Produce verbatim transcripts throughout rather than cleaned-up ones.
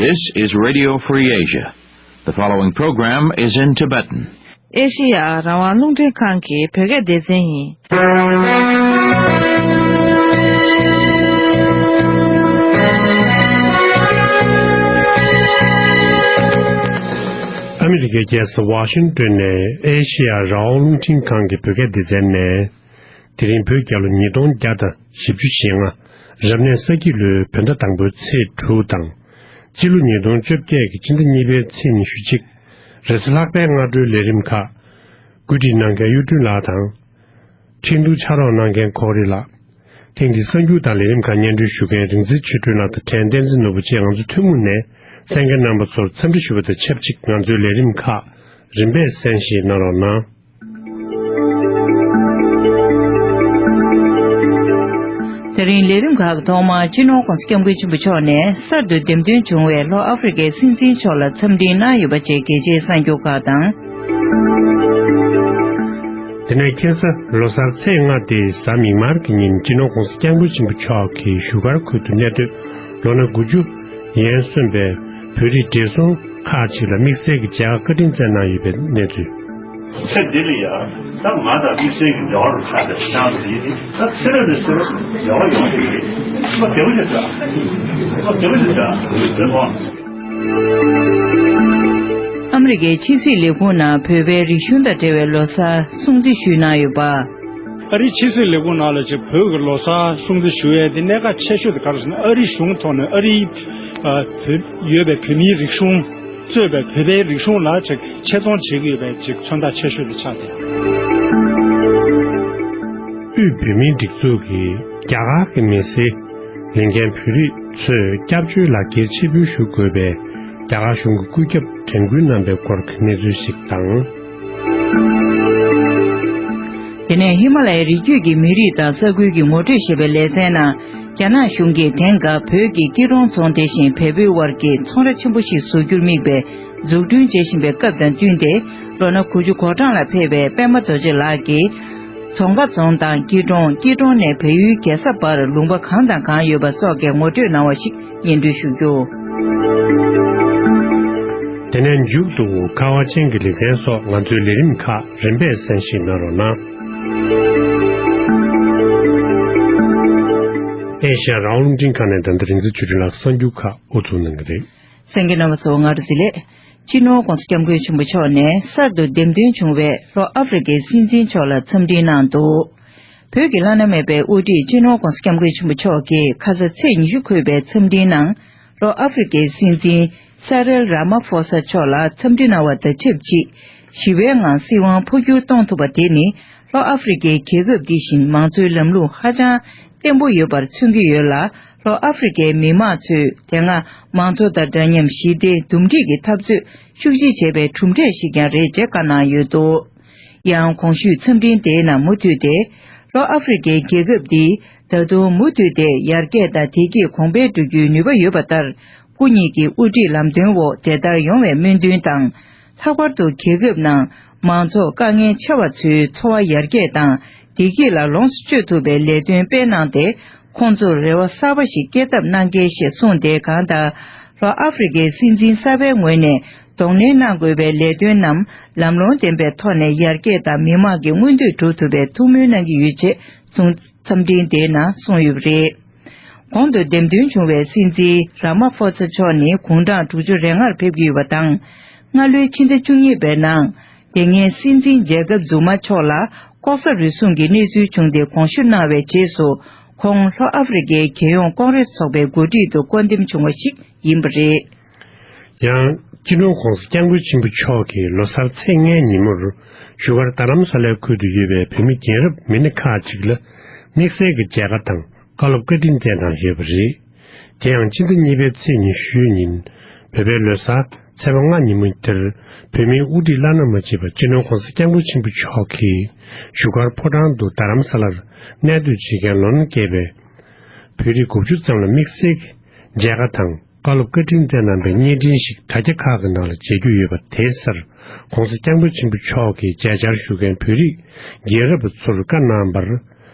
This is Radio Free Asia. The following program is in Tibetan. ཨེ་ཤེ་ཡ་རང་དབང་རླུང་འཕྲིན་ཁང་གི་བོད་སྐད་སྡེ་ཚན་ཡིན། ཨ་མི་རི་ཀའི་རྒྱལ་ས་ཝ་ཤིང་ཏོན་ནས་ཨེ་ཤེ་ཡ་རང་དབང་རླུང་འཕྲིན་ཁང་གི་བོད་སྐད་སྡེ་ཚན་ནས། དེ་རིང་བོད་རྒྱལ་ལོ་ཉིས་སྟོང་བརྒྱ་དང་བཞི་བཅུ་ཞེ་ལྔ། རབ་གནས་ས་ཁྱི་ལོའི་བོད་ཟླ་དང་པོའི་ཚེས་དྲུག་དང་། སྤྱི་ལོ་ཉིས་སྟོང་བཅོ་བརྒྱད་ཀྱི་ཕྱི་ཟླ་གཉིས་པའི་ཚེས་ཉི་ཤུ་གཅིག་རེས་གཟའ་ལྷག་པའི་སྔ་དྲོའི་ལས་རིམ་ཁག་བཀོད་སྒྲིག་གནང་མཁན་གཡུ་སྒྲོན་ལགས་དང་། འཕྲིན་ཐུང་ཕྱག་རོགས་གནང་མཁན་ཁོག་རི་ལགས། ཐེངས་འདིའི་གསར་འགྱུར་དང་ལས་རིམ་ཁག་སྙན་སྒྲོན་ཞུ་མཁན་རིག་འཛིན་ཆོས་སྒྲོན་ལགས་དང་ཕྲན་བསྟན་འཛིན་ནོར་བུ་བཅས་ང་ཚོ་ཐུན་མོང་ནས་གསན་མཁན་རྣམ་པ་ཚོར་འཚམས་འདྲི་ཞུ་བ་དང་ཆབས་ཅིག་ང་ཚོའི་ལས་རིམ་ཁག་རིམ་པས་གསན་བཞེས་གནང་རོགས་གནང་། དེ་རིང་ལས་རིམ་ཁག་གི་ཐོག་མར་སྤྱི་ནོར་༸གོང་ས་༸སྐྱབས་མགོན་ཆེན་པོ་མཆོག་ནས་གསར་དུ་འདེམས་ཐོན་བྱུང་བའི་ལྷོ་ཨ་ཧྥེ་རི་ཁའི་སྲིད་འཛིན་མཆོག་ལ་འཚམས་འཕྲིན་གནང་ཡོད་པ་བཅས་གལ་ཆེའི་གསར་འགྱུར་ཁག་དང་། དེ་ནས་ཁ་སང་ལོ་གསར་ཚེས་ལྔ་སྟེ་གཟའ་མིག་དམར་གྱི་ཉིན་སྤྱི་ནོར་༸གོང་ས་༸སྐྱབས་མགོན་ཆེན་པོ་མཆོག་གིས་བཞུགས་སྒར་ཁུལ་དུ་གནས་སྡོད་ལོ་ན་དགུ་བཅུ་ཡན་སོན་པའི་བོད་རིགས་བགྲེས་སོང་ཁག་ཅིག་ལ་དམིགས་བསལ་གྱི་མཇལ་ཁ་བཀའ་དྲིན་བསྩལ་གནང་ཡོད་པའི་གནས་ཚུལ། ཚེ་འདི་ལ་ཡང་ད་ང་དང་དམིགས་བསལ་གྱི་འབྲེལ་བ་རུ་ཆགས་པའི་ཤང་དུ་ཡིན་ཏེ། ད་ཚེ་རབས་ནས་ཚེ་རབས་འབྲེལ་བ་ཡོང་གི་ཡོད། ད་བདེ་པོ་ཞིག་འདྲ། ད་བདེ་པོ་ཞིག་འདྲ་ཟེར་གོ། ཨ་མི་རི་ཀའི་ཕྱི་སྲིད་ལས་ཁུངས་ནང་བོད་པའི་རིག་གཞུང་དང་འབྲེལ་བའི་ལོ་གསར་སྲུང་བརྩི་ཞུས་གནང་ཡོད་པ། ཨ་རིའི་ཕྱི་སྲིད་ལས་ཁུངས་ནང་ལ་ཅིག་བོད་ཀྱི་ལོ་གསར་སྲུང་བརྩི་ཞུ་ཡས་དེ་གནད་འགག་ཆེ་ཤོས་དེ་ག་རེ་ཟེར་ན། ཨ་རིའི་གཞུང་ཐོག་ནས་ཨ་རིའི་ཨ་བོད་ཡོད་པའི་བོད་མིའི་རིག་གཞུང་གཙོས་པའི་བོད་པའི་རིག་གཞུང་ལ་ཅིག་ཆེ་མཐོང་བྱེད་ཀྱི་ཡོད་པའི་ཅིག་མཚོན་རྟགས་ཆེ་ཤོས་དེ་ཆགས་ཏེ། དབུས་བོད་མིའི་སྒྲིག་འཛུགས་ཀྱིས་རྒྱ་གར་གྱི་མི་སེར་ལེན་མཁན་བོད་རིགས་ཚོས་སྐྱབས་བཅོལ་ལག་འཁྱེར་ཕྱིར་འབུལ་ཞུ་དགོས་པའི་རྒྱ་གར་གཞུང་གི་བཀོད་ཁྱབ་དྲན་སྐུལ་གནང་པའི་སྐོར་གྱི་གནས་ཚུལ་ཞིག་དང་། དེ་ནས་ཧི་མ་ལ་ཡའི་རི་རྒྱུད་ཀྱི་མི་རིགས་དང་ས་ཁུལ་གྱི་ངོ་སྤྲོད་ཞེས་པའི་ལེ་ཚན་ནང་། རྒྱ་ནག་གཞུང་གིས་དེང་སྐབས་བོད་ཀྱི་སྐྱིད་གྲོང་རྫོང་དེ་བཞིན་བལ་པོའི་དབར་གྱི་ཚོང་ར་ཆེན་པོ་ཞིག་བཟོ་རྒྱུར་དམིགས་པའི་འཛུགས་སྐྲུན་བྱེད་བཞིན་པའི་སྐབས་དང་བསྟུན་ཏེ། ལོ་ན་དགུ་བཅུ་གོ་གྲངས་ལ་ཕེབས་པའི་པད་མ་རྡོ་རྗེ་ལགས་ཀྱིས། རྫོང་ཁ་རྫོང་དང་སྐྱིད་གྲོང་། སྐྱིད་གྲོང་ནས་བལ་ཡུལ་རྒྱལ་ས་བར་ལུང་པ་གང་དང་གང་ཡོད་པ་སོགས་ཀྱི་ངོ་སྤྲོད་གནང་བ་ཞིག་སྙན་སྒྲོན་ཞུ་རྒྱུ། དེ་ནས་མཇུག་ཏུ་ཁ་བ་ཅན་གྱི་ལེ་ཚན་སོགས་ང་ཚོའི་ལས་རིམ་ཁག་རིམ་པས་གསན་བཞེས་གནང་རོགས་གནང་། ཨེ་ཤ་ཡ་རང་དབང་རླུང་འཕྲིན་ཁང་ནས་ད་ལྟ་རིག་འཛིན་ཆོས་སྒྲོན་ལགས་གསར་འགྱུར་ཁག་དབུ་འཛུགས་གནང་གི་རེད། གསན་མཁན་རྣམ་པ་ཚོ་སྔ་དྲོ་བདེ་ལེགས། སྤྱི་ནོར་༸གོང་ས་༸སྐྱབས་མགོན་ཆེན་པོ་མཆོག་ནས་གསར་དུ་འདེམས་ཐོན་བྱུང་བའི་ལྷོ་ཨ་ཧྥེ་རི་ཀའི་སྲིད་འཛིན་མཆོག་ལ་འཚམས་འཕྲིན་གནང་འདུག་བོད་ཀྱི་བླ་ན་མེད་པའི་དབུ་ཁྲིད་སྤྱི་ནོར་༸གོང་ས་༸སྐྱབས་མགོན་ཆེན་པོ་མཆོག་གིས་ཁ་ས་ཚེས་ཉི་ཤུ་འཁོད་པའི་འཚམས་འཕྲིན་ནང་། ལྷོ་ཨ་ཧྥེ་རི་ཀའི་སྲིད་འཛིན་སེ་རིལ་ར་མ་ཧྥོ་ས་མཆོག་ལ་འཚམས་འདྲི་གནང་བ་དང་ཆབས་ཅིག་ཞི་བའི་ངང་སྲིད་དབང་འཕོ་འགྱུར་གཏོང་ཐུབ་པ་དེ་ནི་ལྷོ་ཨ་ཧྥེ་རི་ཀའི་རྒྱལ་ཁབ་འདི་བཞིན་མང་གཙོའི་ལམ་ལུགས་ཧ་ཅང་བརྟན་པོ་ཡོད་པར་མཚོན་གྱི་ཡོད་ལ། ལྷོ་ཨ་ཧྥེ་རི་ཀའི་མི་དམངས་ཚོས་དེ་སྔ་མང་གཙོ་དང་འདྲ་མཉམ་ཞི་བདེ་འདུམ་འགྲིག་གི་འཐབ་རྩོད་ཤུགས་ཆེ་བྱས་པའི་གྲུབ་འབྲས་ཤིག་ཀྱང་རེད་ཅེས་བཀའ་གནང་ཡོད་འདུག་ཡང་གོང་ཞུས་འཚམས་འཕྲིན་དེའི་ནང་མུ་མཐུད་དེ། ལྷོ་ཨ་ཧྥེ་རི་ཀའི་རྒྱལ་ཁབ་འདིས་ད་དུང་མུ་མཐུད་དེ་ཡར་རྒྱས་དང་བདེ་སྐྱིད་གོང་འཕེལ་འགྲོ་རྒྱུའི་ནུས་པ་ཡོད་པ་ལྟར། སྐུ་ཉིད་ཀྱི་དབུ་ཁྲིད་ལམ་སྟོན་འོག་དེ་ལྟར་ཡོང་བའི་སྨོན་འདུན་དང་། ལྷག་པར་དུ་རྒྱལ་ཁབ་ནང་མང་ཚོགས་དཀའ་ངལ་ཆེ་བ་ཚོའི་འཚོ་བ་ཡར་རྒྱས་དང་བདེ་སྐྱིད་ལ་ལོངས་སུ་སྤྱོད་ཐུབ་པའི་ལས་དོན་སྤེལ་གནང་སྟེ། ཁོང་ཚོར་རེ་བ་གསར་པ་ཞིག་སྐྱེལ་ཐབས་གནང་གལ་ཞེས་གསུངས་ཏེ། གང་ལྟར་ལྷོ་ཨ་ཧྥེ་རི་ཀའི་སྲིད་འཛིན་གསར་པའི་ངོས་ནས་གདོང་ལེན་གནང་དགོས་པའི་ལས་དོན་རྣམས་ལམ་ལྷོང་ལྡན་པའི་ཐོག་ནས་ཡར་རྒྱས་དང་མི་དམངས་ཀྱི་མངོན་འདོད་སྒྲུབ་ཐུབ་པའི་ཐུགས་སྨོན་གནང་གི་ཡོད་ཅེས་གསུངས། འཚམས་འཕྲིན་དེའི་ནང་གསུངས་ཡོད་པ་རེད། གོང་དུ་འདེམས་ཐོན་བྱུང་བའི་སྲིད་འཛིན་ར་མ་ཧྥོ་ས་མཆོག་ནི་དགུང་གྲངས་དྲུག་ཅུ་རེ་ལྔར་ཕེབས་ཀྱི་ཡོད་པ་དང་། སྔ་ལོའི་ཕྱི་ཟླ་བཅུ་གཉིས་པའི་ནང་། དེ་སྔའི་སྲིད་འཛིན་ཇེ་ཀབ་ཛུ་མ་མཆོག་ལ་ལྐོག་ཟ་རུལ་སུངས་ཀྱི་གནས་ཚུལ་བྱུང་སྟེ་དགོངས་ཞུ་གནང་བའི་རྗེས་སུ། ཁོང་ལྷོ་ཨ་ཧྥེ་རི་ཀའི་རྒྱལ་ཡོངས་ཀོང་རེས་ཚོགས་པའི་འགོ་ཁྲིད་དུ་བསྐོ་འདེམས་བྱུང་བ་ཞིག་ཡིན་པ་རེད། ཡང་། སྤྱི་ནོར་༸གོང་ས་༸སྐྱབས་མགོན་ཆེན་པོ་མཆོག་གིས་ལོ་གསར་ཚེས་ལྔའི་ཉིན་མོར། བཞུགས་སྒར་རྡ་རམ་ས་ལའི་ཁུལ་དུ་ཡོད་པའི་བོད་མི་རྒན་རབས་མི་སྣ་ཁག་ཅིག་ལ། དམིགས་བསལ་གྱི་མཇལ་ཁ་དང་། བཀའ་སློབ་བཀའ་དྲིན་སྩལ་གནང་ཡོད་པ་རེད། དེ་ཡང་ཕྱི་ཟླ་གཉིས་པའི་ཚེས་ཉི་ཤུའི་ཉིན། བོད་པའི་ལོ་གསར་ཚེས་པ་ལྔ་ཉིན་མོ་དེར། བོད་མིའི་དབུ་ཁྲིད་བླ་ན་མ་མཆིས་པ་སྤྱི་ནོར་༸གོང་ས་༸སྐྱབས་མགོན་ཆེན་པོ་མཆོག་གིས། བཞུགས་སྒར་ཕོ་བྲང་དུ་རྡ་རམ་ས་ལར་གནས་སྡོད་བྱེད་མཁན་ལོ་ན་བསྐལ་པའི་བོད་རིགས་དགུ་བཅུ་ཙམ་ལ་དམིགས་བསལ་གྱི་མཇལ་ཁ་དང་། བཀའ་སློབ་བཀའ་དྲིན་སྩལ་གནང་པའི་བརྙན་འཕྲིན་ཞིག་དྲ་རྒྱ་ཁག་གི་ནང་ལ་མཇལ་རྒྱུ་ཡོད་པ་དེའི་སར། ༸གོང་ས་༸སྐྱབས་མགོན་ཆེན་པོ་མཆོག་གིས་མཇལ་བཅར་ཞུ་མཁན་བོད་རིགས་རྒན་རབས་ཚོར་བཀའ་གནང་བར།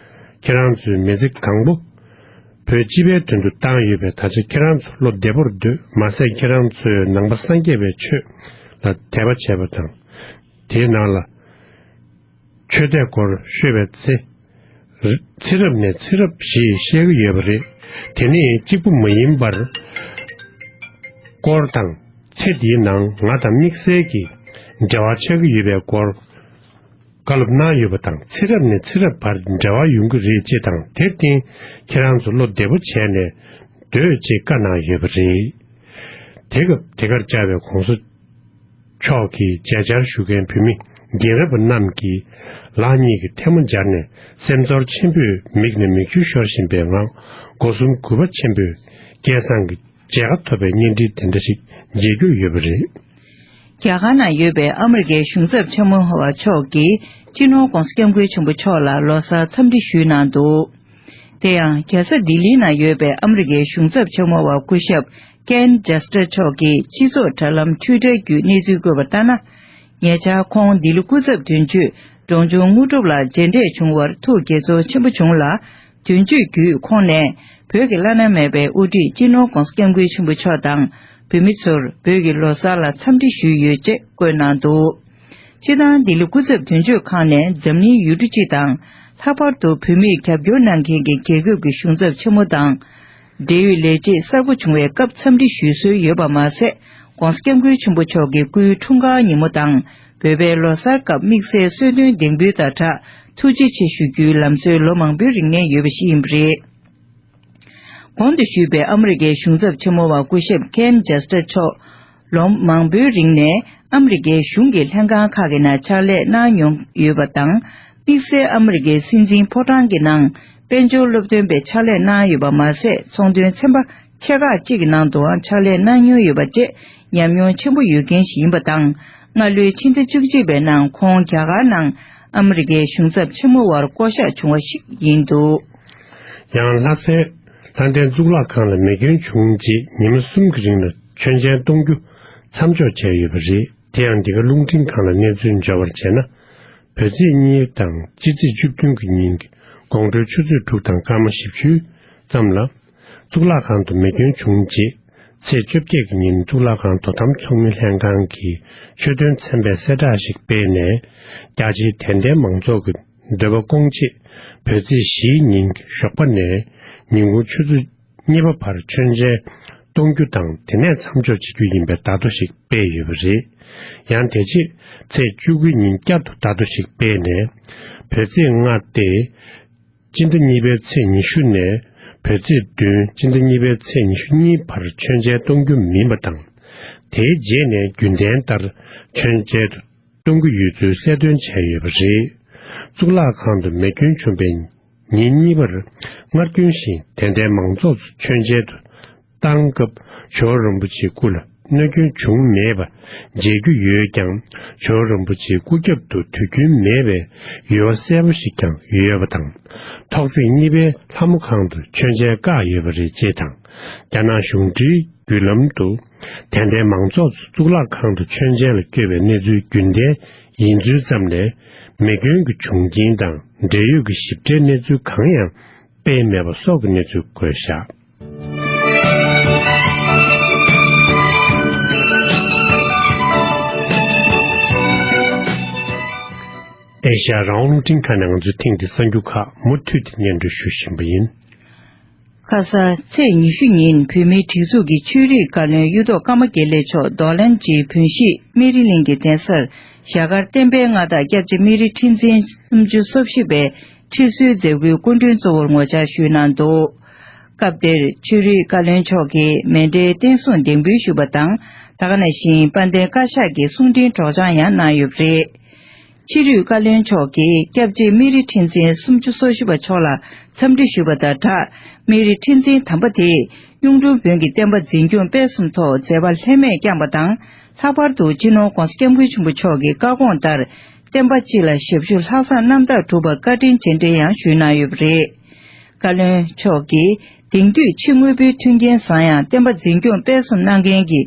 ཁྱེད་རང་ཚོས་མི་ཚེ་གང་པོ་ བོད་སྤྱི་པའི་དོན་དུ་བཏང་ཡོད་པས། ད་ཆ་ཁྱེད་རང་ཚོ་བློ་བདེ་པོར་སྡོད། མ་ཟད་ཁྱེད་རང་ཚོས་ནང་པ་སངས་རྒྱས་པའི་ཆོས་ལ་དད་པ་བྱས་པ་དང་། དེའི་ནང་ལ་ཆོས་དད་སྐོར་ཤོད་པའི་ཚེ། ཚེ་རབས་ནས་ཚེ་རབས་ཞེས་བཤད་ཀྱི་ཡོད་པ་རེད། དེ་ནི་གཅིག་པུ་མ་ཡིན་པར། སྐོར་དང་ཚེ་འདིའི་ནང་ང་དང་དམིགས་བསལ་གྱི་འབྲེལ་བ་ཆགས་ཀྱི་ཡོད་པའི་སྐོར། བཀའ་སློབ་གནང་ཡོད་པ་དང་། ཚེ་རབས་ནས་ཚེ་རབས་བར་འབྲེལ་བ་ཡོང་གི་རེད་ཅེས་དང་། དེར་བརྟེན་ཁྱེད་རང་ཚོ་བློ་བདེ་པོ་བྱས་ནས་སྡོད་ཅེས་བཀའ་གནང་ཡོད་པ་རེད། དེ་སྐབས་དེ་གར་བཅར་བའི་གོང་ས་མཆོག་གི་མཇལ་བཅར་ཞུ་མཁན་བོད་མི་རྒན་རབས་རྣམས་ཀྱིས་ལག་གཉིས་ཀྱི་ཐལ་མོ་སྦྱར་ནས། སེམས་ཚོར་ཆེན་པོས་མིག་ནས་མིག་ཆུ་ཤོར་བཞིན་པའི་ངང་། སྒོ་གསུམ་གུས་པ་ཆེན་པོས་སྐལ་བཟང་གི་མཇལ་ཁ་ཐོབ་པའི་བརྙན་འཕྲིན་དེ་འདྲ་ཞིག་མཇལ་རྒྱུ་ཡོད་པ་རེད། རྒྱ་གར་ནང་ཡོད་པའི་ཨ་མི་རི་ཀའི་གཞུང་ཚབ་ཆེན་མོ་བ་མཆོག་གིས་སྤྱི་ནོར་༧གོང་ས་༧སྐྱབས་མགོན་ཆེན་པོ་མཆོག་ལ་ལོ་གསར་འཚམས་འདྲི་ཞུས་གནང་འདུག་དེ་ཡང་རྒྱལ་ས་ལྡི་ལིའི་ནང་ཡོད་པའི་ཨ་མི་རི་ཀའི་གཞུང་ཚབ་ཆེན་མོ་བ་སྐུ་ཞབས་ཀེན་ཇེ་སི་ཊར་མཆོག་གིས་སྤྱི་ཚོགས་དྲ་ལམ་ཊུའི་ཊར་བརྒྱུད་གནས་ཚུལ་བཀོད་པ་ལྟར་ན། ཉེ་ཆར་ཁོང་ལྡི་ལི་སྐུ་ཚབ་དོན་གཅོད་འབྲོང་ཆུང་དངོས་གྲུབ་ལགས་མཇལ་འཕྲད་བྱུང་བར་ཐུགས་དགྱེས་ཚོར་ཆེན་པོ་བྱུང་ལ། དོན་གཅོད་བརྒྱུད་ཁོང་ནས་བོད་ཀྱི་བླ་ན་མེད་པའི་དབུ་ཁྲིད་སྤྱི་ནོར་༧གོང་ས་༧སྐྱབས་མགོན་ཆེན་པོ་མཆོག་དང་བོད་མི་ཚོར་བོད་ཀྱི་ལོ་གསར་ལ་འཚམས་འདྲི་ཞུས་ཡོད་ཅེས་བཀོད་གནང་འདུག་སྤྱི་བཏང་ལྡི་ལི་སྐུ་ཚབ་དོན་གཅོད་ཁང་ནས་འཛམ་གླིང་ཡུལ་གྲུ་སྤྱི་དང་། ལྷག་པར་དུ་བོད་མིར་རྒྱབ་སྐྱོར་གནང་མཁན་གྱི་རྒྱལ་ཁབ་ཀྱི་གཞུང་ཚབ་ཆེན་མོ་དང་། འབྲེལ་ཡོད་ལས་བྱེད་གསར་པ་བྱུང་བའི་སྐབས་འཚམས་འདྲི་ཞུ་སྲོལ་ཡོད་པ་མ་ཟད། ༧གོང་ས་༧སྐྱབས་མགོན་ཆེན་པོ་མཆོག་གི་སྐུའི་འཁྲུངས་སྐར་ཉིན་མོ་དང་། བོད་པའི་ལོ་གསར་སྐབས་དམིགས་བསལ་གསོལ་སྟོན་གདེང་འབུལ་དང་སྦྲགས་ཐུགས་རྗེ་ཆེ་ཞུ་རྒྱུའི་ལམ་སྲོལ་ལོ་མང་པོའི་རིང་གནས་ཡོད་པ་ཞིག་ཡིན་པ་རེད། གོང་དུ་ཞུས་པའི་ཨ་མི་རི་ཀའི་གཞུང་ཚབ་ཆེན་མོ་བ་སྐུ་ཞབས་ཀེན་ཇེ་སི་ཊར་མཆོག་ལོ་མང་པོའི་རིང་ནས་ཨ་མི་རི་ཀའི་གཞུང་གི་ལྷན་ཁང་ཁག་གི་ནང་ཕྱག་ལས་གནང་མྱོང་ཡོད་པ་དང་། དམིགས་བསལ་ཨ་མི་རི་ཀའི་སྲིད་འཛིན་ཕོ་བྲང་གི་ནང་དཔལ་འབྱོར་སློབ་སྟོན་པའི་ཕྱག་ལས་གནང་ཡོད་པ་མ་ཟད། ཚོང་དོན་ཚན་པ་ཆེ་ཁག་ཅིག་གི་ནང་དུའང་ཕྱག་ལས་གནང་མྱོང་ཡོད་པ་བཅས་ཉམས་མྱོང་ཆེན་པོ་ཡོད་མཁན་ཞིག་ཡིན་པ་དང་། སྔ་ལོའི་ཕྱི་ཟླ་བཅུ་གཅིག་པའི་ནང་ཁོང་རྒྱ་གར་ནང་ཨ་མི་རི་ཀའི་གཞུང་ཚབ་ཆེན་མོ་བར་བསྐོ་གཞག་བྱུང་བ་ཞིག་ཡིན་འདུག་ཡང་ལྷ་སའི་ལྷ་ལྡན་གཙུག་ལག་ཁང་ལ་མེ་སྐྱོན་བྱུང་རྗེས་ཉི་མ་གསུམ་གྱི་རིང་ལ་མཆོད་མཇལ་གཏོང་རྒྱུ་མཚམས་འཇོག་བྱས་ཡོད་པ་རེད། དེ་ཡང་འདི་ག་རླུང་འཕྲིན་ཁང་ལ་གནས་ཚུལ་འབྱོར་བར་བྱས་ན། བོད་ཚེས་གཉིས་དང་སྤྱི་ཚེས་བཅུ་བདུན་གྱི་ཉིན་གྱི་དགོང་དྲོའི་ཆུ་ཚོད་དྲུག་དང་སྐར་མ་བཞི་བཅུ་ཙམ་ལ། གཙུག་ལག་ཁང་དུ་མེ་སྐྱོན་བྱུང་རྗེས། ཚེས་བཅོ་བརྒྱད་ཀྱི་ཉིན་གཙུག་ལག་ཁང་དོ་དམ་ཚོགས་མི་ལྷན་ཁང་གིས་ཆོས་དོན་ཚན་པའི་གསལ་བསྒྲགས་ཤིག་སྤེལ་ནས། རྒྱ་ཆེའི་དད་ལྡན་མང་ཚོགས་ཀྱི་འདོད་པ་སྐོང་ཆེད། བོད་ཚེས་བཞིའི་ཉིན་གྱི་ཞོགས་པ་ནས་ཉིན་གུང་ཆུ་ཚོད་གཉིས་པ་བར་མཆོད་མཇལ་གཏོང་རྒྱུ་དང་། དེ་ནས་མཚམས་འཇོག་བྱེད་རྒྱུ་ཡིན་པའི་བརྡ་ཐོ་ཞིག་སྤེལ་ཡོད་པ་རེད། ཡང་དེ་རྗེས་ཚེས་བཅུ་དགུའི་ཉིན་བསྐྱར་དུ་བརྡ་ཐོ་ཞིག་སྤེལ་ནས། བོད་ཚེས་ལྔ་སྟེ། སྤྱི་ཟླ་གཉིས་པའི་ཚེས་ཉི་ཤུ་ནས་བོད་ཚེས་བདུན། སྤྱི་ཟླ་གཉིས་པའི་ཚེས་ཉི་ཤུ་གཉིས་བར་མཆོད་མཇལ་གཏོང་རྒྱུ་མིན་པ་དང་། དེའི་རྗེས་ནས་རྒྱུན་ལྡན་ལྟར་མཆོད་མཇལ་དུ་གཏོང་གི་ཡོད་ཚུལ་གསལ་སྟོན་བྱས་ཡོད་པ་རེད། གཙུག་ལག་ཁང་དུ་མེ་སྐྱོན་བྱུང་བའི་ཉིན་གཉིས་པར། སྔར་རྒྱུན་བཞིན་དད་ལྡན་མང་ཚོགས་ཚོ་མཆོད་མཇལ་དུ་བཏང་སྐབས། ཇོ་བོ་རིན་པོ་ཆེའི་སྐུ་ལ་གནོད་སྐྱོན་བྱུང་མེད་པ་མཇལ་རྒྱུ་ཡོད་ཀྱང་། ཇོ་བོ་རིན་པོ་ཆེའི་སྐུ་རྒྱབ་ཏུ་དུས་རྒྱུན་མེད་པའི་ཡུལ་བ་གསལ་པོ་ཞིག་ཀྱང་ཡོད་པ་དང་། ཐོག་བརྩེགས་གཉིས་པའི་ལྷ་མོ་ཁང་དུ་མཆོད་མཇལ་བཀག་ཡོད་པ་རེད་ཅེས་དང་། རྒྱ་ནག་གཞུང་འབྲེལ་བརྒྱུད་ལམ་དུ། དད་ལྡན་མང་ཚོགས་ཚོ་གཙུག་ལག་ཁང་དུ་མཆོད་མཇལ་ལ་བསྐྱོད་པའི་གནས་ཚུལ་རྒྱུན་ལྡན་ཡིན་ཚུལ་ཙམ་ལས། མེ་སྐྱོན་གྱི་བྱུང་རྐྱེན་དང་འབྲེལ་ཡོད་ཀྱི་ཞིབ་ཕྲའི་གནས་ཚུལ་གང་ཡང་སྤེལ་མེད་པ་སོགས་ཀྱི་གནས་ཚུལ་འགོད་བཞག་ཨེ་ཤ་ཡ་རང་དབང་རླུང་འཕྲིན་ཁང་ནས་ང་ཚོས་ཐེངས་འདིའི་གསར་འགྱུར་ཁག་མུ་མཐུད་དེ་སྙན་སྒྲོན་ཞུ་བཞིན་པ་ཡིན། ཁ་ས་ཚེས་ཉི་ཤུ་ཉིན་བོད་མིའི་སྒྲིག་འཛུགས་ཀྱི་ཆོས་རིག་བཀའ་བློན་གཡུ་ཐོག་ཀརྨ་དགེ་ལེགས་མཆོག་རྡོར་གླིང་གི་བོན་གཞིས་སྨན་རི་གླིང་གི་གདན་སར་ཞྭ་དཀར་བསྟན་པའི་མངའ་བདག་སྐྱབས་རྗེ་སྨན་རི་ཁྲི་འཛིན་སུམ་ཅུ་སོ་བཞི་པའི་ཁྲི་གསོལ་མཛད་སྒོའི་སྐུ་མགྲོན་གཙོ་བོར་ངོ་བཅར་ཞུས་གནང་འདུག་སྐབས་དེར་ཆོས་རིག་བཀའ་བློན་མཆོག་གིས་མཎྜལ་རྟེན་གསུམ་འདེགས་འབུལ་ཞུས་པ་དང་། ད་ག་ནང་བཞིན་དཔལ་ལྡན་བཀའ་ཤག་གི་གསུང་འཕྲིན་སྒྲོག་སྦྱང་ཡང་གནང་ཡོད་པ་རེད། ཆོས་རིག་བཀའ་བློན་མཆོག་གིས་སྐྱབས་རྗེ་སྨན་རི་ཁྲི་འཛིན་སུམ་ཅུ་སོ་བཞི་པ་མཆོག་ལ་འཚམས་འདྲི་ཞུས་པ་དང་སྦྲགས། སྨན་རི་ཁྲི་འཛིན་དམ་པ་དེས་གཡུང་དྲུང་བོན་གྱི་བསྟན་པ་འཛིན་སྐྱོང་སྤེལ་གསུམ་ཐོག་མཛད་པ་ལྷད་མེད་བསྐྱངས་པ་དང་། ལྷག་པར་དུ་སྤྱི་ནོར་༧གོང་ས་༧སྐྱབས་མགོན་ཆེན་པོ་མཆོག་གི་བཀའ་དགོངས་ལྟར། བསྟན་པ་སྤྱི་ལ་ཞབས་ཞུ་ལྷག་བསམ་རྣམ་དག་བསྒྲུབས་པར་བཀའ་དྲིན་རྗེས་དྲན་ཡང་ཞུས་གནང་ཡོད་པ་རེད། བཀའ་བློན་མཆོག་གིས་དེང་དུས་ཕྱི་དངོས་པོའི་མཐུན་རྐྱེན་བཟང་ཡང་བསྟན་པ་འཛིན་སྐྱོང་སྤེལ་གསུམ་གནང་མཁན་གྱི་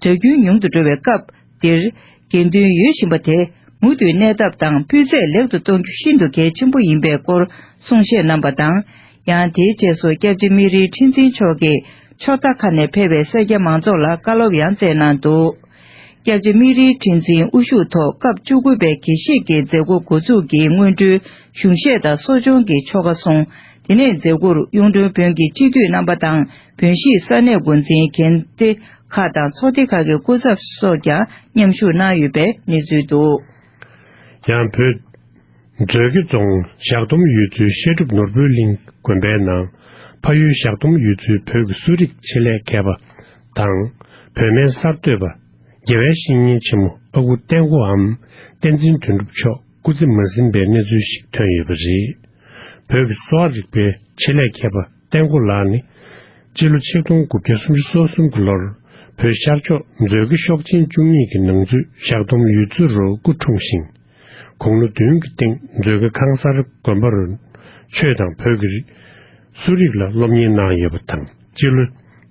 གྲྭ་རྒྱུན་ཉུང་དུ་འགྲོ་བའི་སྐབས་འདིར། དགེ་འདུན་ཡོད་བཞིན་པ་དེ་མུ་མཐུད་གནས་ཐབས་དང་སྤུས་ཚད་ལེགས་སུ་གཏོང་རྒྱུ་ཤིན་ཏུ་གལ་ཆེན་པོ་ཡིན་པའི་སྐོར་གསུང་བཤད་གནང་བ་དང་། ཡང་དེའི་རྗེས་སུ་སྐྱབས་རྗེ་སྨན་རིའི་ཁྲི་འཛིན་མཆོག་གིས་ཕྱོགས་མཐའ་ཁག་ནས་ཕེབས་པའི་སེར་སྐྱ་མང་ཚོགས་ལ་བཀའ་སློབ་ཡང་སྩལ་གནང་འདུག་སྐྱབས་རྗེ་སྨན་རིའི་ཁྲི་འཛིན་དབུ་བཞུགས་ཐོག་སྐབས་བཅུ་དགུ་པའི་དགེ་བཤེས་ཀྱི་མཛད་སྒོ་འགོ་འཛུགས་ཀྱི་སྔོན་འགྲོའི་གཞུང་བཤད་དང་གསོ་སྦྱོང་གི་ཆོ་ག་སོང་། དེ་ནས་མཛད་སྒོར་གཡུང་དྲུང་བོན་གྱི་སྤྱི་འཐུས་རྣམ་པ་དང་བོན་གཞིས་ས་གནས་འགོ་འཛིན་དགོན་སྡེ་ཁག་དང་ཚོགས་སྡེ་ཁག་གི་སྐུ་ཚབ་སོགས་ཀྱང་མཉམ་ཞུགས་གནང་ཡོད་པའི་གནས་ཚུལ་འདུག་ཡང་བོད་མཛོད་དགེ་རྫོང་བཞག་སྡོམ་ཡུལ་ཚོའི་བཤད་སྒྲུབ་ནོར་བུ་གླིང་དགོན་པའི་ནང་ཕ་ཡུལ་བཞག་སྡོམ་ཡུལ་ཚོའི་བོད་ཀྱི་གསོ་རིག་ཆེད་ལས་མཁས་པ་དང་བོད་སྨན་གསར་གཏོད་པ་རྒྱལ་བའི་བཤེས་གཉེན་ཆེན་མོ་ཨ་ཁུ་བསྟན་སྒོའམ་བསྟན་འཛིན་དོན་གྲུབ་མཆོག་སྐུ་ཚེ་མ་ཟིན་པའི་གནས་ཚུལ་ཞིག་ཐོན་ཡོད་པ་རེད། བོད་ཀྱི་གསོ་བ་རིག་པའི་ཆེད་ལས་མཁས་པ་བསྟན་སྒོ་ལགས་ནི། སྤྱི་ལོ་ཆིག་སྟོང་དགུ་བརྒྱ་སུམ་ཅུ་སོ་གསུམ་གྱི་ལོར་བོད་ཤར་ཕྱོགས་མཛོད་དགེ་ཤོག་ཆེན་བཅུ་གཉིས་ཀྱི་ནང་ཚུད་བཞག་སྡོམ་ཡུལ་ཚོ་རུ་སྐུ་འཁྲུངས་ཤིང་། དགུང་ལོ་བདུན་གྱི་སྟེང་མཛོད་དགེ་ཁང་གསར་དགོན་པ་རུ་ཆོས་དང་བོད་ཀྱི་གསོ་རིག་ལ་སློབ་གཉེར་གནང་ཡོད་པ་དང་། སྤྱི་ལོ་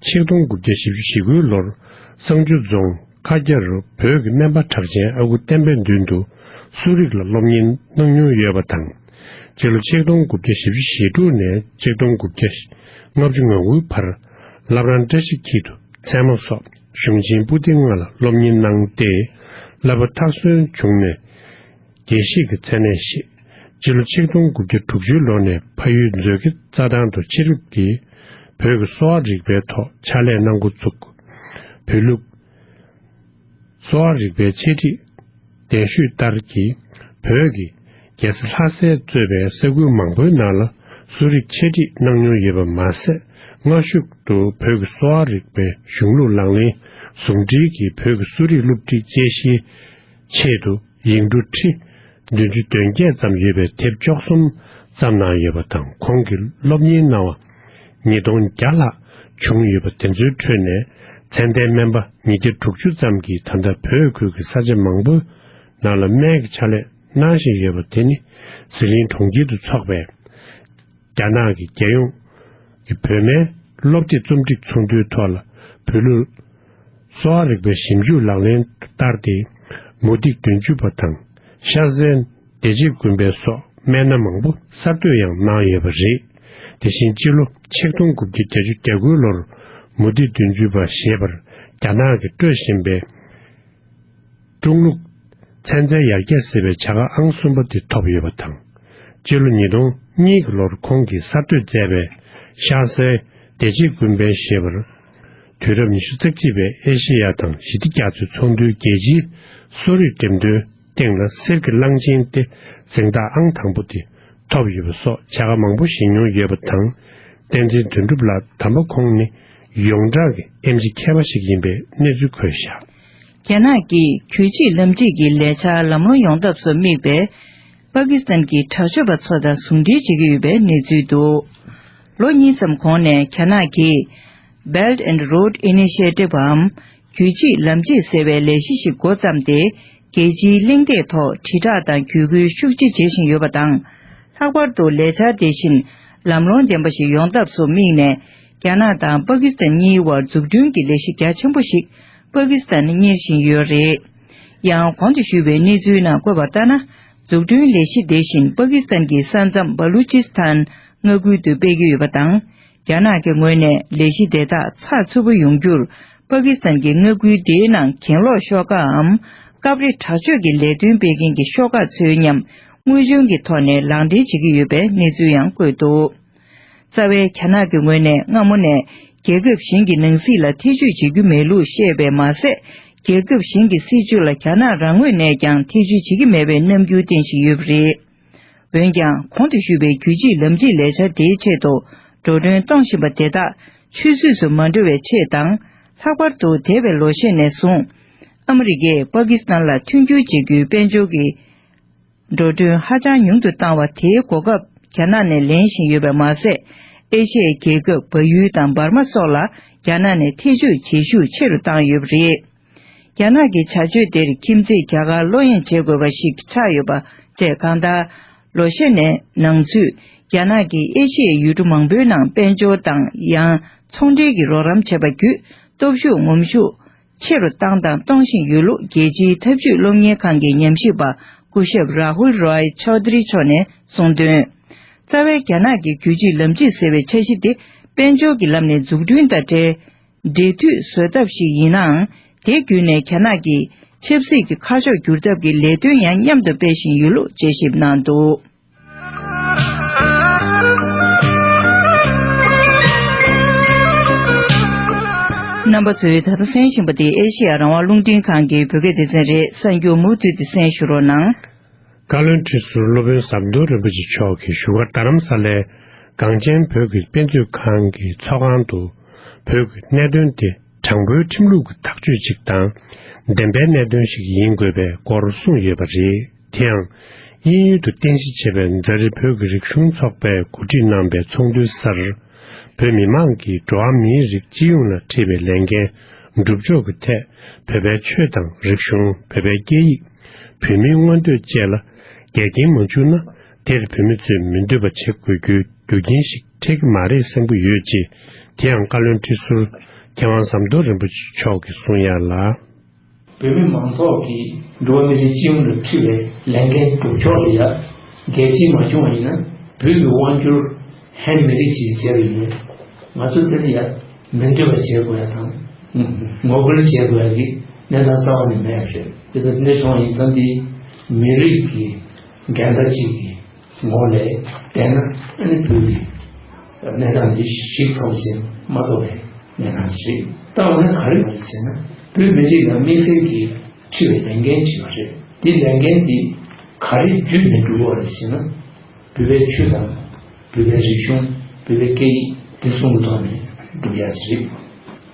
ཆིག་སྟོང་དགུ་བརྒྱ་བཞི་བཅུ་ཞེ་དགུའི་ལོར་གསང་ཆུ་རྫོང་ཁ་རྒྱ་རུ་བོད་ཀྱི་སྨན་པ་གྲགས་ཅན་ཨ་ཁུ་བསྟན་པའི་མདུན་དུ་གསོ་རིག་ལ་སློབ་གཉེར་གནང་མྱོང་ཡོད་པ་དང་། སྤྱི་ལོ་ཆིག་སྟོང་དགུ་བརྒྱ་བཞི་བཅུ་ཞེ་དྲུག་ནས་ཆིག་སྟོང་དགུ་བརྒྱ་ལྔ་བཅུ་ང་དགུའི་བར་བླ་བྲང་བཀྲ་ཤིས་འཁྱིལ་དུ་ཚད་མ་སོགས་གཞུང་ཆེན་པོ་ཏི་ལྔ་ལ་སློབ་གཉེར་གནང་སྟེ། བསླབ་པ་མཐར་སོན་བྱུང་ནས་དགེ་བཤེས་ཀྱི་མཚན་གནས་བཞེས། སྤྱི་ལོ་ཆིག་སྟོང་དགུ་བརྒྱ་དྲུག་ཅུའི་ལོ་ནས་ཕ་ཡུལ་མཛོད་དགེ་རྩྭ་ཐང་དུ་ཕྱི་རབས་ཀྱི་བོད་ཀྱི་གསོ་བ་རིག་པའི་ཐོག་ཕྱག་ལས་གནང་འགོ་བཙུགས། བོད་ལུགས་གསོ་བ་རིག་པའི་འཆད་ཁྲིད་གདན་ཞུས་ལྟར་གྱི་བོད་ཀྱི་རྒྱལ་ས་ལྷ་སའི་གཙོས་པའི་ས་ཁུལ་མང་པོའི་ནང་ལ་གསོ་རིག་འཆད་ཁྲིད་གནང་མྱོང་ཡོད་པ་མ་ཟད། སྔ་གཞུག་ཏུ་བོད་ཀྱི་གསོ་བ་རིག་པའི་གཞུང་ལུགས་ལག་ལེན་ཟུང་འབྲེལ་གྱིས་བོད་ཀྱི་གསོ་རིག་སློབ་ཁྲིད་དཔྱད་གཞིའི་ཆེད་དུ་ཡིག་འབྲུ་ཁྲི་བདུན་ཅུ་དོན་བརྒྱད་ཙམ་ཡོད་པའི་དེབ་བཅུ་གསུམ་བརྩམས་གནང་ཡོད་པ་དང་། ཁོང་གི་སློབ་གཉེར་གནང་བ་ཉིས་སྟོང་བརྒྱ་ལྷག་བྱུང་ཡོད་པ་དེ་ཚོའི་ཁྲོད་ནས་མཚན་ལྡན་སྨན་པ་ཉིས་བརྒྱ་དྲུག་ཅུ་ཙམ་གྱིས་ད་ལྟ་བོད་ཁུལ་གྱི་ས་ཆ་མང་པོའི་ནང་ལ་སྨན་གྱི་ཕྱག་ལས་གནང་བཞིན་ཡོད་པ་དེ་ནི་ཟི་ལིང་གྲོང་ཁྱེར་དུ་འཚོགས་པའི་རྒྱ་ནག་གི་རྒྱལ་ཡོངས་ཀྱི་བོད་སྨན་སློབ་དེབ་རྩོམ་སྒྲིག་ཚོགས་འདུའི་ཐོག་ལ་བོད་ལུགས་གསོ་བ་རིག་པའི་ཞིབ་འཇུག་ལག་ལེན་དུ་བསྟར་ཏེ། མུ་ཏིག་བདུན་ཅུ་པ་དང་ཤ་ཟའི་བདེ་བྱེད་ཀུན་ཕན་སོགས་སྨན་སྣ་མང་པོ་གསར་གཏོད་ཡང་གནང་ཡོད་པ་རེད། དེ་བཞིན་སྤྱི་ལོ་ཆིག་སྟོང་དགུ་བརྒྱ་བརྒྱད་ཅུ་གྱ་དགུའི་ལོར་མུ་ཏིག་བདུན་ཅུ་པ་ཞེས་པར་རྒྱ་ནག་གིས་སྤྲོད་བཞིན་པའི་ཀྲུང་ལུགས་ཚན་རྩལ་ཡར་རྒྱས་ཟེར་བའི་བྱ་དགའ་ཨང་གསུམ་པ་དེ་ཐོབ་ཡོད་པ་དང་། སྤྱི་ལོ་ཉིས་སྟོང་གཉིས་ཀྱི་ལོར་ཁོང་གིས་གསར་གཏོད་མཛད་པའི་ཤ་ཟའི་བདེ་བྱེད་ཀུན་ཕན་ཞེས་པར། དུས་རབས་ཉི་ཤུ་རྩ་གཅིག་པའི་ཨེ་ཤེ་ཡ་དང་ཞི་བདེ་རྒྱ་མཚོའི་ཚོགས་འདུའི་རྒྱལ་སྤྱིའི་གསོ་རིག་འགྲེམས་སྟོན་སྟེང་ལ་གསེར་གྱི་གླང་ཆེན་ཏེ་གཟེངས་རྟགས་ཨང་དང་པོ་དེ་ཐོབ་ཡོད་པ་སོགས་བྱ་དགའ་མང་པོ་བཞེས་མྱོང་ཡོད་པ་དང་། བསྟན་འཛིན་དོན་གྲུབ་ལགས་དམ་པ་ཁོང་ནི་ཡོངས་གྲགས་ཀྱི་ཨེམ་ཆི་མཁས་པ་ཞིག་ཡིན་པའི་གནས་ཚུལ་འཁོད་བཞག་རྒྱ་ནག་གིས་རྒྱུད་གཅིག་ལམ་གཅིག་གི་ལས་འཆར་ལམ་ལྷོང་ཡོང་ཐབས་སུ་དམིགས་པའི་པ་ཀི་སི་ཐན་གྱི་དྲག་སྤྱོད་པ་ཚོ་དང་ཟུང་འབྲེལ་བྱེད་ཀྱི་ཡོད་པའི་གནས་ཚུལ་འདུག་ལོ་གཉིས་ཙམ་གོང་ནས་རྒྱ་ནག་གིས་Belt and Road Initiativeའམ་རྒྱུད་གཅིག་ལམ་གཅིག་ཟེར་བའི་ལས་གཞི་ཞིག་འགོ་བརྩམས་ཏེ། རྒྱལ་སྤྱིའི་གླེང་སྟེགས་ཐོག་དྲིལ་བསྒྲགས་དང་བརྒྱུད་སྐུལ་ཤུགས་ཆེ་བྱེད་བཞིན་ཡོད་པ་དང་། ལྷག་པར་དུ་ལས་འཆར་དེ་བཞིན་ལམ་ལྷོང་ལྡན་པ་ཞིག་ཡོང་ཐབས་སུ་དམིགས་ནས། རྒྱ་ནག་དང་པ་ཀི་སི་ཐན་གཉིས་དབར་འཛུགས་སྐྲུན་གྱི་ལས་གཞི་རྒྱ་ཆེན་པོ་ཞིག་པ་ཀི་སི་ཐན་གཉེར་བཞིན་ཡོད་རེད། ཡང་གོང་དུ་ཞུས་པའི་གནས་ཚུལ་ནང་བཀོད་པ་ལྟར་ན། འཛུགས་སྐྲུན་ལས་གཞི་དེ་བཞིན་པ་ཀི་སི་ཐན་གྱི་ས་མཚམས་བ་ལུ་ཅི་སི་ཐན་མངའ་ཁུལ་དུ་སྤེལ་གྱི་ཡོད་པ་དང་། རྒྱ་ནག་གི་ངོས་ནས་ལས་གཞི་དེ་དག་ཚགས་ཚུད་པོ་ཡོང་རྒྱུར། པ་ཀི་སི་ཐན་གྱི་མངའ་ཁུལ་དེའི་ནང་གྱེན་ལོག་ཤོག་ཁགའམ། སྐབས་རེ་དྲག་སྤྱོད་ཀྱི་ལས་དོན་སྤེལ་མཁན་གྱི་ཤོག་ཁག་ཚོའི་མཉམ་དངོས་སྦྱོང་གི་ཐོག་ནས་ལག་འབྲེལ་བྱེད་ཀྱི་ཡོད་པའི་གནས་ཚུལ་ཡང་བཀོད་འདུག་རྩ་བའི་རྒྱ་ནག་གི་ངོས་ནས་སྔ་མོ་ནས་རྒྱལ་ཁབ་གཞན་གྱི་ནང་སྲིད་ལ་ཐེ་བྱུས་བྱེད་རྒྱུ་མེད་ལུགས་བཤད་པས་མ་ཟད། རྒྱལ་ཁབ་གཞན་གྱི་སྲིད་བྱུས་ལ་རྒྱ་ནག་རང་ངོས་ནས་ཀྱང་ཐེ་བྱུས་བྱེད་ཀྱི་མེད་པའི་རྣམ་འགྱུར་བསྟན་བཞིན་ཡོད་པ་རེད། འོན་ཀྱང་། གོང་དུ་ཞུས་པའི་རྒྱུད་གཅིག་ལམ་གཅིག་ལས་འཆར་དེའི་ཆེད་དུ་འགྲོ་གྲོན་གཏོང་བཞིན་པ་དེ་དག་ཆུད་ཟོས་སུ་མ་འགྲོ་བའི་ཆེད་དང་། ལྷག་པར་དུ་འདས་པའི་ལོ་ཤས་ནས་བཟུང་། ཨ་མི་རི་ཀས་པ་ཀི་སི་ཐན་ལ་མཐུན་འགྱུར་བྱེད་རྒྱུའི་དཔལ་འབྱོར་གྱི་འགྲོ་གྲོན་ཧ་ཅང་ཉུང་དུ་བཏང་བ་དེའི་གོ་སྐབས་རྒྱ་ནག་ནས་ལེན་བཞིན་ཡོད་པ་མ་ཟད། ཨེ་ཤི་ཡའི་རྒྱལ་ཁབ་བལ་ཡུལ་དང་འབར་མ་སོགས་ལ་རྒྱ་ནག་ནས་ཐེ་བྱུས་བྱེད་ཤུགས་ཆེ་རུ་བཏང་ཡོད་པ་རེད། རྒྱ་ནག་གི་བྱ་སྤྱོད་དེར་ཁྱིམ་མཚེས་རྒྱ་གར་བློ་གཡེང་བྱེད་དགོས་པ་ཞིག་ཆགས་ཡོད་པ་བཅས། གང་ལྟར། ལོ་ཤས་ནས་ནང་ཚུད་རྒྱ་ནག་གིས་ཨེ་ཤི་ཡའི་ཡུལ་གྲུ་མང་པོའི་ནང་དཔལ་འབྱོར་དང་ཡང་ཚོང་འབྲེལ་གྱི་རོགས་རམ་བྱས་པ་བརྒྱུད། སྟོབས་ཤུགས་ངོམ་ཤུགས་ཆེ་རུ་བཏང་དང་གཏོང་བཞིན་ཡོད་ལུགས་རྒྱལ་སྤྱིའི་འཐབ་ཇུས་སློབ་གཉེར་ཁང་གི་ཉམས་ཞིབ་པ་སྐུ་ཞབས་རཱ་ཧུལ་རོའི་ཆོ་དྷི་རི་མཆོག་ནས་གསུངས་དོན། རྩ་བའི་རྒྱ་ནག་གི་རྒྱུད་གཅིག་ལམ་གཅིག་ཟེར་བའི་འཆར་གཞི་དེ་དཔལ་འབྱོར་གྱི་ལམ་ནས་འཛུགས་སྐྲུན་དང་འབྲེལ། འབྲེལ་མཐུད་བཟོ་ཐབས་ཤིག་ཡིན་ནའང་། དེ་བརྒྱུད་ནས་རྒྱ་ནག་གི་ཆབ་སྲིད་ཀྱི་ཁ་ཕྱོགས་བསྒྱུར་ཐབས་ཀྱི་ལས་དོན་ཡང་མཉམ་དུ་སྤེལ་བཞིན་ཡོད་ལུགས་དཔྱད་ཞིབ་གནང་འདུག། རྣམ་པ་ཚོས་ད་ལྟ་གསན་བཞིན་པ་དེ་ཨེ་ཤེ་ཡ་རང་དབང་རླུང་འཕྲིན་ཁང་གི་བོད་སྐད་སྡེ་ཚན་རེད། གསར་འགྱུར་མུ་མཐུད་དེ་གསན་ཞུ་རོགས་གནང་། བཀའ་བློན་ཁྲི་ཟུར་སློབ་དཔོན་ཟམ་གདོང་རིན་པོ་ཆེ་མཆོག་གིས་བཞུགས་སྒར་རྡ་རམ་ས་ལའི་གངས་ཅན་བོད་ཀྱི་དཔེ་མཛོད་ཁང་གི་ཚོགས་ཁང་དུ། བོད་ཀྱི་གནད་དོན་དེ་དྲང་པོའི་ཁྲིམས་ལུགས་ཀྱི་ཐག་གཅོད་ཅིག་དང་། བདེན་པའི་གནད་དོན་ཞིག་ཡིན་དགོས་པའི་སྐོར་གསུངས་ཡོད་པ་རེད། དེ་ཡང་། དབྱིན་ཡུལ་དུ་རྟེན་གཞི་བྱས་པའི་ཛ་རི་བོད་ཀྱི་རིག་གཞུང་ཚོགས་པས་གོ་སྒྲིག་གནང་པའི་ཚོགས་འདུའི་སར། བོད་མི་མང་གིས་འགྲོ་བ་མིའི་རིགས་སྤྱི་ཡོངས་ལ་འཁྲི་བའི་ལས་འགན་སྒྲུབ་ཕྱོགས་ཀྱི་ཐད། བོད་པའི་ཆོས་དང་རིག་གཞུང་། བོད་པའི་སྐད་ཡིག་བོད་མིའི་མངོན་འདོད་བཅས་ལ་འགལ་རྐྱེན་མ་བྱུང་ན། དེར་བོད་མི་ཚོས་མི་འདོད་པ་བྱེད་དགོས་རྒྱུའི་རྒྱུ་རྐྱེན་ཞིག་འཕྲད་ཀྱི་མ་རེད་བསམ་གྱི་ཡོད་ཅེས། དེ་ཡང་བཀའ་བློན་ཁྲི་ཟུར་མཁས་དབང་ཟམ་གདོང་རིན་པོ་ཆེ་མཆོག་གིས་གསུངས་ཡ་ལ། བོད་མི་མང་ཚོགས་ཀྱིས་འགྲོ་བ་མི་རིགས་སྤྱི་ཡོངས་ལ་འཁྲི་བའི་ལས་འགན་སྒྲུབ་ཕྱོགས་ལ་ཡ་འགལ་རྐྱེན་མ་བྱུང་བ་ཡིན་ན། བོད་ཀྱི་དབང་སྒྱུར་ཧན་མི་རིགས་ཀྱིས་བྱས་པ་ཡིན་ན། ང་ཚོ་དེ་ལ་ཡ་མི་འདོད་པ་བྱེད་དགོས་ཡ་དང་། ངོ་རྒོལ་བྱེད་དགོས་ཡ་གི་གནས་སྟངས་རྩ་བ་ནས་མེད་པ་རེད། དེ་ལྟར་གནས་སོང་བ་ཡིན་ཙང་། དེ་མི་རིགས་ཀྱི་འགལ་ཟླ་གཅིག་གི་ངོ་ལ་བལྟས་ན། ཨ་ནི་བོད་ཀྱི་གནས་སྟངས་འདི་ཞིབ་ཚགས་ཅན་མ་གཏོགས་པའི་གནས་སྟངས་ཤིག་རེད། ད་འོ་ན་ག་རེ་ཡོད་ཟེར་ན། བོད་མི་རིགས་ལ་དམིགས་བསལ་གྱི་འཁྲི་བའི་ལས་འགན་ཅིག་ཡོད་རེད། དེ་ལས་འགན་དེ་ག་རེ་བརྒྱུད་ནས་སྒྲུབ་དགོས་རེད་ཟེར་ན། བོད་པའི་ཆོས་དང་། བོད་པའི་རིག་གཞུང་། བོད་པའི་སྐད་ཡིག་དེ་གསུམ་གྱི་ཐོག་ནས་སྒྲུབ་ཡ་ཅིག་རེད།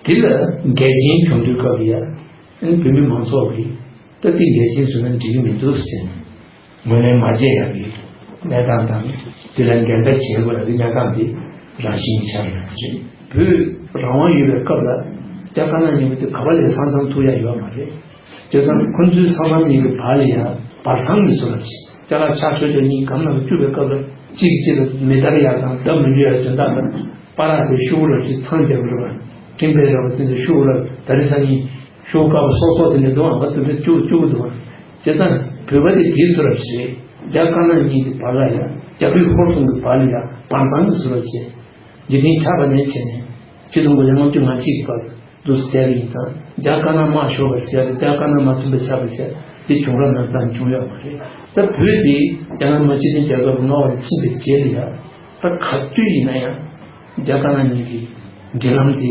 དེ་ལ་འགལ་རྐྱེན་བྱུང་དུས་སྐབས་ལ་ཡ། ཨ་ནི་བོད་མི་མང་ཚོགས་ཀྱིས་ད་ལྟའི་འགལ་རྐྱེན་བཟོས་ན་འགྲིག་གི་མི་འདུག་ཟེར་ནས། ངོས་ལེན་མ་བྱས་ཡག་གི་གནས་སྟངས་དང་། དེ་ལ་འགལ་ཟླ་བྱེད་དགོས་ཡག་གི་གནས་སྟངས་དེ་རང་བཞིན་ཆགས་ཡོད་རེད། བོད་རང་དབང་ཡོད་པའི་སྐབས་ལ་རྒྱ་དཀར་ནག་གཉིས་པོ་དེ་ག་པ་ལས་ས་མཚམས་ཐུག་ཡ་ཡོད་མ་རེད། བྱས་ཙང་ཁོ་ཚོའི་ས་མཚམས་གཉིས་ཀྱི་བར་ལ་ཡ་བར་ཚང་གི་བཟོ་འདྲ་བྱས། ཅ་ལག་ཆག་ཆོག་ཆོག་གཉིས་སྒམ་ནང་བཅུག་པའི་སྐབས་ལ་གཅིག་གིས་གཅིག་ལ་མེ་སྟར་ཡ་དང་བརྡབ་མི་འཇུག་ཡ་དོན་དག་ལ་པ་རག་དེ་ཤོག་གུ་འདྲ་ཅིག་ཚང་རྒྱབ་རེད་པ། ཁྲིམས་དཔེ་རེད་པ་ཟེར་ནས་ཤོག་གུ་ལ་ད་རེས་སང་ཉིན། ཤོག་ཁག་སོ་སོ་དེ་འདྲ་འདུག་ཨང་། ང་དེ་འདྲ་བཅུག་བཅུག་གི་འདུག་ཨང་། བྱས་ཙང་བོད་པ་དེ་དེའི་ཚུལ་རབ་ཞིག་རེད། རྒྱ་དཀར་ནག་གཉིས་ཀྱི་བར་ལ་ཡང་རྒྱ་བོད་ཧོར་གསུམ་གྱི་བར་ལ་ཡང་བར་མཚམས་ཀྱི་ཚུལ་རབ་བྱས། འཇིག་རྟེན་ཆགས་པ་ནས་བྱས་ནས་ཆིག་སྟོང་དགུ་བརྒྱ་ལྔ་བཅུ་ང་གཅིག་གི་བར་དུ་བསྡད་པ་ཡིན་ཙང་། རྒྱ་དཀར་ནག་དམག་ཤོར་བར་བྱས་རེད། རྒྱ་དཀར་ནག་མ་མཐུན་པ་ཆགས་པར་བྱས་དེ་བྱུང་རབས་ནང་ཙང་བྱུང་ཡོད་མ་རེད། ད་བོད་དེ་རྒྱ་ནག་མ་སྤྱི་མཐུན་རྒྱལ་ཁབ་མངའ་འོག་ལ་ཕྱིན་པའི་རྗེས་ལ་ཡང་། ད་ག་དུས་ཡིན་ན་ཡང་རྒྱ་དཀར་ནག་གཉིས་ཀྱི་འབྲེལ་ལམ་དེ་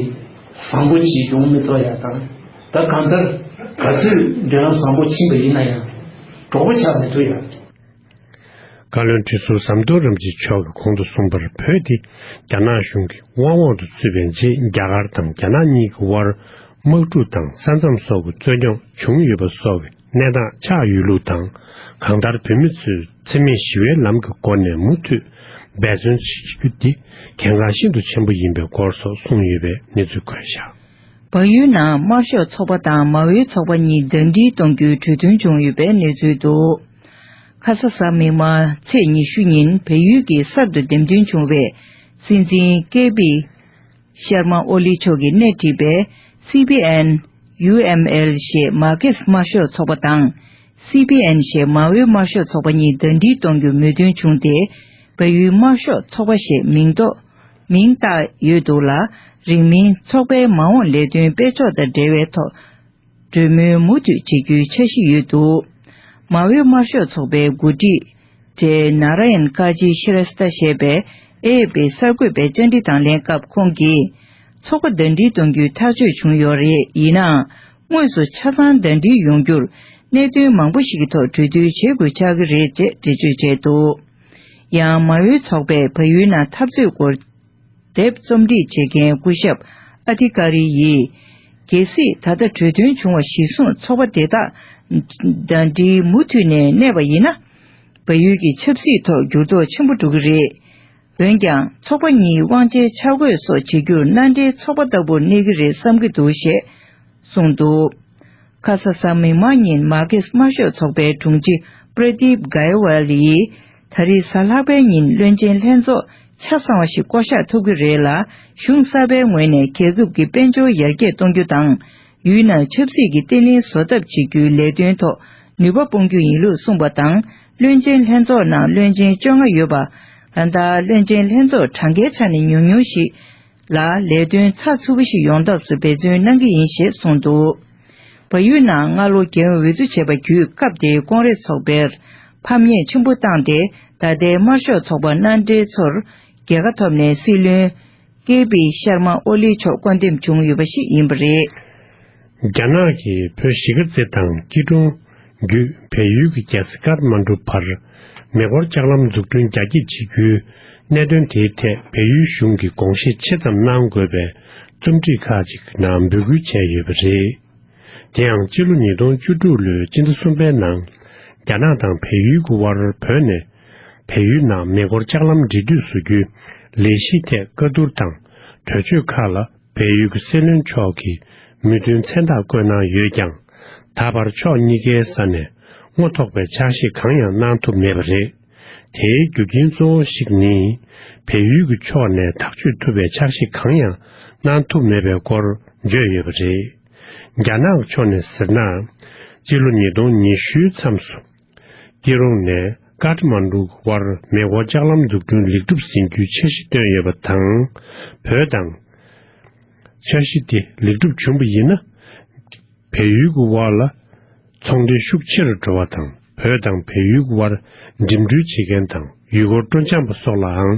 བཟང་པོ་ཅིག་ཡོང་མི་ཐུབ་ཡ་དང་། ད་གང་ལྟར་ག་ཚོད་འབྲེལ་ལམ་བཟང་པོ་ཕྱིན་པ་ཡིན་ན་ཡང་གྲོགས་པོ་ཆགས་མི་ཐུབ་ཡ། བཀའ་བློན་ཁྲི་ཟུར་ཟམ་གདོང་རིན་པོ་ཆེ་མཆོག་གིས་གོང་དུ་གསུངས་པར། བོད་དེ་རྒྱ་ནག་གཞུང་གི་དབང་འོག་ཏུ་ཚུད་པའི་རྗེས། རྒྱ་གར་དང་རྒྱ་ནག་གཉིས་ཀྱི་དབར་དམག་འཁྲུག་དང་ས་མཚམས་སོགས་ཀྱི་རྩོད་རྙོག་བྱུང་ཡོད་པ་སོགས་ཀྱི་གནས་སྟངས་ཆགས་ཡོད་ལུགས་དང་། གང་ལྟར་བོད་མི་ཚོས་འཚེ་མེད་ཞི་བའི་ལམ་གྱི་སྒོ་ནས་མུ་མཐུད་འབད་བརྩོན་བྱེད་རྒྱུ་འདི་གལ་འགངས་ཤིན་ཏུ་ཆེན་པོ་ཡིན་པའི་སྐོར་སོགས་གསུངས་ཡོད་པའི་གནས་ཚུལ་བཀོད་བཞག། བལ་ཡུལ་ནང་དམར་ཤོག་ཚོགས་པ་དང་མའོའི་ཚོགས་པ་གཉིས་ཟླ་སྒྲིལ་གཏོང་རྒྱུའི་གྲོས་མཐུན་བྱུང་ཡོད་པའི་གནས་ཚུལ་འདུག། ཁ་ས་གཟའ་མིག་དམར་ཚེས་ཉི་ཤུ་ཉིན་བལ་ཡུལ་གྱི་གསར་དུ་འདེམས་ཐོན་བྱུང་བའི་སྲིད་འཛིན་ཀེ་པི་ཤར་མ་ཨོ་ལི་མཆོག་གིས་སྣེ་ཁྲིད་པའི་སི་པི་ཨེན་ཡུ་ཨེམ་ཨེལ་ཞེས་མར་ཁེ་སི་དམར་ཤོག་ཚོགས་པ་དང་། སི་པི་ཨེན་ཞེས་མའོའི་དམར་ཤོག་ཚོགས་པ་གཉིས་ཟླ་སྒྲིལ་གཏོང་རྒྱུ་མོས་མཐུན་བྱུང་སྟེ། བལ་ཡུལ་དམར་ཤོག་ཚོགས་པ་ཞེས་མིང་འདོགས། མིང་བཏགས་ཡོད་འདུག་ལ། རིང་མིན་ཚོགས་པའི་མ་འོངས་ལས་དོན་སྤེལ་ཕྱོགས་དང་འབྲེལ་བའི་ཐོག་གྲོས་མོལ་མུ་མཐུད་བྱེད་རྒྱུའི་འཆར་གཞི་ཡོད་འདུག། མའོའི་དམར་ཤོག་ཚོགས་པའི་འགོ་ཁྲིད་ཏྲེ་ན་ར་ཡན་ཀ་ཇི་ཤི་ར་སི་ཏ་ཞེས་པས་ཨེ་ཨེ་པི་གསར་འགོད་པའི་བཅར་འདྲི་དང་ལེན་སྐབས་ཁོང་གིས། ཚོགས་པ་ཟླ་སྒྲིལ་གཏོང་རྒྱུའི་ཐག་གཅོད་བྱུང་ཡོད་རེད། ཡིན་ནའང་། དངོས་སུ་ཆ་ཚང་ཟླ་སྒྲིལ་ཡོང་རྒྱུར་གནད་དོན་མང་པོ་ཞིག་གི་ཐོག་གྲོས་བསྡུར་བྱེད་དགོས་ཆགས་ཀྱི་རེད་ཅེས་འགྲེལ་བརྗོད་བྱས་འདུག། ཡང་། མའོའི་ཚོགས་པས་བལ་ཡུལ་ནང་འཐབ་རྩོད་སྐོར། དེབ་རྩོམ་སྒྲིག་བྱེད་མཁན་སྐུ་ཞབས་ཨ་ཐི་ཀ་རི་ཡིས། གལ་སྲིད་ད་ལྟ་གྲོས་མཐུན་བྱུང་བ་གཞིར་བཟུང་ཚོགས་པ་དེ་དག་ཟླ་སྒྲིལ་མུ་མཐུད་ནས་གནས་པ་ཡིན་ན། བལ་ཡུལ་གྱི་ཆབ་སྲིད་ཐོག་འགྱུར་ལྡོག་ཆེན་པོ་འགྲོ་གི་རེད། འོན་ཀྱང་། ཚོགས་པ་གཉིས་དབང་ཆའི་ཆ་བགོས་སོགས་བྱེད་རྒྱུར་མནའ་འབྲེལ་ཚོགས་པ་ལྟ་བུར་གནས་ཀྱི་རེད་བསམ་གྱི་འདུག་ཞེས་གསུངས་འདུག། ཁ་ས་གཟའ་མིག་དམར་ཉིན་མར་ཁེ་སི་དམར་ཤོག་ཚོགས་པའི་དྲུང་ཆེ་པྲ་དིབ་གྷའེ་ཝལ་ཡིས། ད་རེས་གཟའ་ལྷག་པའི་ཉིན་བློན་ཆེན་ལྷན་ཚོགས་ཆ་ཚང་བ་ཞིག་བསྐོ་གཞག་ཐུབ་ཀྱི་རེད་ལ། གཞུང་གསར་པའི་ངོས་ནས་རྒྱལ་ཁབ་ཀྱི་དཔལ་འབྱོར་ཡར་རྒྱས་གཏོང་རྒྱུ་དང་། ཡུལ་ནང་ཆབ་སྲིད་ཀྱི་བརྟན་ལྷིང་བཟོ་ཐབས་བྱེད་རྒྱུའི་ལས་དོན་ཐོག་ནུས་པ་སྤུངས་རྒྱུ་ཡིན་ལུགས་གསུངས་པ་དང་། བློན་ཆེན་ལྷན་ཚོགས་ནང་བློན་ཆེན་བཅོ་ལྔ་ཡོད་པ། ད་ལྟ་བློན་ཆེན་ལྷན་ཚོགས་གྲངས་ཀའི་ཆ་ནས་ཉུང་ཉུང་ཞིག་ལ་ལས་དོན་ཚགས་ཚུད་པོ་ཞིག་ཡོང་ཐབས་སུ་འབད་བརྩོན་གནང་གི་ཡིན་ཞེས་གསུངས་འདུག་བལ་ཡུལ་ནང་སྔ་ལོ་རྒྱལ་ཡོངས་འོས་བསྡུ་བྱས་པ་བརྒྱུད་སྐབས་དེའི་ཀོང་རེས་ཚོགས་པས་ཕམ་ཉེས་ཆེན་པོ་བཏང་སྟེ། ད་ལྟའི་དམར་ཤོག་ཚོགས་པ་མནའ་འབྲེལ་ཚོར་རྒྱལ་ཁ་ཐོབ་ནས་སྲིད་བློན་ཀེ་པི་ཤར་མ་ཨོ་ལི་མཆོག་བསྐོ་འདེམས་བྱུང་ཡོད་པ་ཞིག་ཡིན་པ་རེད། རྒྱ་ནག་གིས་བོད་གཞིས་ཀ་རྩེ་དང་སྐྱིད་གྲོང་བརྒྱུད་བལ་ཡུལ་གྱི་རྒྱལ་ས་ཀཏ་མན་གྲུ་བར་མེ་འཁོར་ལྕགས་ལམ་འཛུགས་སྐྲུན་རྒྱ་སྐྱེད་བྱེད་རྒྱུའི་གནད་དོན་དེའི་ཐད་བལ་ཡུལ་གཞུང་གིས་དགོངས་བཞེས་ཆེ་ཙམ་གནང་དགོས་པའི་རྩོམ་སྒྲིག་ཁག་ཅིག་ནང་འབོད་སྐུལ་བྱས་ཡོད་པ་རེད། དེ་ཡང་སྤྱི་ལོ་ཉིས་སྟོང་བཅུ་དྲུག་ལོའི་སྤྱི་ཟླ་གསུམ་པའི་ནང་རྒྱ་ནག་དང་བལ་ཡུལ་གྱི་དབར་བོད་ནས་བལ་ཡུལ་ནང་མེ་འཁོར་ལྕགས་ལམ་འབྲེལ་མཐུད་བཟོ་རྒྱུའི་ལས་གཞིའི་ཐད་བཀའ་བསྡུར་དང་གྲོས་ཆོད་ཁག་ལ་བལ་ཡུལ་གྱི་སྲིད་བློན་མཆོག་གིས་མོས་མཐུན་མཚན་རྟགས་བཀོད་གནང་ཡོད་ཀྱང་། ད་བར་ཕྱོགས་གཉིས་ཀའི་ས་ནས་དངོས་ཐོག་པའི་ཕྱག་བཞེས་གང་ཡང་གནང་ཐུབ་མེད་པ་རེད། དེའི་རྒྱུ་རྐྱེན་གཙོ་བོ་ཞིག་ནི། བལ་ཡུལ་གྱི་ཕྱོགས་ནས་ཐག་གཅོད་ཐུབ་པའི་ཕྱག་བཞེས་གང་ཡང་གནང་ཐུབ་མེད་པའི་སྐོར་བརྗོད་ཡོད་པ་རེད། རྒྱ་ནག་ཕྱོགས་ནས་ཟེར་ན། སྤྱི་ལོ་ཉིས་སྟོང་ཉི་ཤུའི་མཚམས་སུ། སྐྱིད་གྲོང་ནས་ཀཏ་མན་གྲུ་བར་མེ་འཁོར་ལྕགས་ལམ་འཛུགས་སྐྲུན་ལེགས་གྲུབ་ཟིན་རྒྱུའི་འཆར་གཞི་བཏོན་ཡོད་པ་དང་། བོད་དང་འཆར་གཞི་དེ་ལེགས་གྲུབ་བྱུང་བ་ཡིན་ན། བལ་ཡུལ་གྱི་དབར་ལ་ཚོང་འབྲེལ་ཤུགས་ཆེ་རུ་འགྲོ་བ་དང་། བོད་དང་བལ་ཡུལ་གྱི་དབར་འགྲིམ་འགྲུལ་བྱེད་མཁན་དང་ཡུལ་སྐོར་སྤྲོ་འཆམ་པ་སོགས་ལའང་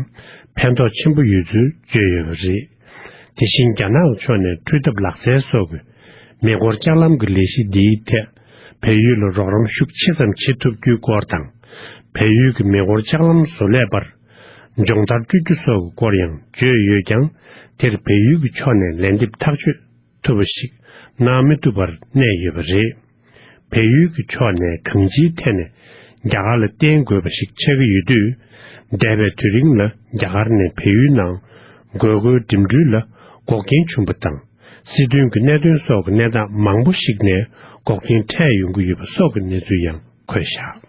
ཕན་ཐོགས་ཆེན་པོ་ཡོད་ཚུལ་བརྗོད་ཡོད་པ་རེད། དེ་བཞིན་རྒྱ་ནག་ཕྱོགས་ནས་འཕྲུལ་ཐབ་ལག་རྩལ་སོགས་ཀྱི་མེ་འཁོར་ལྕགས་ལམ་གྱི་ལས་གཞི་འདིའི་ཐད་བལ་ཡུལ་ལ་རོགས་རམ་ཤུགས་ཆེ་ཙམ་བྱེད་ཐུབ་རྒྱུའི་སྐོར་དང་། བལ་ཡུལ་གྱི་མེ་འཁོར་ལྕགས་ལམ་བཟོ་ལས་པར་སྦྱོང་བརྡར་སྤྲོད་རྒྱུ་སོགས་ཀྱི་སྐོར་ཡང་བརྗོད་ཡོད་ཀྱང་། དེར་བལ་ཡུལ་གྱི་ཕྱོགས་ནས་ལན་འདེབས་ཐག་གཅོད་ཐུབ་པ་ཞིག་གནང་མི་ཐུབ་པར་གནས་ཡོད་པ་རེད། བལ་ཡུལ་གྱི་ཕྱོགས་ནས་གང་ཅིའི་ཐད་ནས་རྒྱ་གར་ལ་བརྟེན་དགོས་པ་ཞིག་ཆགས་ཀྱི་ཡོད་དུས། འདས་པའི་དུས་རིང་ལ་རྒྱ་གར་ནས་བལ་ཡུལ་ནང་དགོས་མཁོའི་འགྲིམ་འགྲུལ་ལ་འགོག་རྐྱེན་བྱུང་བ་དང་། སྲིད་དོན་གྱི་གནད་དོན་སོགས་ཀྱི་གནས་སྟངས་མང་པོ་ཞིག་ནས་འགོག་རྐྱེན་འཕྲད་ཡོང་གི་ཡོད་པ་སོགས་ཀྱི་གནས་ཚུལ་ཡང་འཁོད་བཞག་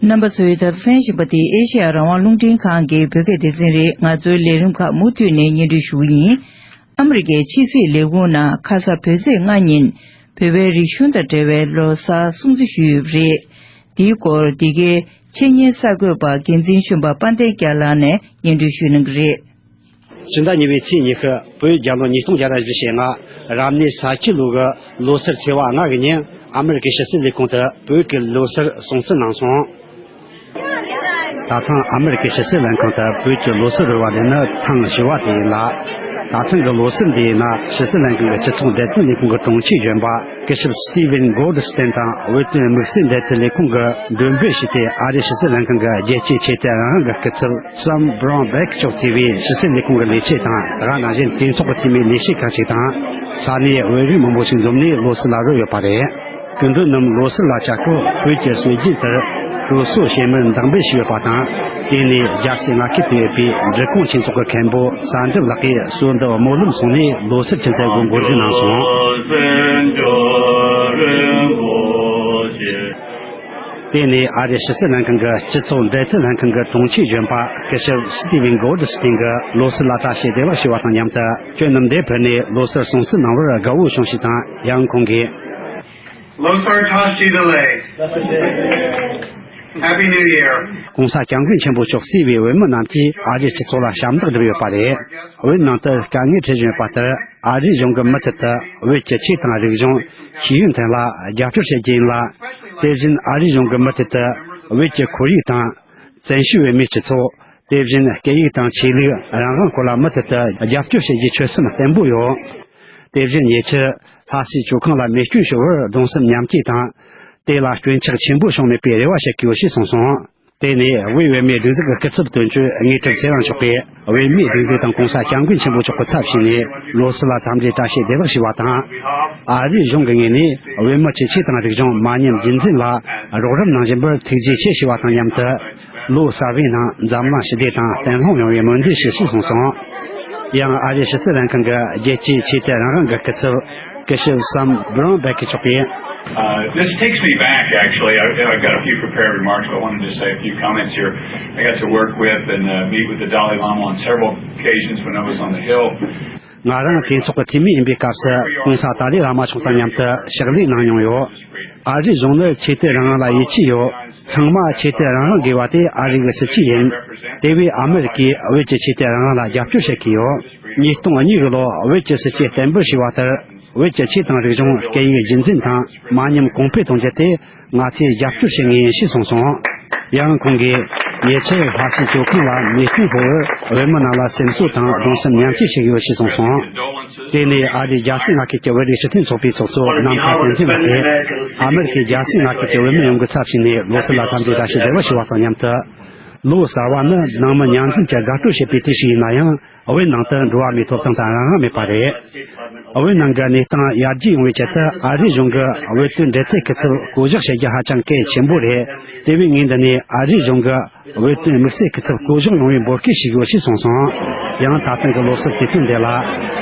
རྣམ་པ་ཚོས་ད་གསན་བཞིན་པ་དེ་ཨེ་ཤེ་ཡ་རང་དབང་རླུང་འཕྲིན་ཁང་གི་བོད་སྐད་སྡེ་ཚན་རེད། ང་ཚོའི་ལས་རིམ་ཁག་མུ་མཐུད་ནས་སྙན་སྒྲོན་ཞུ་གི་ཡིན། ཨ་མི་རི་ཀའི་ཕྱི་སྲིད་ལས་ཁུངས་ནང་ཁ་ས་བོད་ཚེས་ལྔ་ཉིན་བོད་པའི་རིག་གཞུང་དང་འབྲེལ་བའི་ལོ་གསར་སྲུང་བརྩི་ཞུས་ཡོད་པ་རེད། འདིའི་སྐོར་འདི་གའི་ཆེད་གཉེར་གསར་འགོད་པ་འགན་འཛིན་གཞོན་པ་དཔལ་ལྡན་སྐྱབས་ལགས་ནས་སྙན་སྒྲོན་ཞུ་གནང་གི་རེད། ཕྱི་ཟླ་གཉིས་པའི་ཚེས་ཉི་ཤུ་བོད་རྒྱལ་ལོ་ཉིས་སྟོང་བརྒྱ་དང་བཞི་ཞེ་ལྔ་རབ་གནས་ས་ཁྱི་ལོ་གི་ལོ་སར་ཚེས་པ་ལྔ་གི་ཉིན་ཨ་མི་རི་ཀའི་ཕྱི་སྲིད་ལས་ཁུངས་དུ་བོད་ཀྱི་ལོ་སར་སྲུང་བརྩི་གནང་སོང་། ད་ཐེངས་ཨ་མི་རི་ཀའི་ཕྱི་སྲིད་ལྷན་ཁང་དུ་བོད་ཀྱི་ལོ་སར་རོལ་བ་དེ་ནི་ཐེངས་བཞི་བ་དེ་ཡིན་ལ། ད་ཐེངས་ཀྱི་ལོ་སར་འདི་ཡིན་ན་ཕྱི་སྲིད་ལྷན་ཁང་གི་སྤྱི་ཚོགས་འབྲེལ་མཐུད་ལས་ཁུངས་ཀྱི་དྲུང་ཆེ་གཞོན་པ་སྐུ་ཞབས་Steven Goldstein་དང་བོད་དོན་དམིགས་བསལ་འབྲེལ་མཐུད་ལས་ཁུངས་ཀྱི་མགྲོན་འབོད་ཞུས་ཏེ། ཨ་རིའི་ཕྱི་སྲིད་ལྷན་ཁང་གི་རྒྱལ་སྤྱིའི་ཆོས་དད་རང་དབང་གི་སྐུ་ཚབ་Sam Brownback་མཆོག་གཙོས་པའི་ཕྱི་སྲིད་ལས་ཁུངས་ཀྱི་ལས་བྱེད་དང་། དེ་ག་ནང་བཞིན་གྲོས་ཚོགས་ཀྱི་འཐུས་མིའི་ལས་བྱེད་ཁག་ཅིག་དང་། ས་གནས་བོད་རིགས་མང་པོ་ཞིག་འཛོམས་ནས་ལོ་སར་ལ་རོལ་ཡོད་པ་རེད། སྐུ་མགྲོན་རྣམས་ལོ་སར་ལ་བཅར་སྐབས་བོད་ཀྱི་སྲོལ་རྒྱུན་ལྟར་དྲོ་གསོལ་ཞལ་མར་འདེགས་འབུལ་ཞུས་ཡོད་པ་དང་། དེ་ནས་རྒྱལ་སྲས་མངའ་ཁུལ་དུ་ཡོད་པའི་འབྲི་གུང་ཆོས་ཚོགས་ཀྱི་མཁན་པོ་གསར་འགྲུབ་ལགས་ཀྱིས་སྲོལ་འདི་སྨོན་ལམ་གསུངས་ནས་ལོ་སར་ཆུ་ཚོད་དགོན་འགོ་འཛུགས་གནང་སོང་། དེ་ནས་ཨ་རིའི་ཕྱི་སྲིད་ལྷན་ཁང་གི་སྤྱི་ཚོགས་འབྲེལ་མཐུད་ལྷན་ཁང་གི་དྲུང་ཆེ་གཞོན་པ་སྐུ་ཞབས་Steven Goldstein་གྱིས་ལོ་སར་ལ་བཀྲ་ཤིས་བདེ་ལེགས་ཞུ་བ་དང་མཉམ་དུ། ཁྱོད་རྣམས་འདིར་ཕེབས་ནས་ལོ་སར་སྲུང་བརྩི་གནང་བར་དགའ་བོ་བྱུང་ཞེས་དང་། ཡང་ཁོང་གིས། Losar Tashi Delek. Happy New Year. ༸གོང་ས་༸སྐྱབས་མགོན་ཆེན་པོ་མཆོག་གཙོས་པའི་བོད་མི་རྣམས་ཀྱིས་ཨ་རིའི་སྤྱི་ཚོགས་ལ་ཞབས་འདེགས་བསྒྲུབས་ཡོད་པ་རེད། བོད་ནང་དུ་དཀའ་ངལ་འཕྲད་བཞིན་ཡོད་པ་ལྟར། ཨ་རིའི་གཞུང་གིས་མུ་མཐུད་དུ་བོད་ཀྱི་ཆོས་དང་རིག་གཞུང་ཤེས་ཡོན་ཐད་ལ་རྒྱབ་སྐྱོར་བྱེད་རྒྱུ་ཡིན་ལ། དེ་བཞིན་ཨ་རིའི་གཞུང་གིས་མུ་མཐུད་དུ་བོད་ཀྱི་ཁོར་ཡུག་དང་། བཙན་བྱོལ་བོད་མིའི་སྤྱི་ཚོགས། དེ་བཞིན་སྐད་ཡིག་དང་ཆོས་ལུགས་རང་དབང་སྐོར་ལ་མུ་མཐུད་དུ་རྒྱབ་སྐྱོར་བྱེད་རྒྱུའི་ཆོད་སེམས་བརྟན་པོ་ཡོད། དེ་བཞིན་ཉེ་ཆར་ལྷ་སའི་ཇོ་ཁང་ལ་མེ་སྐྱོན་བྱུང་བར་གདུང་སེམས་མཉམ་སྐྱེད་དང་། དེ་ལ་སྐྱོན་ཆག་ཆེན་པོ་བྱུང་མེད་པའི་རེ་བ་བྱེད་ཀྱི་ཡོད་ཞེས་གསུངས་སོང་། དེ་ནས་དབུས་བོད་མིའི་སྒྲིག་འཛུགས་ཀྱི་སྐུ་ཚབ་དོན་གཅོད་དངོས་གྲུབ་ཚེ་རིང་མཆོག་གིས། བོད་མིའི་སྒྲིག་འཛུགས་དང་༸གོང་ས་༸སྐྱབས་མགོན་ཆེན་པོ་མཆོག་གི་ཚབ་བྱས་ནས་ལོ་སར་ལ་འཚམས་འདྲིའི་བཀྲ་ཤིས་བདེ་ལེགས་ཞུས་པ་དང་། ཨ་རིའི་གཞུང་གི་ངོས་ནས་བོད་མི་གྱི་ཆོས་དང་རིག་གཞུང་མ་ཉམས་རྒྱུན་འཛིན་ལ་རོགས་རམ་གནང་བཞིན་པར་ཐུགས་རྗེ་ཆེ་ཞུས་པ་དང་མཉམ་དུ། ལོ་གསར་པའི་ནང་འཛམ་གླིང་ཞི་བདེ་དང་བརྟན་ལྷིང་ཡོང་བའི་སྨོན་འདུན་ཞུ་ཞེས་གསུངས་སོང་། ཡང་ཨ་རིའི་ཕྱི་སྲིད་ལྷན་ཁང་གི་རྒྱལ་སྤྱིའི་ཆོས་དད་རང་དབང་གི་སྐུ་ཚབ་སྐུ་ཞབས་Sam Brownback་མཆོག་གིས། Uh, this takes me back, actually. I, I've got a few prepared remarks, but I wanted to say a few comments here. I got to work with and uh, meet with the Dalai Lama on several occasions when I was on the Hill. ང་རང་གྲོས་ཚོགས་ཀྱི་འཐུས་མི་ཡིན་པའི་སྐབས་སུ་གོང་ས་ཏཱ་ལའི་བླ་མ་མཆོག་དང་མཉམ་དུ་ཕྱག་ལས་གནང་མྱོང་ཡོད། ཨ་རིའི་གཞུང་ནི་ཆོས་དད་རང་དབང་ལ་ཡིད་ཆེས་ཡོད། ཚང་མ་ཆོས་དད་རང་དབང་དགོས་པ་དེ་ཨ་རི་གི་སྲིད་ཇུས་ཡིན། དེ་བས་ཨ་མི་རི་ཀས་བོད་ཀྱི་ཆོས་དད་རང་དབང་ལ་རྒྱབ་སྐྱོར་བྱེད་ཀྱི་ཡོད། ཉིས་སྟོང་གཉིས་གི་ལོ་བོད་ཀྱི་སྲིད་ཇུས་བརྟན་པོར་ཞུས་པ་ལྟར། བོད་ཀྱི་ཆོས་དང་རིག་གཞུང་སྐད་ཡིག་རྒྱུན་འཛིན་དང་མ་ཉམས་གོང་འཕེལ་གཏོང་རྒྱུ་དེ་ང་ཚོས་རྒྱབ་སྐྱོར་བྱེད་ངེས་ཡིན་ཞེས་གསུངས་སོང་། ཡང་ཁོང་གིས་ཉེ་ཆར་ལྷ་སའི་ཇོ་ཁང་ལ་མེ་སྐྱོན་ཕོག་པར་བོད་མི་རྣམས་ལ་སེམས་གསོ་དང་གདུང་སེམས་མཉམ་སྐྱེད་ཞུ་གི་ཡོད་ཞེས་གསུངས་སོང་། དེ་ནས་ཨ་རིའི་རྒྱལ་སྲིད་མངའ་ཁུལ་གྱི་བོད་རིགས་སྤྱི་མཐུན་ཚོགས་པའི་ཚོགས་གཙོ་ནམ་མཁའ་བསྟན་འཛིན་ལགས་ཀྱིས་ཨ་མི་རི་ཁའི་རྒྱལ་སྲིད་མངའ་ཁུལ་གྱི་བོད་མི་ཡོངས་ཀྱི་ཚབ་བྱས་ནས་ལོ་གསར་ལ་འཚམས་འདྲི་བཀྲ་ཤིས་བདེ་ལེགས་ཞུ་བ་དང་མཉམ་དུ། ལོ་གསར་བ་ནི་ནང་མི་མཉམ་འཛོམས་ཀྱི་དགའ་སྤྲོ་བྱེད་པའི་དུས་ཤིག་ཡིན་ན་ཡང་། བོད་ནང་དུ་འགྲོ་བ་མིའི་ཐོབ་ཐང་དང་རང་དབང་མེད་པ་རེད། བོད་ནང་གི་གནས་སྟངས་ཡར་རྒྱས་ཡོང་བའི་ཆེད་དུ་ཨ་རིའི་གཞུང་གིས་བོད་དོན་འབྲེལ་མཐུད་སྐུ་ཚབ་བསྐོ་གཞག་བྱེད་རྒྱུ་ཧ་ཅང་གལ་ཆེན་པོ་རེད། དེ་བས་ངས་འདི་ནས་ཨ་རིའི་གཞུང་གིས་བོད་དོན་དམིགས་བསལ་སྐུ་ཚབ་བསྐོ་གཞག་ཡོང་བའི་འབོད་སྐུལ་ཞུ་དགོས་ཞེས་གསུངས་སོང་། ཡང་ད་ཐེངས་ཀྱི་ལོ་གསར་དུས་སྟོན་དེ་ལ་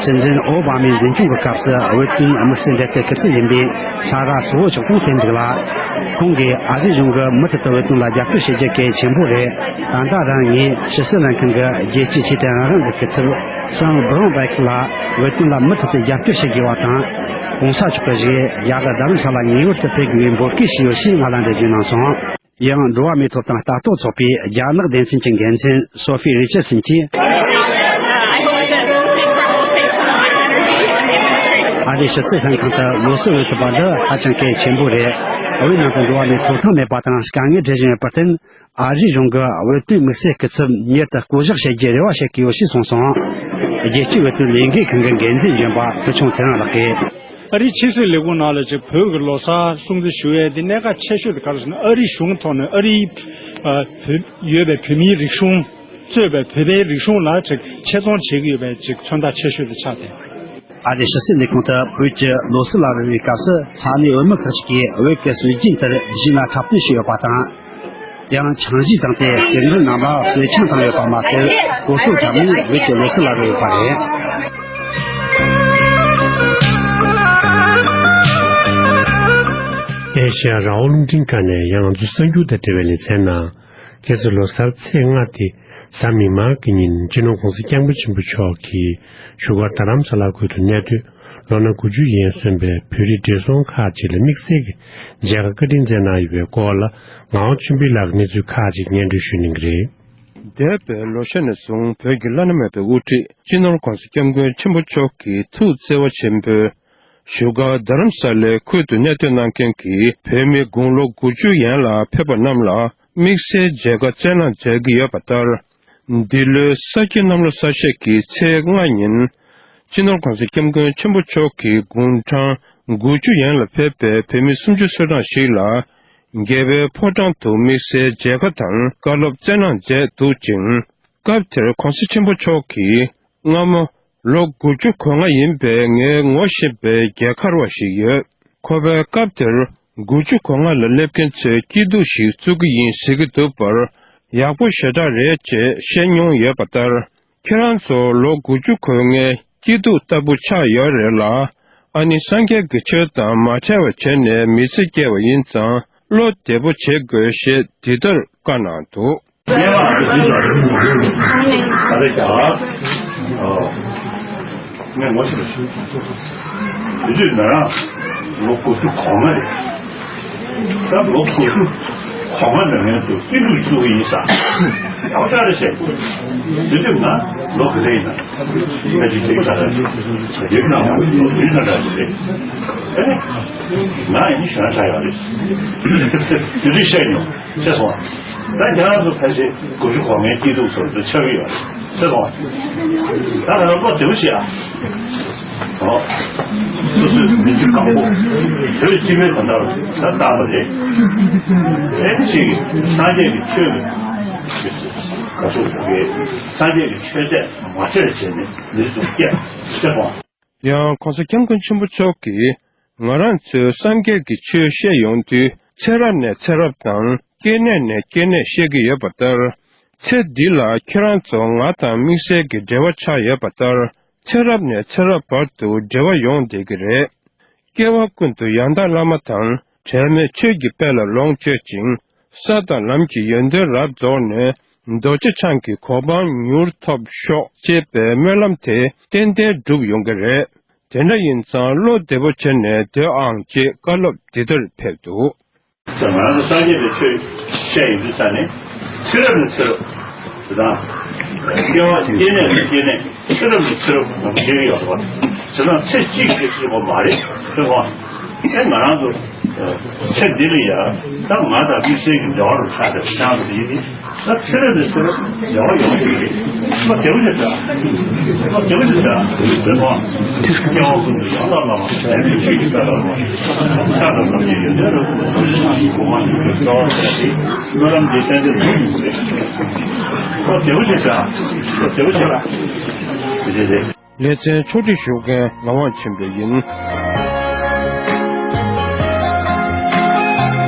སྲིད་འཛིན་ཨོ་བྷ་མའི་འཛིན་སྐྱོང་གི་སྐབས་སུ་བོད་དོན་དམིགས་བསལ་འབྲེལ་མཐུད་སྐུ་ཚབ་ཡིན་པའི་ས་ར་སུ་བོ་མཆོག་དང་ཕེབས་འདུག་ལ། ཁོང་གིས་ཨ་རིའི་གཞུང་གིས་མུ་མཐུད་དུ་བོད་དོན་ལ་རྒྱབ་སྐྱོར་བྱེད་རྒྱུ་གལ་ཆེན་པོ་རེད། ད་ལྟ་རང་ངས་ཕྱི་སྲིད་ལྷན་ཁང་གི་རྒྱལ་སྤྱིའི་ཆོས་དད་རང་དབང་གི་སྐུ་ཚབ་སམ་བྷི་རོན་བྷེག་ལ་བོད་དོན་ལ་མུ་མཐུད་དུ་རྒྱབ་སྐྱོར་བྱེད་དགོས་པ་དང་། གོང་ས་མཆོག་གིས་བཞུགས་རྒྱ་གར་རྡ་རམ་ས་ལ་ངེས་པར་དུ་ཕེབས་དགོས་པའི་འབོད་སྐུལ་ཞུས་ཡོད་ཞེས་ང་ལ་འགྲེལ་བརྗོད་གནང་སོང་། ཡང་འགྲོ་བ་མིའི་ཐོབ་ཐང་ལྟ་རྟོག་ཚོགས་པའི་རྒྱ་ནག་སྡེ་ཚན་གྱི་འགན་འཛིན་སོ་ཧྥི་རི་ཆར་སན་གྱིས། ཨ་རིའི་ཕྱི་སྲིད་ལྷན་ཁང་དུ་ལོ་གསར་འོས་ཐུབ་པ་འདི་ཧ་ཅང་གལ་ཆེན་པོ་རེད། བོད་ནང་དུ་འགྲོ་བ་མིའི་ཐོབ་ཐང་མེད་པ་དང་དཀའ་ངལ་འཕྲད་བཞིན་ཡོད་པར་བརྟེན། ཨ་རིའི་གཞུང་གིས་བོད་དོན་དམིགས་བསལ་སྐུ་ཚབ་མྱུར་དུ་བསྐོ་གཞག་བྱེད་རྒྱུའི་རེ་བ་བྱེད་ཀྱི་ཡོད་ཞེས་གསུངས་སོང་། རྒྱལ་སྤྱིའི་བོད་དོན་ལས་འགུལ་ཁང་གི་འགན་འཛིན་གཞོན་པ་ཕུལ་བྱུང་ཚེ་རིང་ལགས་ཀྱིས། ཨ་རིའི་ཕྱི་སྲིད་ལས་ཁུངས་ནང་ལ་ཅིག་བོད་ཀྱི་ལོ་གསར་སྲུང་བརྩི་ཞུ་ཡས་འདི་གནད་འགག་ཆེ་ཤོས་དེ་ག་རེ་ཟེར་ན། ཨ་རིའི་གཞུང་ཐོག་ནས་ཨ་རིའི་ཨ་བོད་ཡོད་པའི་བོད་མིའི་རིག་གཞུང་གཙོས་པའི་བོད་པའི་རིག་གཞུང་ལ་ཅིག་ཆེད་གཏོང་བྱེད་ཀྱི་ཡོད་པའི་ཅིག་མཚོན་རྟགས་ཆེ་ཤོས་དེ་ཆགས་ཏེ། ཨ་རིའི་ཕྱི་སྲིད་ལས་ཁུངས་དུ་བོད་ཀྱི་ལོ་གསར་ལ་རོལ་བའི་སྐབས་སུ་ས་གནས་བོད་མི་ཁག་ཅིག་གིས་བོད་ཀྱི་སྲོལ་རྒྱུན་ལྟར་གཞས་སྣ་འཁྲབ་སྟོན་བྱས་ཡོད་པ་དང་། ཡང་ཆང་གཞས་བཏང་སྟེ་སྐྱེ་དམན་རྣམས་ལ་གསོལ་ཆང་བཏང་ཡོད་པ་མ་ཟད། གོ་ཐོས་དྲངས་ནས་བོད་ཀྱི་ལོ་གསར་ལ་རོལ་ཡོད་པ་རེད། ཨེ་ཤེ་ཡ་རང་དབང་རླུང་འཕྲིན་ཁང་ནས་ཡང་ང་ཚོའི་གསར་འགྱུར་དང་འབྲེལ་བའི་ལེ་ཚན་ནང་། ཁ་སང་ལོ་གསར་ཚེས་ལྔ་སྟེ་གཟའ་མིག་དམར་གྱི་ཉིན་སྤྱི་ནོར་༸གོང་ས་༸སྐྱབས་མགོན་ཆེན་པོ་མཆོག་གིས་བཞུགས་སྒར་རྡ་རམ་ས་ལ་ཁུལ་དུ་གནས་སྡོད་ལོ་ན་དགུ་བཅུ་ཡན་སོན་པའི་བོད་རིགས་བགྲེས་སོང་ཁག་ཅིག་ལ་དམིགས་བསལ་གྱི་མཇལ་ཁ་བཀའ་དྲིན་སྩལ་གནང་ཡོད་པའི་སྐོར་ལ་ངག་དབང་ཆོས་འཕེལ་ལགས་ཀྱིས་གནས་ཚུལ་ཁག་ཅིག་སྙན་སྒྲོན་ཞུ་གནང་གི་རེད། འདས་པའི་ལོ་ཤས་ནས་བཟུང་བོད་ཀྱི་བླ་ན་མེད་པའི་དབུ་ཁྲིད་སྤྱི་ནོར་༸གོང་ས་༸སྐྱབས་མགོན་ཆེན་པོ་མཆོག་གི་ཐུགས་བརྩེ་བ་ཆེན་པོས། བཞུགས་སྒར་རྡ་རམ་ས་ལའི་ཁུལ་དུ་གནས་སྡོད་གནང་མཁན་གྱི་བོད་མི་དགུང་ལོ་དགུ་བཅུ་ཡན་ལ་ཕེབས་པ་རྣམས་ལ་དམིགས་བསལ་མཇལ་ཁ་སྩལ་གནང་མཛད་ཀྱི་ཡོད་པ་ལྟར། འདི་ལོའི་ས་ཁྱི་གནམ་ལོ་གསར་བཞད་ཀྱི་ཚེས་ལྔ་ཉིན། སྤྱི་ནོར་༸གོང་ས་༸སྐྱབས་མགོན་ཆེན་པོ་མཆོག་གི་དགུང་གྲངས་དགུ་བཅུ་ཡན་ལ་ཕེབས་པའི་བོད་མི་སུམ་ཅུ་སོ་གྲངས་ཤིག་ལ། རྒྱལ་བའི་ཕོ་བྲང་དུ་དམིགས་བསལ་མཇལ་ཁ་དང་བཀའ་སློབ་སྩལ་གནང་མཛད་འདུག་ཅིང་། སྐབས་དེར་༸གོང་ས་ཆེན་པོ་མཆོག་གིས། སྔ་མོ། ལོ་དགུ་བཅུ་གོ་ལྔ་ཡིན་པའི་ངའི་ངོ་ཤེས་པའི་རྒྱལ་མཁར་བ་ཞིག་ཡོད། ཁོ་པས་སྐབས་དེར་དགུ་བཅུ་གོ་ལྔ་ལ་སླེབས་མཁན་ཚོའི་སྐྱིད་སྡུག་ཞིག་བཙུགས་ཀྱི་ཡིན་ཟེར་གྱི་འདུག་པར་ཡག་པོ་ཞེ་དྲག་རེད་ཅེས་བཤད་མྱོང་ཡོད་པ་ལྟར། ཁྱེད་རང་ཚོ་ལོ་དགུ་བཅུ་གོ་ལྔའི་སྐྱིད་སྡུག་ལྟ་བུ་ཆགས་ཡོད་རེད་ལ། ཨ་ནི་སངས་རྒྱས་ཀྱི་ཆོས་དང་མ་བྲལ་བ་བྱས་ནས་མི་ཚེ་སྐྱེལ་བ་ཡིན་ཙང་བློ་བདེ་པོ་བྱེད་དགོས་ཞེས་འདི་ལྟར་བཀའ་གནང་འདུག། ངས་ངོ་ཤེས་པ་ཞིག་དེ་དུས་ང་རང་ལོ་དགུ་བཅུ་གོ་ལྔ་རེད། ད་ལོ་དགུ་བཅུ་གོ་ལྔ་ནང་ངས་དུ་སྐྱིད་སྡུག་བཙུགས་ཡིན་ས་ཡག་པོ་ཅག་རེད་བཤད། དེ་དུས་ང་ལོ་ག་ཚོད་ཡིན་ན་ཕལ་ཆེར་ཁྱེད་ཀྱི་ཁ་ལ་ཡོད་ན་མ་ཡོད་ན་འདྲ་ཞིག་རེད། ཨ་ནི་ང་ཡིན་གཞོན་ཆགས་ཡོད་རེད། དེ་དུས་བཤད་མྱོང་། ཤེས་སོང་། ད་ཁྱེད་རང་ཚོ་ཕལ་ཆེར་དགུ་བཅུ་གོ་ལྔའི་སྐྱིད་སྡུག་ཚོར་དུ་ཆགས་ཀྱི་ཡོད་རེད། ཤེས་སོང་། ད་ང་རང་བློ་བདེ་པོ་བྱེད་ཨ། ཨོ། སོ་སོའི་མི་ཚེ་གང་པོ་བོད་སྤྱི་པའི་གང་ལྟར་ད་བཏང་བ་རེད། ཨེ་ཅིག་སངས་རྒྱས་ཀྱི་ཆོས་ཀྱི་ག་ཚོད་ཚོད་ཀྱི་སངས་རྒྱས་ཀྱི་ཆོས་དད་མ་བྱས་བྱས་ནས་མི་ཚོ་སྐྱེ་ཤེས་སོང་། ཡང་༸གོང་ས་༸སྐྱབས་མགོན་ཆེན་པོ་མཆོག་གིས་ང་རང་ཚོས་སངས་རྒྱས་ཀྱི་ཆོས་བཤད་ཡོང་དུས་ཚེ་རབས་ནས་ཚེ་རབས་དང་སྐྱེ་གནས་ནས་སྐྱེ་གནས་བཤད་ཀྱི་ཡོད་པ་ལྟར། ཚེ་འདི་ལ་ཁྱེད་རང་ཚོ་ང་དང་དམིགས་བསལ་གྱི་འབྲེལ་བ་ཆགས་ཡོད་པ་ལྟར། ཚེ་རབས་ནས་ཚེ་རབས་བར་དུ་འབྲེལ་བ་ཡོང་བསྡད་ཀྱི་རེད། སྐྱེ་བ་ཀུན་ཏུ་ཡང་དག་བླ་མ་དང་བྲལ་མེད་ཆོས་ཀྱི་དཔལ་ལ་ལོངས་སྤྱོད་ཅིང་། ས་དང་ལམ་གྱི་ཡོན་ཏན་རབ་རྫོགས་ནས། རྡོ་རྗེ་འཆང་གི་གོ་འཕང་མྱུར་ཐོབ་ཤོག་ཅེས་པའི་སྨོན་ལམ་དེ་ཏན་ཏན་འགྲུབ་ཡོང་གི་རེད། དེ་འདྲ་ཡིན་ཙང་བློ་བདེ་པོ་བྱས་ནས་སྡོད་ཨང་ཅེས་བཀའ་སློབ་འདི་ལྟར་ཕེབས་འདུག་ང་རང་ཚོ་སངས་རྒྱས་པའི་ཆོས་བཤད་ཡོང་དུས་ཙ་ནས་ཚེ་རབས་ནས་ཚེ་རབས་དང་སྐྱེ་བ་སྐྱེ་གནས་ནས་སྐྱེ་གནས་ཚེ་རབས་ནས་ཚེ་རབས་ལ་འབྲེལ་ཡོད་པ་བྱས་ཙང་ཚེ་གཅིག་གི་ཚེ་བ་མ་རེད། ཚེ་བ་ཨེ་ང་རང་ཚོ་ཚེ་འདི་ལ་ཡ་ད་ང་དང་དམིགས་བསལ་གྱི་འབྲེལ་བ་རུ་ཆགས་པའི་ཤང་དུ་ཡིན་ནི། ད་ཚེ་རབས་ནས་ཚེ་རབས་ཡོང་ཡོང་གི་རེད། ད་དེ་བ་ཞིག་ད་ད་དེ་བ་ཞིག་ད་དེ་བ་སྐྱེ་བ་ཀུན་ཏུ་ཡང་དག་བླ་མ་དེ་ཚེ་ཆོས་ཀྱི་ས་ལ་བ་ས་དང་ལམ་གྱི་ཡོན་ཏན་རབ་ཏུ་གོ་བ་ནས་ཀྱི་རྩ་བ་ས་དེ་སྨོན་ལམ་འདི་བསྟན་འཛིན་ཐུགས་ཀྱི་རེད། ད་དེ་བ་ཞིག་ད་ད་དེ་བ་ཞིག་ད་དེ་རེད། ལེ་ཚན་ཕྱོགས་སྒྲིག་ཞུ་མཁན་ངག་དབང་ཆོས་འཕེལ་ཡིན།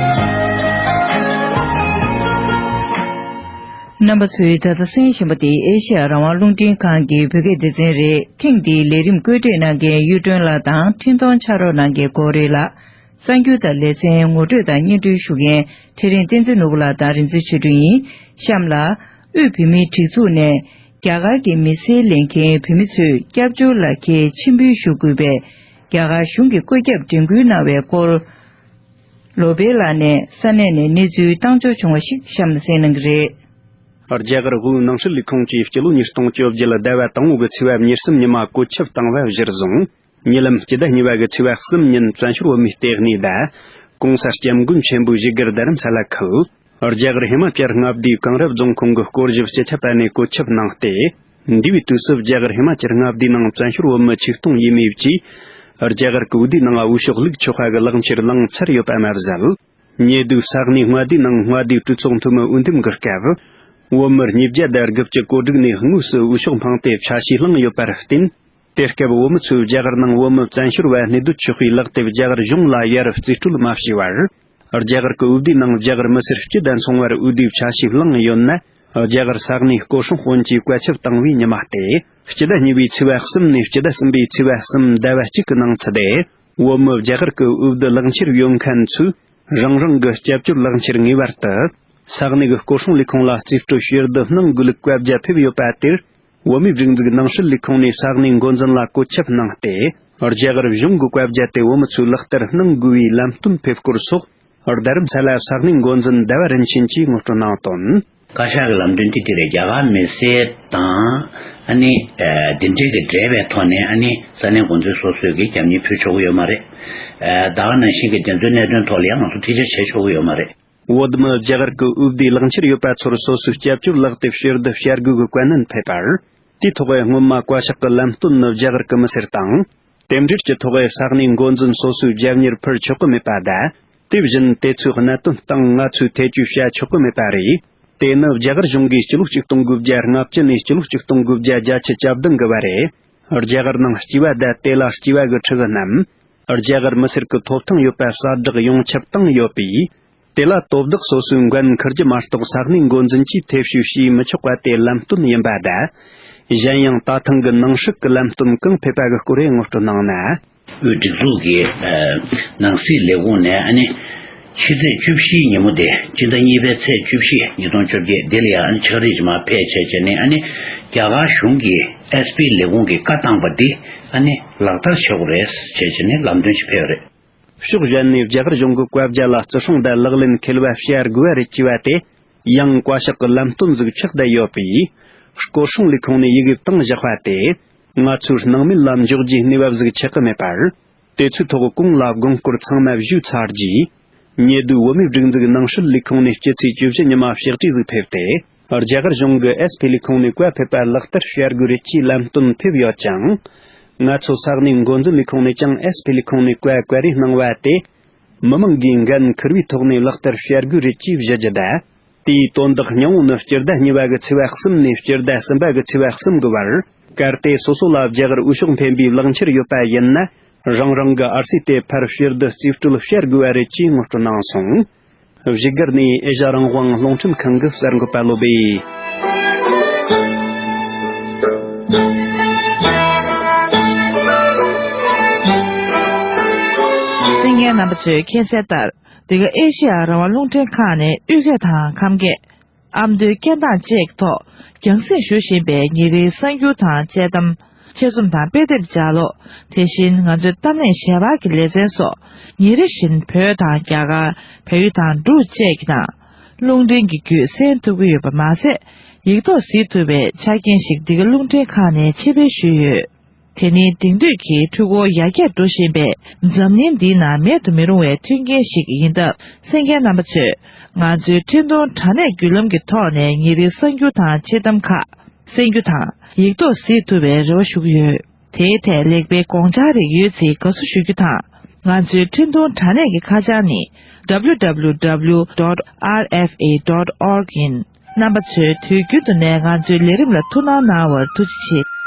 རྣམ་པ་ཚོས་ད་ལྟ་གསན་བཞིན་པ་དེ་ཨེ་ཤེ་ཡ་རང་དབང་རླུང་འཕྲིན་ཁང་གི་བོད་སྐད་སྡེ་ཚན་རེད། ཐེངས་འདིའི་ལས་རིམ་བཀོད་སྒྲིག་གནང་མཁན་གཡུ་སྒྲོན་ལགས་དང་འཕྲིན་གཏོང་ཕྱག་རོགས་གནང་མཁན་གོ་རེ་ལགས། གསར་འགྱུར་དང་ལེ་ཚན་ངོ་སྤྲོད་དང་སྙན་སྒྲོན་ཞུ་མཁན་ཚེ་རིང་བསྟན་འཛིན་ནོར་བུ་ལགས་དང་རིག་འཛིན་ཆོས་སྒྲོན་ཡིན། གཤམ་ལ། དབུས་བོད་མིའི་སྒྲིག་འཛུགས་ནས་རྒྱ་གར་གྱི་མི་སེར་ལེན་མཁན་བོད་མི་ཚོས་སྐྱབས་བཅོལ་ལག་ཁྱེར་ཕྱིར་འབུལ་ཞུ་དགོས་པའི་རྒྱ་གར་གཞུང་གི་བཀོད་ཁྱབ་དྲན་སྐུལ་གནང་བའི་སྐོར། ལོ་པེ་ལགས་ནས་ས་གནས་ནས་གནས་ཚུལ་བཏང་འབྱོར་བྱུང་བ་ཞིག་གཤམ་ལ་གསན་གནང་གི་རེད། རྒྱ་གར་དབུས་ནང་སྲིད་ལས་ཁུངས་ཀྱིས་སྤྱི་ལོ་ཉིས་སྟོང་བཅོ་བརྒྱད་ཟླ་བ་དང་པོ་གི་ཚེས་པ་ཉེར་གསུམ་ཉིན་མ་བཀོད་ཁྱབ་བཏང་བ་གཞིར་བཟུང་། ཉེ་ལམ་སྤྱི་ཟླ་གཉིས་པ་གི་ཚེས་པ་གསུམ་ཉིན་བཙན་བྱོལ་བོད་མིའི་ལྟེ་གནས་དང་། གོང་ས་སྐྱབས་མགོན་ཆེན་པོའི་བཞུགས་སྒར་རྡ་རམ་ས་ལ་ཁུལ། རྒྱ་གར་ཧི་མ་ཅལ་མངའ་སྡེའི་གངས་རི་རྫོང་ཁོངས་ཀྱི་སྐོར་ཞིབ་སྤྱི་ཁྱབ་པ་ནས་བཀོད་ཁྱབ་གནང་སྟེ། འདས་པའི་དུས་སུ་རྒྱ་གར་ཧི་མ་ཅལ་མངའ་སྡེའི་ནང་བཙན་བྱོལ་བོད་མི་ཆིག་སྟོང་ཡས་མས་ཀྱིས། རྒྱ་གར་གྱི་འོས་བསྡུའི་ནང་འོས་ཤོག་བླུགས་ཆོག་པ་གི་ལག་འཁྱེར་བླངས་ཚར་ཡོད་པ་མ་ཟད། ཉེ་དུས་ས་གནས་མངའ་སྡེའི་ནང་མངའ་སྡེའི་གྲོས་ཚོགས་འཐུས་མི་འོས་འདེམས་ཀྱི་སྐབས། བོད་མི་ཉིས་བརྒྱ་དང་དགུ་བཅུ་གོ་དྲུག་ནས་དངོས་སུ་འོས་ཤོག་འཕངས་ཏེ་ཆ་ཤས་བླངས་ཡོད་པར་བརྟེན། དེ་སྐབས་བོད་མི་ཚོས་རྒྱ་གར་ནང་བོད་མི་བཙན་བྱོལ་བ་གནས་སྡོད་ཆོག་པའི་ལག་དེབ་རྒྱ་གར་གཞུང་ལ་ཡར་རྒྱས་སྤྲོད་མ་བྱས་པར། རྒྱ་གར་གྱི་འོས་བསྡུའི་ནང་རྒྱ་གར་མི་སེར་སྤྱི་དང་མཚུངས་པར་འོས་བསྡུའི་ཆ་ཤས་བླངས་ཡོད་ན། རྒྱ་གར་ས་གནས་སྐོར་སྲུང་དཔོན་གྱིས་བཀའ་ཁྱབ་བཏང་བའི་ཉི་མ་སྟེ། སྤྱི་ཟླ་གཉིས་པའི་ཚེས་པ་གསུམ་ནས་སྤྱི་ཟླ་གསུམ་པའི་ཚེས་པ་གསུམ་ཟླ་བ་གཅིག་གི་ནང་ཚུད་དེ། བོད་མི་རྒྱ་གར་གྱི་འོས་བསྡུ་ལག་འཁྱེར་ཡོད་མཁན་ཚོས། རང་རང་གི་སྐྱབས་བཅོལ་ལག་འཁྱེར་ངེས་པར་དུ། ས་གནས་ཀྱི་སྐོར་སྲུང་ལས་ཁུངས་ལ་རྩིས་སྤྲོད་ཞུ་བར་དུ་གནང་དགོས་ལུགས་བཀའ་རྒྱ་ཕེབས་ཡོད་པ་དེར། བོད་མིའི་སྒྲིག་འཛུགས་ནང་སྲིད་ལས་ཁུངས་ནས་ས་གནས་འགོ་འཛིན་ལ་བཀོད་ཁྱབ་གནང་སྟེ། རྒྱ་གར་གཞུང་གི་བཀའ་རྒྱ་དེ་བོད་མི་ཚོས་ལག་བསྟར་གནང་དགོས་པའི་ལམ་སྟོན་ཕེབས་སྐོར་སོགས། རྡ་རམ་ས་ལ་ས་གནས་འགོ་འཛིན་ཟླ་བ་རིན་ཆེན་གྱིས་ངོ་སྤྲོད་གནང་དོན། བཀའ་ཤག་གི་ལམ་སྟོན་དེ་དེ་རེད། རྒྱ་གར་མི་སེར་དང་ཨ་ནི་ཨ་འདི་འདྲའི་གི་འབྲེལ་བའི་ཐོག་ནས་ཨ་ནི་ས་གནས་འགོ་འཛིན་སོ་སོས་ཀྱི་རྒྱབ་གཉེར་ཕུལ་ཆོག་གི་ཡོད་མ་རེད། ཨ་ད་ག་ནང་བཞིན་གྱི་དེ་ཚོའི་གནད་དོན་ཐོག་ལ་ཡང་ང་ཚོ་ཐེ་བྱུས་བྱེད་ཆོག་གི་ཡོད་མ་རེད། བོད་མི་རྒྱ་གར་གྱི་འོས་བསྡུའི་ལག་འཁྱེར་ཡོད་པ་ཚོར་སོ་སོའི་སྐྱབས་བཅོལ་ལག་དེབ་ཕྱིར་བསྡུ་བྱ་དགོས་ཀྱི་བཀའ་གནོན་ཕེབས་པར། དེའི་ཐོག་སྔོན་མ་བཀའ་ཤག་གི་ལམ་སྟོན་ནི་རྒྱ་གར་གྱི་མི་སེར་དང་། དེ་འབྲེལ་གྱི་ཐོག་ས་གནས་འགོ་འཛིན་སོ་སོའི་རྒྱབ་གཉེར་ཕུལ་ཆོག་གི་མེད་པ་དང་། དེ་བཞིན་དེ་ཚོའི་གནད་དོན་སྟེང་ང་ཚོས་ཐེ་བྱུས་བྱ་ཆོག་གི་མེད་པ་རེད། དེ་ནི་རྒྱ་གར་གཞུང་གིས་སྤྱི་ལོ་ཆིག་སྟོང་དགུ་བརྒྱ་ལྔ་བཅུ་ནས་སྤྱི་ལོ་ཆིག་སྟོང་དགུ་བརྒྱ་བརྒྱད་ཅུ་གྱ་བདུན་གྱི་བར་རེ། རྒྱ་གར་ནང་སྐྱེས་པ་དང་དེ་ལ་སྐྱེས་པ་གི་ཕྲུ་གུ་རྣམས། རྒྱ་གར་མི་སེར་གྱི་ཐོབ་ཐང་ཡོད་པ་གསལ་བསྒྲགས་ཡོངས་ཁྱབ་བཏང་ཡོད་པས། དེ་ལ་དོ་བདག་སོ་སོའི་འགན་འཁུར་རྒྱུ་མ་གཏོགས་ས་གནས་འགོ་འཛིན་གྱིས་ཐེ་བྱུས་བྱས་མི་ཆོག་པ་དེ་ལམ་སྟོན་ཡིན་པ་དང་། གཞན་ཡང་ད་ཐེངས་ཀྱི་ནང་སྲིད་ཀྱི་ལམ་སྟོན་གང་ཕེབས་པ་གི་སྐོར་ངོ་སྤྲོད་གནང་ན། དབུས་སྒྲིག་འཛུགས་ཀྱི་ནང་སྲིད་ལས་ཁུངས་ནས་ཨ་ནི་ཕྱི་ཚེས་བཅུ་བཞིའི་ཉིན་མོ་དེ་སྤྱི་ཟླ་གཉིས་པའི་ཚེས་བཅུ་བཞི་ཉིས་སྟོང་བཅོ་བརྒྱད་དེ་ལ་ཡང་ཨ་ནི་ཕྱག་བྲིས་ཅིག་མར་ཕེབས་བྱས་བྱས་ནས་ཨ་ནི་རྒྱ་གར་གཞུང་གིས་ཨེས་པི་ལས་ཁུངས་ཀྱིས་བཀའ་བཏང་པ་འདི་ཨ་ནི་ལག་བསྟར་བྱེད་དགོས་རེད་བྱས་བྱས་ནས་ལམ་སྟོན་ཞིག་ཕེབས་པ་རེད། ཕྱོགས་གཞན་ནས་རྒྱ་གར་གཞུང་གི་བཀའ་རྒྱ་ལ་བརྩི་སྲུང་དང་ལག་ལེན་འཁེལ་བ་བྱ་དགོས་པ་རེད་ཅེས་པ་དེ་ཡང་བཀའ་ཤག་གི་ལམ་སྟོན་ཟིག་ཆགས་བསྡད་ཡོད་པས། སྐོར་སྲུང་ལས་ཁུངས་ནས་ཡི་གེ་བཏང་བཞག་པ་དེ་ང་ཚོའི་སྣང་མེད་ལ་འཇོག་རྒྱུའི་གནས་བབ་ཟིག་ཆགས་ཀྱི་མེད་པར། དེ་ཚོའི་ཐོག་གོང་ལ་དགོངས་སྐོར་ཚང་མ་ཞུས་ཚར་རྗེས། ཉེ་དུས་བོད་མིའི་སྒྲིག་འཛུགས་ནང་སྲིད་ལས་ཁུངས་ནས་སྤྱི་ཚེས་བཅུ་བཞི་ཉི་མ་ཕྱག་བྲིས་ཟིག་ཕེབས་ཏེ། རྒྱ་གར་གཞུང་གི་ཨེས་པི་ལས་ཁུངས་ནས་བཀའ་ཕེབས་པ་ལག་བསྟར་བྱ་དགོས་རེད་ཅེས་ལམ་སྟོན་ཕེབས་ཡོད་ཅིང་། ང་ཚོ་ས་གནས་འགོ་འཛིན་ལས་ཁུངས་ནས་ཀྱང་ཨེས་པི་ལས་ཁུངས་ནས་བཀའ་བཀའ་རེ་གནང་བ་དེ། མི་མང་གིས་འགན་འཁུར་བའི་ཐོག་ནས་ལག་བསྟར་བྱ་དགོས་རེད་ཅེས་བཞེད་རྒྱུ་དང་། དེའི་དོན་དག་སྙིང་བོ་ནི་སྤྱི་ཟླ་གཉིས་པ་གི་ཚེས་པ་གསུམ་ནས་སྤྱི་ཟླ་གསུམ་པ་གི་ཚེས་པ་གསུམ་གི་བར། གལ་ཏེ་སོ་སོ་ལ་རྒྱ་གར་འོས་ཤོག་འཕེན་པའི་ལག་འཁྱེར་ཡོད་པ་ཡིན་ན། རང་རང་གི་ཨར་སི་དེ་ཕར་ཕྱིར་བསྡུ་རྩིས་སྤྲོད་བྱ་དགོས་པ་རེད་ཅེས་ངོ་སྤྲོད་གནང་སོང་། བཞུགས་སྒར་ནས་ཨེ་ཤ་རང་དབང་རླུང་འཕྲིན་ཁང་གི་གསར་འགོད་པ་བློ་བྷེ། གསན་མཁན་རྣམ་པ་ཚོས་མཁྱེན་གསལ་ལྟར། འདི་ག་ཨེ་ཤེ་ཡ་རང་དབང་རླུང་འཕྲིན་ཁང་ནས་དབུས་སྐད་དང་ཁམས་སྐད། ཨ་མདོའི་སྐད་གདངས་བཅས་ཀྱི་ཐོག་རྒྱང་སྲིང་ཞུ་བཞིན་པའི་ཉིན་རེའི་གསར་འགྱུར་དང་དཔྱད་གཏམ། ཆེད་རྩོམ་དང་དཔེ་དེབ་ལྗགས་ཀློག་དེ་བཞིན་ང་ཚོའི་གཏམ་གླེང་ཞལ་པར་གྱི་ལེ་ཚན་སོགས་ཉིན་རེ་བཞིན་བོད་དང་རྒྱ་གར། བལ་ཡུལ་དང་འབྲུག་བཅས་ཀྱི་ནང་རླུང་འཕྲིན་གྱི་བརྒྱུད་གསན་ཐུབ་ཀྱི་ཡོད་པ་མ་ཟད། ཡིག་ཐོག་གཟིགས་ཐུབ་པའི་ཆ་རྐྱེན་ཞིག་འདི་ག་རླུང་འཕྲིན་ཁང་ནས་ཆེད་སྤེལ་ཞུས་ཡོད། དེ་ནི་དེང་དུས་ཀྱི་འཕྲུལ་འཁོར་ཡར་རྒྱས་འགྲོ་བཞིན་པའི་འཛམ་གླིང་འདིའི་ནང་མེད་དུ་མི་རུང་བའི་མཐུན་རྐྱེན་ཞིག་ཡིན་སྟབས། གསན་མཁན་རྣམ་པ་ཚོས་ང་ཚོའི་འཕྲིན་གཏོང་དྲ་གནས་བརྒྱུད་ལམ་གྱི་ཐོག་ནས་ཉིན་རེའི་གསར་འགྱུར་དང་ཆེད་གཏམ་ཁག་གསན་རྒྱུ་དང་ཡིག་ཐོག་གཟིགས་ཐུབ་པའི་རེ་བ་ཞུ་གི་ཡོད། དེའི་ཐད་ལེགས་སྤེལ་དགོངས་འཆར་རིགས་ཡོད་ཚེ་དགའ་བསུ་ཞུ་རྒྱུ་དང་། ང་ཚོའི་འཕྲིན་གཏོང་དྲ་གནས་ཀྱི་ཁ་བྱང་ནི་www dot rfa dot org ཡིན། རྣམ་པ་ཚོས་དུས་རྒྱུན་དུ་ནས་ང་ཚོའི་ལས་རིམ་ལ་ཐུགས་སྣང་གནང་བར་ཐུགས་རྗེ་ཆེ།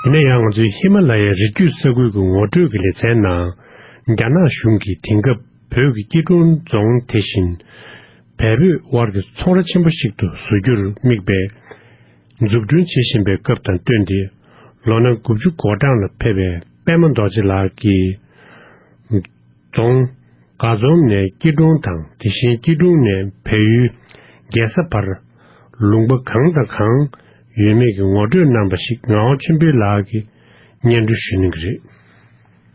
དེ་ནས་ཡང་ང་ཚོའི་ཧི་མ་ལ་ཡའི་རི་རྒྱུད་ས་ཁུལ་གྱི་ངོ་སྤྲོད་ཀྱི་ལེ་ཚན་ནང་། རྒྱ་ནག་གཞུང་གིས་དེང་སྐབས་བོད་ཀྱི་སྐྱིད་གྲོང་རྫོང་དེ་བཞིན། བལ་བོད་དབར་གྱི་ཚོང་ར་ཆེན་པོ་ཞིག་ཏུ་བཟོ་རྒྱུར་དམིགས་པའི་འཛུགས་སྐྲུན་བྱེད་བཞིན་པའི་སྐབས་དང་བསྟུན་ཏེ། ལོ་ན་དགུ་བཅུ་གོ་གྲངས་ལ་ཕེབས་པའི་པད་མ་རྡོ་རྗེ་ལགས་ཀྱིས། རྫོང་། དགའ་རྫོང་ནས་སྐྱིད་གྲོང་དང་། དེ་བཞིན་སྐྱིད་གྲོང་ནས་བལ་ཡུལ་རྒྱལ་ས་བར། ལུང་པ་གང་དང་གང་ཡོད་མེད་ཀྱི་ངོ་སྤྲོད་གནང་པ་ཞིག་ངག་དབང་ཆོས་འཕེལ་ལགས་ཀྱིས་སྙན་སྒྲོན་ཞུ་གནང་གི་རེད།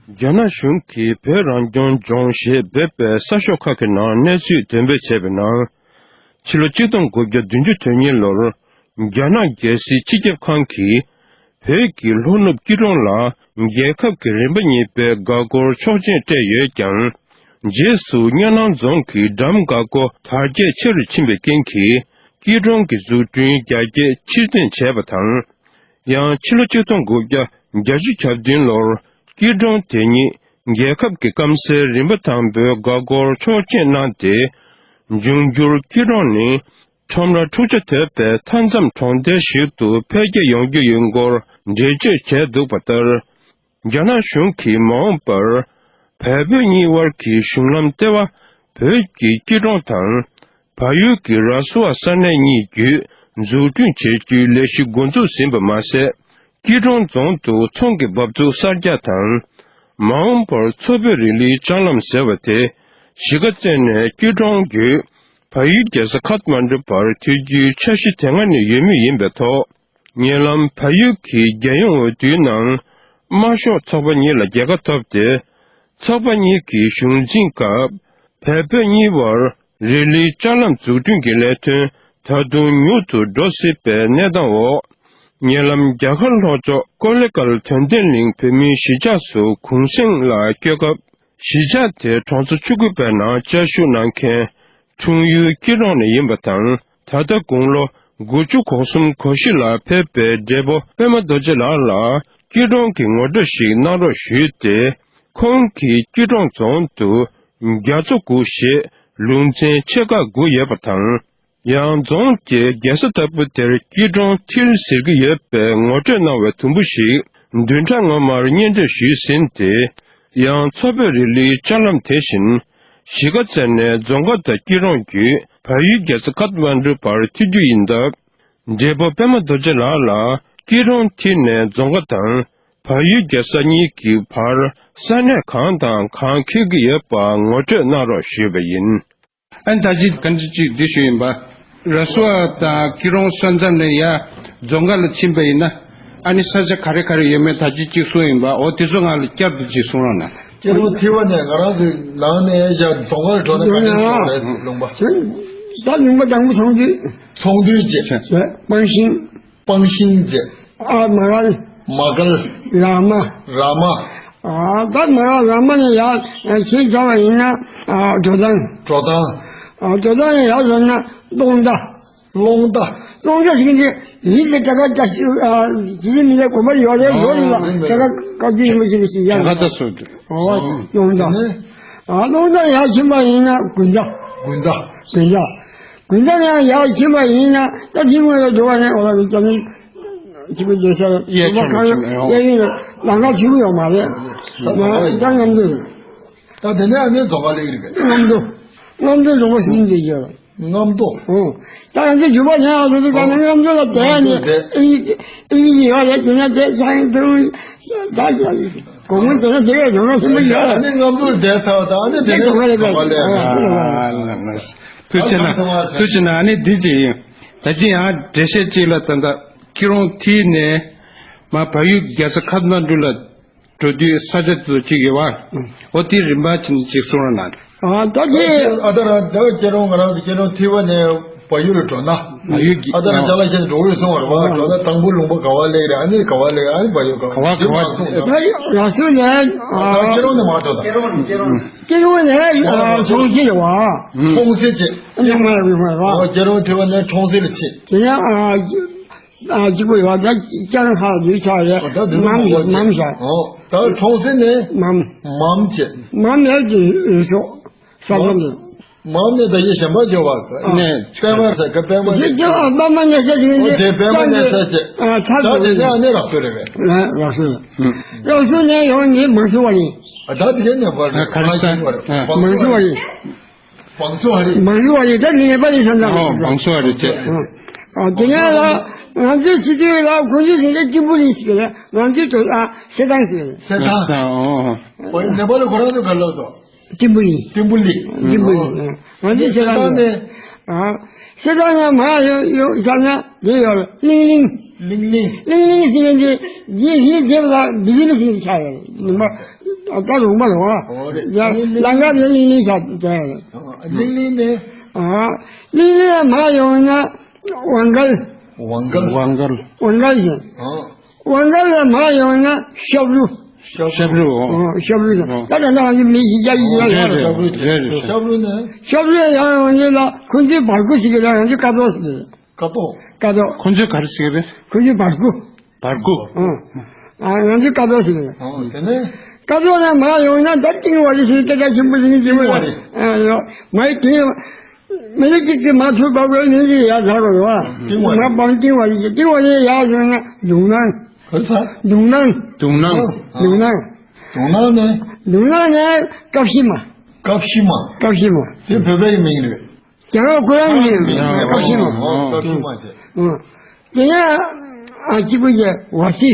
རྒྱ་ནག་གཞུང་གིས་བོད་རང་སྐྱོང་ལྗོངས་ཞེས་འབོད་པའི་གསར་ཤོག་ཁག་གི་ནང་གནས་ཚུལ་འདོན་སྤེལ་བྱས་པའི་ནང་། ཕྱི་ལོ་ཆིག་སྟོང་དགུ་བརྒྱ་བདུན་ཅུ་དོན་གཉིས་ལོར། རྒྱ་ནག་རྒྱལ་སྲིད་སྤྱི་ཁྱབ་ཁང་གིས། བོད་ཀྱི་ལྷོ་ནུབ་སྐྱིད་གྲོང་ལ། རྒྱལ་ཁབ་ཀྱི་རིམ་པ་གཉིས་པའི་འགག་སྐོར་ཆོག་མཆན་སྤྲད་ཡོད་ཀྱང་། རྗེས་སུ་གཉའ་ནང་རྫོང་གི་འགྲམ་འགག་སྒོ་དར་རྒྱས་ཆེ་རུ་ཕྱིན་པའི་རྐྱེན་གྱིས། སྐྱིད་གྲོང་གི་འཛུགས་སྐྲུན་རྒྱ་སྐྱེད་ཕྱིར་འཐེན་བྱས་པ་དང་། ཡང་ཕྱི་ལོ་ཆིག་སྟོང་དགུ་བརྒྱ་བརྒྱད་ཅུ་གྱ་བདུན་ལོར་སྐྱིད་གྲོང་དེ་ཉིད་རྒྱལ་ཁབ་ཀྱི་སྐམ་སའི་རིམ་པ་དང་པོའི་འགག་སྒོར་ཆོག་མཆན་གནང་སྟེ། འབྱུང་འགྱུར་སྐྱིད་གྲོང་ནི་ཁྲོམ་ར་འཁྲུག་ཆ་དོད་པའི་མཐའ་མཚམས་གྲོང་རྡལ་ཞིག་ཏུ་འཕེལ་རྒྱས་ཡོང་རྒྱུ་ཡིན་སྐོར་འགྲེལ་བརྗོད་བྱས་འདུག་པ་ལྟར། རྒྱ་ནག་གཞུང་གིས་མ་འོངས་པར་བལ་བོད་གཉིས་དབར་གྱི་གཞུང་ལམ་ལྟེ་བ་བོད་ཀྱི་སྐྱིད་གྲོང་དང་། བལ་ཡུལ་གྱི་ར་སུ་ཝ་ས་གནས་གཉིས་བརྒྱུད་འཛུགས་སྐྲུན་བྱེད་རྒྱུའི་ལས་གཞི་འགོ་འཛུགས་ཟིན་པ་མ་ཟད། སྐྱིད་གྲོང་རྫོང་དུ་ཚོང་གི་འབབ་ཚུགས་གསར་རྒྱག་དང་། མ་འོངས་པར་མཚོ་བོད་རི་ལིའི་ལྕགས་ལམ་ཟེར་བ་དེ། གཞིས་ཀ་རྩེ་ནས་སྐྱིད་གྲོང་བརྒྱུད་བལ་ཡུལ་རྒྱལ་ས་ཁཱཐ་མན་གྲུ་བར་མཐུད་རྒྱུའི་འཆར་གཞི་དེ་སྔ་ནས་ཡོད་མུས་ཡིན་པའི་ཐོག་ཉེ་ལམ་བལ་ཡུལ་གྱི་རྒྱལ་ཡོངས་འོས་བསྡུའི་ནང་། དམར་ཤོག་ཚོགས་པ་གཉིས་ལ་རྒྱལ་ཁ་ཐོབ་སྟེ། ཚོགས་པ་གཉིས་ཀྱི་གཞུང་འཛིན་སྐབས། བལ་བོད་གཉིས་བར་རི་ལིའི་ལྕགས་ལམ་འཛུགས་སྐྲུན་གྱི་ལས་དོན་ད་དུང་མྱུར་དུ་འགྲོ་སྲིད་པའི་གནས་སྟངས་འོག་ཉེ་ལམ་རྒྱ་གར་ལྷོ་ཕྱོགས་ཀོ་ལེ་གལ་དོན་ལྡན་གླིང་བོད་མིའི་གཞིས་ཆགས་སུ་གུང་གསེང་ལ་བསྐྱོད་སྐབས། གཞིས་ཆགས་དེའི་གྲོང་ཚོ་བཅུ་དགུ་པའི་ནང་བཅའ་བཞུགས་གནང་མཁན། འཁྲུངས་ཡུལ་སྐྱིད་གྲོང་ནས་ཡིན་པ་དང་། ད་ལྟ་དགུང་ལོ་དགུ་བཅུ་གོ་གསུམ་གོ་བཞི་ལ་ཕེབས་པའི་བགྲེས་པོ་པད་མ་རྡོ་རྗེ་ལགས་ལ་སྐྱིད་གྲོང་གི་ངོ་སྤྲོད་ཞིག་གནང་རོགས་ཞུས་ཏེ། ཁོང་གིས་སྐྱིད་གྲོང་རྫོང་དུ་རྒྱ་མཚོ་དགུ་ཞེས་ལུང་ཚན་ཆེ་ཁག་དགུ་ཡོད་པ་དང་། ཡང་རྫོང་དེའི་རྒྱལ་ས་ལྟ་བུ་དེར་སྐྱིད་གྲོང་མཐིལ་ཟེར་གྱི་ཡོད་པའི་ངོ་སྤྲོད་གནང་བའི་དུམ་བུ་ཞིག་བདུན་ཕྲག་སྔོན་མར་སྙན་སྒྲོན་ཞུས་ཟིན་ཏེ། ཡང་མཚོ་བོད་རི་ལིའི་ལྕགས་ལམ་དེ་བཞིན། གཞིས་ཀ་རྩེ་ནས་རྫོང་ཁ་དང་སྐྱིད་གྲོང་བརྒྱུད་བལ་ཡུལ་རྒྱལ་ས་ཁཱཐ་མན་གྲུ་བར་མཐུད་རྒྱུ་ཡིན་སྟབས། བགྲེས་པོ་པད་མ་རྡོ་རྗེ་ལགས་ལ་སྐྱིད་གྲོང་མཐིལ་ནས་རྫོང་ཁ་དང་བལ་ཡུལ་རྒྱལ་ས་གཉིས་ཀྱི་བར་ས་གནས་གང་དང་གང་འཁེལ་གྱི་ཡོད་པ་ངོ་སྤྲོད་གནང་རོགས་ཞུས་པ་ཡིན། ཨ་ནི་ད་ཅི་ག་འདྲ་ཅིག་འདི་ཞུས་ཡིན་པ། ར་སུ་ཝ་དང་སྐྱིད་གྲོང་ས་མཚམས་ནས་ཡར་རྫོང་ཁ་ལ་ཕྱིན་པ་ཡིན་ན། ཨ་ནི་ས་ཆ་ག་རེ་ག་རེ་ཡོད་མེད་ད་ཅི་གཅིག་གསུངས་ཡིན་པ། འོ་དེ་ཚོ་ང་ལ་བསྐྱར་དུ་གཅིག་གསུང་རོགས་གནང་། སྐྱིད་གྲོང་མཐིལ་བ་ནས་ང་རང་ཚོའི་ནང་ནས་ཡར་རྫོང་ཁར་འགྲོ་ན་ག་ནས་སོང་རེད་ལུང་པ། ད་ལུང་པ་དང་པོ་ཚོང་འདུས། ཚོང་འདུས་བཅས། སྤང་ཤིང་། སྤང་ཤིང་བཅས། ཨ་མ་གལ། མ་གལ། ར་མ། ར་མ། ཨ་ད་མ་གལ་ར་མ་ནས་ཡར་ཞེས་བྱ་བ་ཡིན་ན། ཨ་འགྲོ་སྟངས། འགྲོ་སྟངས། ཨ་འགྲོ་སྟངས་ནས་ཡར་ཟེར་ན་སྟོང་རྟ། སློང་རྟ། སློང་རྟ་ཟེར་གྱི་འདི་ཡིད་ལ་དྲག་ཀ་ཅག་ཞིག་ཨ་ཇི་ལྟར་མི་ལ་གོམས་པ་ཡོད་རེད། ལོ་རེ་ལ་དྲག་ཀ་བཀའ་བརྒྱུད་རིན་པོ་ཆེ་ཞིག་ཡར་དྲག་ཀ་ད་སོ་འདུག་ཨོ་སློང་རྟ། ཨ་སློང་རྟ་ཡར་ཕྱིན་པ་ཡིན་ན་དགོན་རྟ། དགོན་རྟ། དགོན་རྟ། དགོན་རྟ་ནས་ཡར་ཕྱིན་པ་ཡིན་ན་ད་དེ་སྔོན་ལ་འགྲོ་བ་ནས་འོ་ལ་ཅ་ནི་ཆེན་པོ་རྒྱལ་ས་གཡས་ཕྱོགས་ལ་ཕྱིན་ཡོད། གཡས་གཡོན་ལ་ལམ་ཁ་ཆེན་པོ་ཡོད་མ་རེད། ད་མ་ད་རྔམ་འདུག་ད་དེ་ནས་ཨ་ནི་རྫོང་ཁ་སླེབས་ཀྱི་རེད་པས། རྔམ་འདུག་རྔམ་འདུག་རྫོང་ཁ་ཟིན་བསྡད་ཀྱི་ཡོད། རྔམ་སྟོབས། ཨོ། ད་ཡང་ཚེ་འཇུག་པ་ཉག་ལ་སོ་སོ་ད་ནི་རྔམ་སྟོབས་ལ་བསྡད་ནས་ཨི་ཨི་ཡི་ཡོད་ལ་དེ་ན་དེ་ཤང་དུ་ད་ཡ་ཡི་གོང་མོ་དེ་ན་དེ་བས་ཡོང་ན་སེམས་པ་ཡོད་ལ། ཨ་ནི་རྔམ་སྟོབས་བསྡད་ཚར་བ་དང་ཨ་ནི་དེ་ནས་གོང་མོ་ལ་བསྡད་ཨ་ཨ་ཨ་ཨ་ཨ། ཐུགས་ཆེ་གནང་། ཐུགས་ཆེ་གནང་། ཨ་ནི་འདི་ཅི་ཡིན། ད་ཅི་ཡང་འགྲེལ་བཤད་ཅིག་ལ་ད་ལྟ་སྐྱིད་རོང་ཐིལ་ནས་མ་བལ་ཡུལ་རྒྱལ་ས་ཁ་ཐ་མན་གྲུ་ལ་འགྲོ་དུས་ས་ཆ་དེ་ཚོ་གཅིག་ཡོད་པ། ཨོ་དེ་རིམ་པ་ཕྱིན་གཅིག་གསུང་རོགས་གནང་། ཨ་ད་དེ་ཨ་ད་ར་ད་སྐྱིད་རོང་ང་རང་ཚོ་སྐྱིད་རོང་ཐིལ་བ་ནས་བལ་ཡུལ་ལ་འགྲོ་ན། བལ་ཡུལ་གྱི་ཨ་ད་ར་ཅ་ལག་ཁྱེར་འགྲོ་དགོས་སོང་བ་རེད་པ། འགྲོ་ན་དང་པོ་ལུང་པ་ག་བ་སླེབས་རེད། ཨ་ནི་ག་བ་སླེབས་རེད། ཨ་ནི་བལ་ཡུལ་ག་བ་ག་བ་ག་བ་སླེབས་རེད། ད་ཡ་སུ་ནས་ཨ་སྐྱིད་རོང་ནས་མར་འགྲོ་དང་། སྐྱིད་རོང་ནས་ཨ་ཚོང་སྐྱིད་རེད་པ། ཚོང་སྐྱིད་ཅེས། ཨ་ཉམས་མ་ཡོད་པ་རེད་པ། ཨ་སྐྱིད་རོང་ཐིལ་བ་ནས་ཚོང་སྐྱིད་ལ་ཕྱིན། དེ་ཡང་ཨ། ཨ་གཅིག་པོ་ཡོད་པ་ད་སྐྱ་རེངས་ཁ་ལ་འདིར་ཆགས་ཡོད། ཨོ་ད་འདི་ནི་མམ་མོ་ཡོད་ཆེ། མམ་ཤག་ཨོ་ད་ཁྲོང་སེ་ནས་མམ། མམ་ཆེ། མམ་ཡོད་ཀྱི་རི་སོག་ས་ཆ་འདི། མམ་ནས་ད་ཡེ་གཞན་པ་བྱེད་པ་ནས་པད་མ་ཟེར་ག་པད་མ་འདི་ནས་སྐྱ་པད་མ་གནས་ས་དེ་ཨོ་འདི་དེ་པད་མ་གནས་ས་ཆེ། ཨ་ཆགས་ད་དེ་ནས་ཨ་ནི་རག་སོ་རེད་པས། རག་སོ། རག་སོ་ནས་ཡོང་ནི་མང་སུ་བ་ཡིན། ཨ་ད་དེ་ག་ནས་པར་ག་རེ་ས་མང་སུ་བ་ཡིན། བང་སོ་ཨ་རི། བང་སོ་ཨ་རི་ད་ནི་ནེ་པ་ལི་ས་འདྲ། ཨོ་བང་སོ་ཨ་རི་བྱས། ཨ་དེ་ནས་ལ་ང་ཚོའི་སྤྱི་འཐུས་ལ་ཁོང་ཚོས་ཟེར་ན་ཏིམ་བུ་ལིང་ཟེར་གི་རེད། ང་ཚོའི་དོ་ཨ་སེ་ཐང་ཟེར་གི་རེད། སེ་ཐང་། ཨོ་ཨོ་ནེ་པ་ལི་ཁོ་རང་ཚོ་ག་ལ་དོ། ཏིམ་བུ་ལིང་། ཏིམ་བུ་ལིང་། ཏིམ་བུ་ལིང་། ང་ཚོའི་སེ་ཐང་ནས་ཨ་སེ་ཐང་ནས་མར་ཡོང་ཡོང་ས་ན་དེ་ཡོད་ལིང་ལིང་། ལིང་ལིང་། ལིང་ལིང་ཟེར་ཡོད་དེ་རྗེས་ཧིན་རྗེས་ལ་བི་ཇི་ནི་སི་ཆགས་ཡོད་ནི་མ་ད་རུང་མ་རུང་ཨ། ཨོ་རེད། ཡ་ལིང་ལིང་ལང་ཀ་དེ་ལིང་ལིང་ཆགས་ཡོད། ལིང་ལིང་ནས། ཨ་ལིང་ལིང་ལ་མར་ཡོང་ན་ཝང་གལ། ཝང་གལ། ཝང་གལ། ཝང་གལ་ཟེར། ཨ་ཝང་གལ་ལ་མར་ཡོང་ན་ཤབ་རུ། ཤབ་རུ། ཨོ་ཤབ་རུ་ཟེར། ཨོ་ད་ད་ད་ང་ཚོ་མི་ཤི་རྒྱ་ཡི་ཡ་རེད་ཡ་རེད། ཤབ་རུ་ཟེར། ཤབ་རུ་ནས། ཤབ་རུ་ཡང་ཡོང་ནི་ལ་ཁོང་ཚོའི་བར་སྐུ་ཟེར་གི་ལ་ང་ཚོ་ཀ་ཏོ་ཟེར་གི་རེད། ཀ་ཏོ། ཀ་ཏོ། ཁོང་ཚོས་ག་རེ་ཟེར་གི་རེད། ཁོང་ཚོའི་བར་སྐུ། བར་སྐུ། ཨང་། ཨ་ང་ཚོའི་ཀ་ཏོ་ཟེར་གི་རེད། ཨང་དེ་ནས། ཀ་ཏོ་ནས་མར་ཡོང་ན་ད་ཏིང་བ་རི་ཟེར་སྐད་གྲགས་ཆེན་པོ་ཟེར་གི་ཏིང་བ་རི། ཨ་ཡོ། མ་ཡི་ཏིང་། མི་ལ་གཅིག་གིས་མ་ཚུར་འབབ་དགོས་མི་གཅིག་ཡར་ཟ་དགོས་རེད་པ། ཏིང་བ་རི། མ་འབབ་ཏིང་བ་རི་ཟེར། ཏིང་བ་རི་ཡར་སོང་ན་དུང་སྣང་། ག་རེ་ཟ། དུང་སྣང་། དུང་སྣང་། དུང་སྣང་། དུང་སྣང་ནས། དུང་སྣང་ནས་ཀབ་ཤི་མ། ཀབ་ཤི་མ། ཀབ་ཤི་མ། དེ་བོད་པའི་མིང་རེད། རྒྱ་གར་ཁོ་རང་ཉིད་ཀ་ཤི་མ། ཀ་ཤི་མ་ཟེར། དེ་ནས་ཨ་གཅིག་པུ་ཡི་ཝ་སི།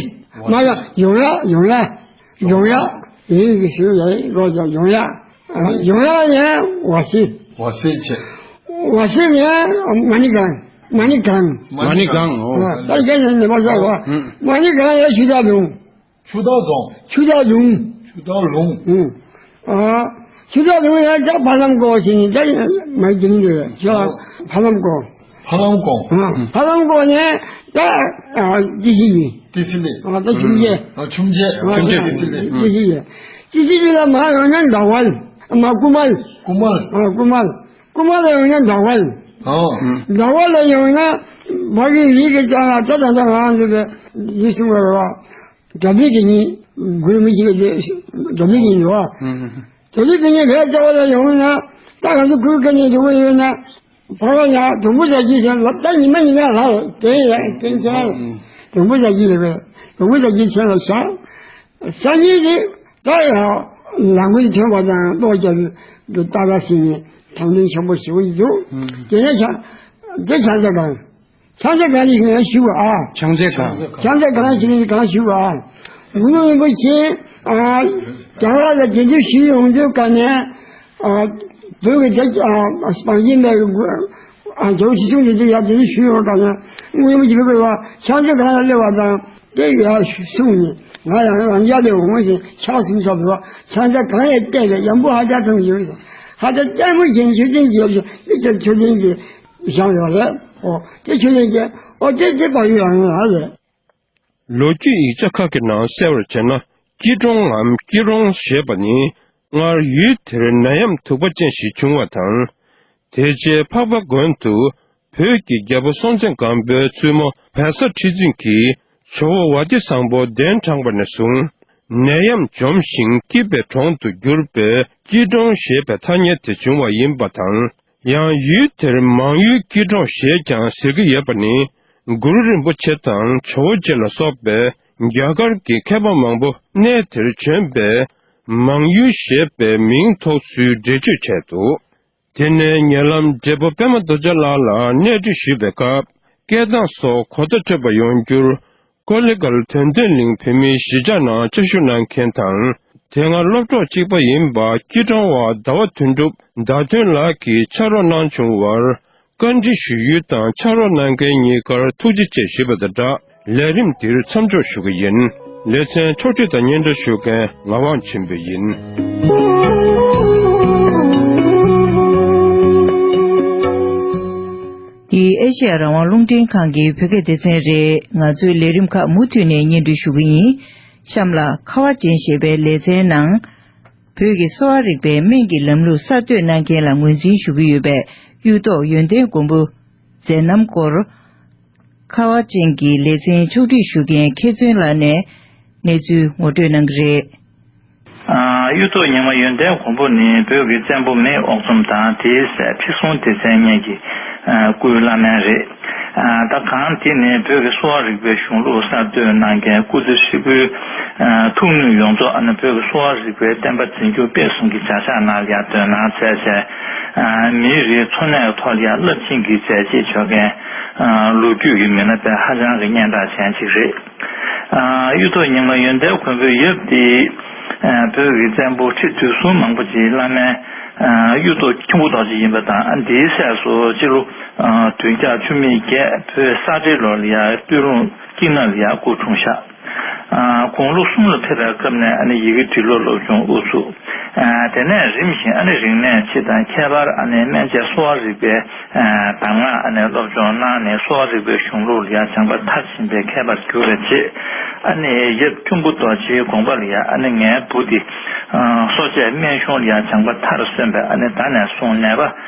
མ་ལ་ཡོང་ཡ་ཡོང་ཡ་ཡོང་ཡ། ཡིན་གྱི་ཞུ་ཡ་ཡོང་ཡ་ཡོང་ཡ། ཡོང་ཡ་ཡ་ཝ་སི། ཝ་སི་ཆེ། ཝ་སི་ཡ་མ་ནི་གང་། མ་ནི་གང་། མ་ནི་གང་། ཨོ། ད་རྒྱ་ནས་ནི་མ་ཟ་བ། མ་ནི་གང་ཡ་ཞུ་ད་ཡོང་། ཆུ་བདག་རྫོང་། ཆུ་བདག་ལུང་། ཆུ་བདག་ལུང་། ཨུ། ཨ། ཆུ་བདག་ལུང་ཡང་ད་ཕ་ལམ་ཀོ་ཞིག་ནི་ད་མ་གྱིན་དེ་ཆུ་བདག་ཕ་ལམ་ཀོ། ཕ་ལམ་ཀོ། ཨ། ཕ་ལམ་ཀོ་ནས་ད་ཨ་ཏི་སི་ལི། ཏི་སི་ལི། ཨ་ད་ཆུམ་རྗེ། ཨ་ཆུམ་རྗེ། ཨ་ཆུམ་རྗེ་ཏི་སི་ལི། ཏི་སི་ལི། ཏི་སི་ལི་ལ་མ་ཡོང་ན་ཟླ་བ། མ་ཀུ་མལ། ཀུ་མལ། ཨ་ཀུ་མལ། ཀུ་མལ་ལ་ཡོང་ན་ཟླ་བ། ཨ། ཟླ་བ་ལ་ཡོང་ན་ཕ་གི་ཡིག་གི་ཅང་ལ་ད་ད་ད་ང་རང་ཚོ་གི་ཡིག་གསུང་བ་རེད་བ། དགྲ་འདུལ་གྱི་ཉིན། དགུ་རུ་མི་ཤེས་པའི་དགྲ་འདུལ་གྱི་ཉིན་རེད་བ། དགྲ་འདུལ་གྱི་ཉིན་རེད་ལྟ་བ་ལ་ཡོང་ན་ད་ང་ཚོ་གུར་ཁ་ནས་འགྲོ་གི་ཡོད་ན། ཕ་བ་ཡང་དུམ་བུ་ཟ་གྱི་ཟེར་ལབ་ད་ཉི་མ་ཉི་མ་ལ་དེ་ཡང་དེ་ཁྱེད་རང་དུམ་བུ་ཟ་གྱི་རེད་པས། དུམ་བུ་ཟ་གྱི་ཁྱེད་ལ་ཟ། ས་གཉིས་དེ་ད་ཡང་ལམ་གྱི་ཐོན་པ་དང་ལྟོ་རྒྱབ་ཀྱི་ཏག་ཏག་ཟིན་ནས་དམ་དོན་ཆེན་པོ་ཞེ་པོ་ཞིག་འདུག་དེ་ནས་ཆ་དེ་ཆ་ཚ་གང་། ཆང་ས་གང་ཡིན་ན་ཞུ་བ་ཨ། ཆང་ས་གང་། ཆང་ས་གང་ཞིག་ཡིན་གང་ཞུ་བ་ཨ། མགོན་པོ་རིན་པོ་ཆེ་ཨ། རྒྱ་གར་ལ་དེ་འདྲ་ཞུ་ཡོང་དུས་ག་ནས་ཨ། བོད་ཀྱི་དེ་ཨ། སྤང་རྒྱན་པའི་གི་ཨ། རྒྱལ་པོ་ཞེ་ཚང་དེ་འདྲ་ཡ་དེ་འདྲ་ཞུ་ཡོང་ག་ནས་མགོན་པོ་རིན་པོ་ཆེ་བོད་པ་ཆང་ས་གང་ལ་སླེབས་པ་དང་དེ་ཡ་གསུངས་ནས་ང་ཡང་རང་རྒྱལ་ལས་འོང་ཞིང་ཆགས་ཟིན་ས་བོད་ཆང་ས་གང་ཡང་བལྟས་ཏེ་ཡང་པོ་ཧ་ཅང་ཐང་ཡོད་ཧ་ཅང་ལྟད་མོ་བྱེད་མཆོད་རྟེན་གྱི་ཡོད་ཞིང་དེ་ལྟར་མཆོད་རྟེན་གྱི། བཞག་ཡོད་རེད། ཨོ་དེ་ཆོས་ལས་ཀྱི་ཨོ་དེ་དེ་པར་ཡོད་ཡང་ཡོད་རེད། ལོ་རྒྱུས་ཡིག་ཆ་ཁག་གི་ནང་གསལ་བར་བྱས་ན་སྐྱིད་གྲོང་ངམ་སྐྱིད་རོང་ཞེས་པ་ནི་སྔར་ཡུལ་དེར་ནད་ཡམས་དུག་པ་ཅན་ཞིག་བྱུང་བ་དང་། དེ་རྗེས་འཕགས་པ་དགོན་དུ་བོད་ཀྱི་རྒྱལ་པོ་སྲོང་བཙན་སྒམ་པོའི་བཙུན་མོ་བལ་བཟའ་ཁྲི་བཙུན་གྱིས་ཇོ་བོ་ཝ་ཏི་བཟང་པོ་གདན་དྲངས་པ་ནས་བཟུང་ནད་ཡམས་འཇོམས་ཤིང་སྐྱིད་པའི་གྲོང་དུ་གྱུར་པས་སྐྱིད་གྲོང་ཞེས་པའི་ཐ་སྙད་དེ་བྱུང་བ་ཡིན་པ་དང་། ཡང་ཡུལ་དེར་མང་ཡུལ་སྐྱིད་གྲོང་ཞེས་ཀྱང་ཟེར་གྱི་ཡོད་པ་ནི། གུ་རུ་རིན་པོ་ཆེ་དང་ཇོ་བོ་རྗེ་ལ་སོགས་པའི་རྒྱ་གར་གྱི་མཁས་པ་མང་པོ་གནས་དེར་བྱོན་པས་མང་ཡུལ་ཞེས་པའི་མིང་ཐོགས་ཚུལ་འགྲེལ་བརྗོད་བྱས་འདུག་དེ་ནས་ཉེ་ལམ་བགྲེས་པོ་པད་མ་རྡོ་རྗེ་ལགས་ལ་གནས་འདྲི་ཞུས་པའི་སྐབས། སྐད་གདངས་སོགས་གོ་བརྡ་འཕྲོད་པ་ཡོང་རྒྱུར། ཀོ་ལི་གྷལ་དོན་ལྡན་གླིང་བོད་མིའི་གཞིས་ཆགས་ནང་བཅའ་བཞུགས་གནང་མཁན་དང་། དེ་སྔ་སློབ་གྲོགས་གཅིག་པ་ཡིན་པ་སྐྱིད་གྲོང་བ་ཟླ་བ་དོན་གྲུབ་ཟླ་སྟོན་ལགས་ཀྱིས་ཕྱག་རོགས་གནང་བྱུང་བར། བཀའ་འདྲི་ཞུ་ཡུལ་དང་ཕྱག་རོགས་གནང་མཁན་གཉིས་ཀར་ཐུགས་རྗེ་ཆེ་ཞུས་པ་དང་སྦྲགས། ལས་རིམ་འདིར་མཚམས་འཇོག་ཞུ་གི་ཡིན། ལེ་ཚན་ཕྱོགས་བསྒྲིགས་དང་སྙན་སྒྲོན་ཞུ་མཁན་ངག་དབང་ཆོས་འཕེལ་ཡིན། འདི་ཨེ་ཤེ་ཡ་རང་དབང་རླུང་འཕྲིན་ཁང་གི་བོད་སྐད་སྡེ་ཚན་རེད། ང་ཚོའི་ལས་རིམ་ཁག་མུ་མཐུད་ནས་སྙན་སྒྲོན་ཞུ་གི་ཡིན། གཤམ་ལ་ཁ་བ་ཅན་ཞེས་པའི་ལེ་ཚན་ནང་། བོད་ཀྱི་གསོ་བ་རིག་པའི་སྨན་གྱི་ལམ་ལུགས་གསར་གཏོད་གནང་མཁན་ལ་ངོས་འཛིན་ཞུ་གི་ཡོད་པའི་གཡུ་ཐོག་ཡོན་ཏན་མགོན་པོ་མཛད་རྣམ་སྐོར། ཁ་བ་ཅན་གྱི་ལེ་ཚན་ཕྱོགས་སྒྲིག་ཞུ་མཁན་མཁས་བཙུན་ལགས་ནས་གནས་ཚུལ་ངོ་སྤྲོད་གནང་གི་རེད། ཨ། གཡུ་ཐོག་རྙིང་མ་ཡོན་ཏན་མགོན་པོ་ནི་བོད་ཀྱི་བཙན་པོ་མེས་དབུ་རྩོམ་དང་དེའི་སྲས་ཁྲི་སྲོང་ལྡེ་བཙན་གཉིས་ཀྱི་ཨ་སྐུའི་བླ་སྨན་རེད། ཨ། ད་གང་དེ་ནི་བོད་ཀྱི་གསོ་བ་རིག་པའི་གཞུང་ལུགས་གསར་གཏོད་གནང་མཁན་སྐུ་ཚེ་ཧྲིལ་པོའི་ཨ་ཐུགས་ནུས་ཡོངས་རྫོགས་ཨ་ནི་བོད་ཀྱི་གསོ་བ་རིག་པའི་བསྟན་པ་འཛིན་སྐྱོང་སྤེལ་གསུམ་གྱི་བྱ་གཞག་ནང་ལ་ཡང་དོ་སྣང་མཛད་བྱས། ཨ། མིའི་རིགས་འཚོ་གནས་ཐོག་ལ་ཡང་རླབས་ཆེན་གྱི་མཛད་རྗེས་འཇོག་མཁན་ཨ་ལོ་རྒྱུས་ཀྱི་མི་སྣ་དཔེ་ཧ་ཅང་གི་སྙན་གྲགས་ཅན་ཅིག་རེད། ཨ། གཡུ་ཐོག་རྙིང་མ་ཡོན་ཏན་མགོན་པོའི་ཡབ་དེ་ཨ་བོད་ཀྱི་བཙན་པོ་ཁྲི་དུས་གསུམ་མང་པོ་ཅིག་བླ་སྨན་ཨ་གཡུ་ཐོག་ཁྱུང་པོ་རྡོ་རྗེ་ཡིན་པ་དང་། ཨ། དེའི་སྲས་སུ་སྤྱི་ལོ་ཨ་བདུན་བརྒྱ་བཅུ་མེད་བརྒྱད་བོད་ས་འབྲེལ་ལོ་ལ་ཡ་སྟོད་ལུང་སྐྱིད་ན་ལ་ཡ་སྐུ་འཁྲུངས་ཤག་ཨ། དགུང་ལོ་གསུམ་ལ་ཕེབས་པའི་སྐབས་ནས་ཨ་ནི་ཡི་གེ་འབྲི་ཀློག་སློབ་སྦྱོང་དབུ་ཚུགས། ཨ། དེ་ནས་རིམ་བཞིན་ཨ་ནི་རིག་གནས་སྤྱི་དང་ཁྱད་པར་ཨ་ནི་སྨན་དཔྱད་གསོ་བ་རིག་པའི་ཨ་གདམས་ངག་ཨ་ནི་སློབ་སྦྱོང་གནང་ནས་གསོ་བ་རིག་པའི་གཞུང་ལུགས་ལ་ཡང་སྦྱངས་པ་མཐར་ཕྱིན་པའི་མཁས་པར་གྱུར་བའི་རྗེས། ཨ་ནི་ཡབ་ཁྱུང་པོ་རྡོ་རྗེའི་དགོངས་པ་ལ་ཡང་ཨ་ནི་ངའི་བུ་འདི་ཨ་གསོ་དཔྱད་སྨན་གཞུང་ལ་ཡང་སྦྱངས་པ་མཐར་སོན་པས། ཨ་ནི་ད་ནས་བཟུང་ནད་པ་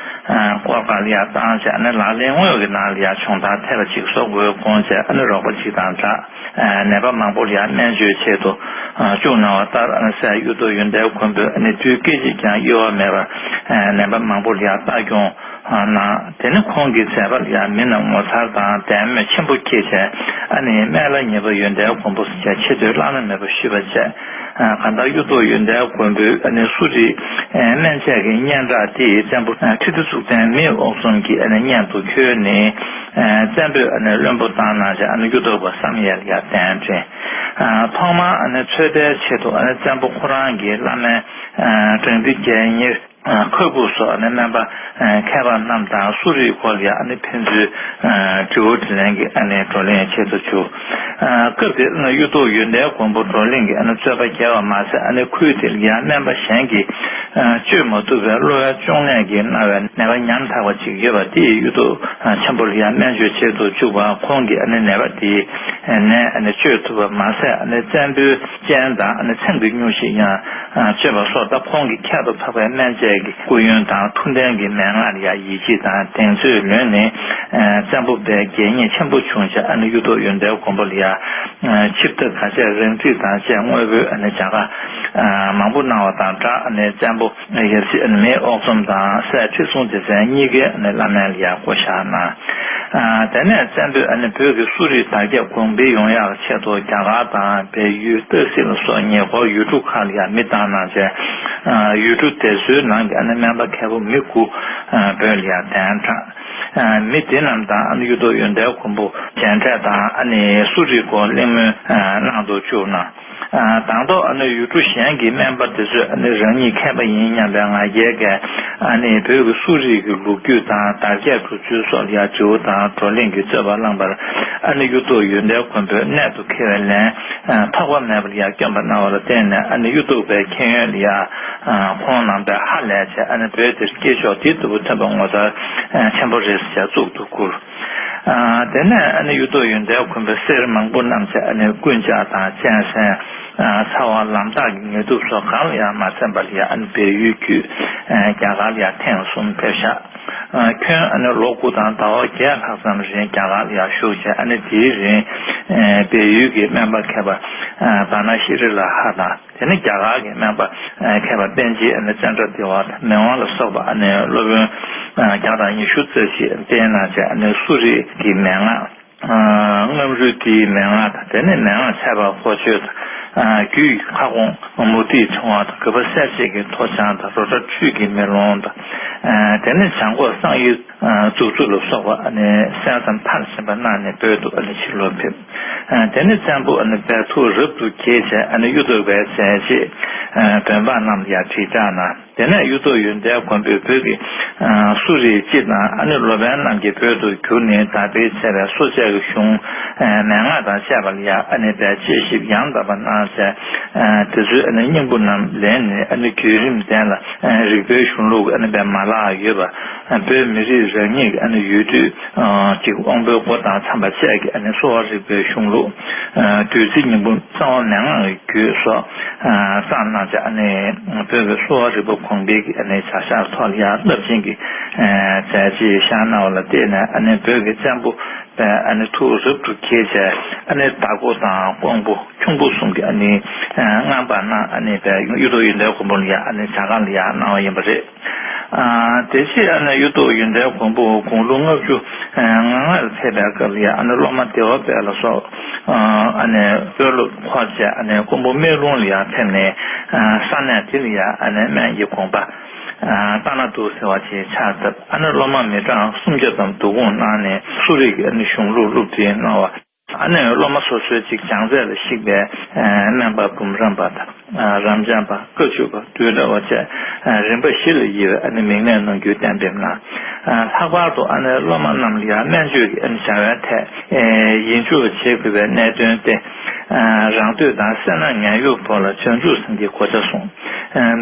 ཨ་སྐོར་ག་ལ་ཡང་བཏང་བྱས། ཨ་ནི་ལག་ལེན་དངོས་ཀྱི་ནང་ལ་ཡང་སྦྱོང་བརྡར་ཐེབས་པ་ཅིག་བཟོ་དགོས་དགོངས་བྱས། ཨ་ནི་རོགས་པ་ཅིག་དང་སྦྲགས། ཨ་ནད་པ་མང་པོ་ལ་ཡང་སྨན་བཅོས་ཆེད་དུ་ཨ་བཅུག་གནང་བ་ལྟར། ཨ་ནི་སྲས་གཡུ་ཐོག་ཡོན་ཏན་མགོན་པོས་ཨ་ནི་དུས་སྐད་ཅིག་ཀྱང་གཡོལ་བ་མེད་པར་ཨ་ནད་པ་མང་པོ་ལ་ཡང་ལྟ་སྐྱོང་ཨ་གནང་། དེ་ནི་ཁོང་གི་མཛད་པ་ལ་ཡང་མི་རྣམས་ངོ་མཚར་དང་དད་མོས་ཆེན་པོ་སྐྱེས་བྱས། ཨ་ནི་སྨན་བླ་ཉེ་པོ་ཡོན་ཏན་མགོན་པོ་ཟེར་བྱས་ཆེ་བསྟོད་བླ་ན་མེད་པ་ཞུས་པ་བཅས། ཨ་གང་ལྟར་གཡུ་ཐོག་ཡོན་ཏན་མགོན་པོའི་ཨ་ནི་གསོ་རིག་ཨ་སྨན་དཔྱད་ཀྱི་སྙན་གྲགས་དེ་བཙན་པོ་ཨ་ཁྲི་ལྡེ་གཙུག་བརྟན་མེས་དབུ་རྩོམ་གྱི་ཨ་ནི་སྙན་དུ་འཁྱོལ་ནས། ཨ་བཙན་པོས་ཨ་ནི་བློན་པོ་བཏང་གནང་བྱས། ཨ་ནི་གཡུ་ཐོག་པ་བསམ་ཡས་ལ་ཡང་གདན་འདྲེན། ཨ་ཐོག་མར་ཨ་ནི་ཚོད་ལྟའི་ཆེད་དུ་ཨ་ནི་བཙན་པོ་ཁོ་རང་གི་བླ་སྨན་ཨ་ཀྲང་ཏི་རྒྱལ་གཉེར་ཨ་ཁོས་པུ་སོགས་ཨ་ནི་སྨན་པ་ཨ་མཁས་པ་རྣམས་དང་གསོ་རིག་སྐོར་ལ་ཡང་ཨ་ནི་ཕན་ཚུན་ཨ་དྲི་བ་དྲིས་ལན་གྱི་ཨ་ནི་བགྲོ་གླེང་ཆེད་དུ་བཅུག་ཨ་སྐབས་དེར་ཨ་ནི་གཡུ་ཐོག་ཡོན་ཏན་མགོན་པོ་བགྲོ་གླེང་གི་ཨ་ནི་རྩོད་པ་རྒྱལ་བ་མ་ཟད། ཨ་ནི་ཁུལ་དེ་ལ་ཡང་སྨན་པ་གཞན་གྱིས་ཨ་བཅོས་མ་ཐུབ་པའི་གློ་བའི་གཅོང་ནད་ཀྱིས་མནར་བའི་ནད་པ་ཉམ་ཐག་པ་ཅིག་ཡོད་པ་དེ་ཡིས་གཡུ་ཐོག་ཆེན་པོ་ལ་ཡང་སྨན་བཅོས་བྱེད་དུ་བཅུག་པ། ཁོང་གིས་ཨ་ནི་ནད་པ་དེའི་ནད་ཨ་ནི་བཅོས་ཐུབ་པ་མ་ཟད། ཨ་ནི་བཙན་པོའི་སྤྱན་དང་ཨ་ནི་མཚན་གྱི་སྨྱོ་ཤས་ཡང་བཅོས་པ་སོགས། ད་ཁོང་གིས་ཁྱད་དུ་འཕགས་པའི་སྨན་དཔྱད་ཀྱི་སྐུ་ཡོན་དང་ཐུགས་ལྡན་གྱི་མན་ངག་ལ་ཡང་ཡིད་ཆེས་དང་གདེང་ཚོད་ལོན་ནས། བཙན་པོ་དཔལ་དགེ་བསྙེན་ཆེན་པོ་བྱུང་བྱས། ཨ་ནི་གཡུ་ཐོག་ཡོན་ཏན་མགོན་པོ་ལ་ཡང་ཆིབས་རྟ་ག་ཆས་རིང་འགྲིག་དང་བཅས་དངོས་པོའི་ཨ་ནི་བྱ་དགའ་མང་པོ་གནང་བ་དང་སྦྲགས། ཨ་ནི་བཙན་པོ་ཡབ་སྲས་མེས་དབུ་རྩོམ་དང་སྲས་ཁྲི་སྲོང་ལྡེ་བཙན་གཉིས་ཀའི་ཨ་ནི་བླ་སྨན་ལ་ཡང་བསྐོ་བཞག་གནང་། ཨ་དེ་ནས་བཙན་པོས་ཨ་ནི་བོད་ཀྱི་གསོ་རིག་དར་ཁྱབ་གོང་འཕེལ་ཡོང་ཡག་ཆེད་དུ་རྒྱ་གར་དང་བལ་ཡུལ། ཏ་སི་ལ་སོགས་ཉེ་འཁོར་ཡུལ་གྲུ་ཁག་ལ་ཡང་མི་བཏང་གནང་བྱས། ཨ་ཡུལ་གྲུ་དེ་ཚོའི་ནང་གི་ཨ་ནི་སྨན་པ་མཁས་པོ་མི་དགུ་ཨ་བོད་ལ་ཡང་གདན་དྲངས། ཨ་མི་དེ་རྣམས་དང་ཨ་ནི་གཡུ་ཐོག་ཡོན་ཏན་མགོན་པོ་མཇལ་འཕྲད་དང་། ཨ་ནི་གསོ་རིག་སྐོར་གླེང་མོལ་ཨ་གནང་དུ་བཅུག་གནང་། ཨ་དང་ཐོག་ཨ་ནི་ཡུལ་གྲུ་གཞན་གྱི་སྨན་པ་དེ་ཚོས་ཨ་ནི་རང་ཉིད་མཁས་པ་ཡིན་སྙམ་པའི་ང་རྒྱལ་གྱིས། ཨ་ནི་བོད་ཀྱི་གསོ་རིག་གི་ལོ་རྒྱུས་དང་དར་ཁྱབ་འགྲོ་ཚུལ་སོགས་ལ་ཡང་དྲི་བ་དང་བགྲོ་གླེང་གི་རྩོད་པ་བསླངས་པར། ཨ་ནི་གཡུ་ཐོག་ཡོན་ཏན་མགོན་པོས་གནད་དུ་འཁེལ་བའི་ལན་ཐོགས་པ་མེད་པར་ཡང་བསྐྱོན་པ་གནང་བ་ལ་བརྟེན་ནས། ཨ་ནི་གཡུ་ཐོག་པའི་མཁྱེན་ཡོན་ལ་ཡང་ཁོང་རྣམ་པས་ཧ་ལས་བྱས། ཨ་ནི་བོད་འདིར་སྐྱེས་མཆོག་དེ་ལྟ་བུ་ཐོན་པ་ངོ་མཚར་ཆེན་པོ་རེད་ཟེར་བཙུགས་འདུག་སྐུར། ཨ་དེ་ནས་ཨ་ནི་གཡུ་ཐོག་ཡོན་ཏན་མགོན་པོས་གསེར་མང་པོ་བསྣམས་བྱས། ཨ་ནི་རྐུན་ཇག་དང་གཅན་གཟན། ཨ་ཚ་བ་ལམ་ཐག་གི་ངལ་དུབ་སོགས་གང་ལ་ཡང་མ་འཛེམས་པར་ཡང་ཨ་ནི་བལ་ཡུལ་བརྒྱུད། ཨ་རྒྱ་གར་ལ་ཡང་ཐེངས་གསུམ་ཕེབས་ཤག་ཨ་ཁྱོན་ཨ་ནི་ལོ་དགུ་དང་ཟླ་བ་བརྒྱད་ལྷག་ཙམ་རིང་རྒྱ་གར་ལ་ཡང་བཞུགས་བྱས། ཨ་ནི་དེའི་རིང་ཨ་བལ་ཡུལ་གྱི་སྨན་པ་མཁས་པ་ཨ་བ་ན་ཤི་རི་ལ་ཧ་དང་། དེ་ནས་རྒྱ་གར་གྱི་སྨན་པ་ཨ་མཁས་པ་པཎ་ཆེན་ཨ་ནི་ཙནྡྲ་དེ་ཝ་དང་མི་དབང་ལ་སོགས་པ་ཨ་ནི་སློབ་དཔོན་ཨ་བརྒྱ་དང་ཉི་ཤུ་རྩ་གཅིག་བསྟེན་གནང་བྱས། ཨ་ནི་གསོ་རིག་གི་མན་ངག་ཨ་རྔམ་རུལ་དེའི་མན་ངག་དང་། དེ་ནས་མན་ངག་ཚད་པ་ཧོ་ཆོས་དང་ རྒྱུད་ཁ་སྐོང་མུ་ཏིག་ཕྲེང་བ་དང་གུས་པ་གསལ་བྱེད་ཀྱི་ཐོ་བྱང་དང་རོ་བྲག་ཆོས་ཀྱི་མེ་ལོང་དང་། དེ་ནས་བྱང་ཁོག་གསང་ཡུལ་གཙུག་ཚུགས་ལ་སོགས་པ་ཨ་ནི་གསན་བསམ་མཐར་ཕྱིན་པ་གནང་ནས་བོད་དུ་ཨ་ནི་ཕྱིར་ལོག་ཕེབས། དེ་ནས་བཙན་པོ་ཨ་ནི་བལ་ཐུགས་རབ་ཏུ་དགྱེས་བྱས་ཨ་ནི་གཡུ་ཐོག་པའི་མཛད་རྗེས་བོད་འབངས་རྣམས་ལ་ཡང་དྲིལ་བསྒྲགས་གནང་། དེ་ནས་གཡུ་ཐོག་ཡོན་ཏན་མགོན་པོས་བོད་ཀྱི་སུ་རིའི་སྤྱི་དང་ཨ་ནི་ལོ་པཎ་རྣམས་ཀྱིས་བོད་དུ་བསྒྱུར་ནས་དར་སྤེལ་བྱས་པའི་སོར་ཆུད་ཀྱི་གཞུང་མན་ངག་དང་བཅས་པ་ལ་ཡང་ཨ་ནི་བལ་དཔྱད་ཞིབ་ཡང་དག་པ་གནང་བྱས། དེ་ཚོའི་ཨ་ནི་སྙིང་པོ་རྣམས་ལེན་ནས་ཨ་ནི་བརྒྱུད་རིམ་ལྡན་ལ་རིག་པའི་གཞུང་ལུགས་ཨ་ནི་བལ་མ་ལག་ཡོད་པ། བོད་མི་རིགས་རང་ཉིད་ཀྱི་ཨ་ནི་ཡུལ་དུས་ཀྱི་དབང་པོའི་སྒོ་དང་འཚམ་པ་བཅས་ཀྱི་ཨ་ནི་གསོ་བ་རིག་པའི་གཞུང་ལུགས། བདུད་རྩི་སྙིང་པོ་གསང་བ་མན་ངག་གི་རྒྱུད་སོགས་བརྩམས་གནང་བྱས་ཨ་ནི་བོད་ཀྱི་གསོ་བ་རིག་པ་གོང་འཕེལ་གྱི་ཨ་ནི་བྱ་གཞག་ཐོག་ལ་ཡང་རླབས་ཆེན་གྱི་མཛད་རྗེས་བཞག་གནང་བ་ལ་བརྟེན་ནས་ཨ་ནི་བོད་ཀྱི་བཙན་པོ་པས་ཨ་ནི་ཐུགས་རབ་ཏུ་དགྱེས་བྱས་ཨ་ནི་དྭགས་པོ་དང་ཀོང་པོ་ཁྱུང་པོ་གསུམ་གྱི་ཨ་ནི་མངའ་འབངས་རྣམས་ཨ་ནི་བལ་གཡུ་ཐོག་ཡོན་ཏན་མགོན་པོ་ལ་ཡང་ཨ་ནི་བྱ་དགའ་ལ་ཡང་གནང་བ་ཡིན་པ་རེད། དེ་རྗེས་ཨ་ནི་གཡུ་ཐོག་ཡོན་ཏན་མགོན་པོ་དགུང་ལོ་ལྔ་བཅུ་ང་ལྔར་ཕེབས་པའི་སྐབས་ལ་ཡང་ཨ་ནི་སློབ་མ་བདེ་བ་དཔལ་ལ་སོགས་ཨ་ནི་དཔོན་སློབ་འཁོར་བཅས་ཨ་ནི་མགོན་པོ་སྨན་ལུང་ལ་ཡང་ཕེབས་ནས་ས་གནས་དེ་ལ་ཡང་ཨ་ནི་སྨན་གྱི་དགོངས་པ་བཏང་ན་འདུག་ཟེར་བ་ཞིག་ཆགས་སྟབས་ཨ་ནི་སློབ་མ་མི་གྲངས་སུམ་བརྒྱ་ཙམ་བསྡུ་སྐོང་གནང་ནས་སུ་རིའི་ཨ་ནི་གཞུང་ལུགས་སློབ་ཁྲིད་གནང་བ། ཨ་ནི་སློབ་མ་སོ་སོའི་ཅིག་སྦྱངས་ཚད་ལ་གཞིགས་པའི་སྨན་པ་འབུམ་རམས་པ་དང་རབ་འབྱམས་པ་བཀའ་བཅུ་པ་བདུད་འདྲ་བ་བཅས་རིམ་པ་བཞི་ལ་དབྱེ་བའི་ཨ་ནི་མིང་ལས་གནང་རྒྱུའི་གཏན་འབེབས་གནང་། ལྷག་པར་དུ་ཨ་ནི་སློབ་མ་རྣམས་ལ་ཡང་སྨན་བཅོས་ཀྱི་ཨ་ནི་བྱ་བའི་ཐད་ཡིད་འཇུག་བྱེད་དགོས་པའི་གནད་དོན་ཏེ། རང་འདོད་དང་སེར་སྣ་ངན་གཡོ་བོར་ལ་བྱང་ཆུབ་སེམས་ཀྱི་གོ་ཆ་བཟུང་།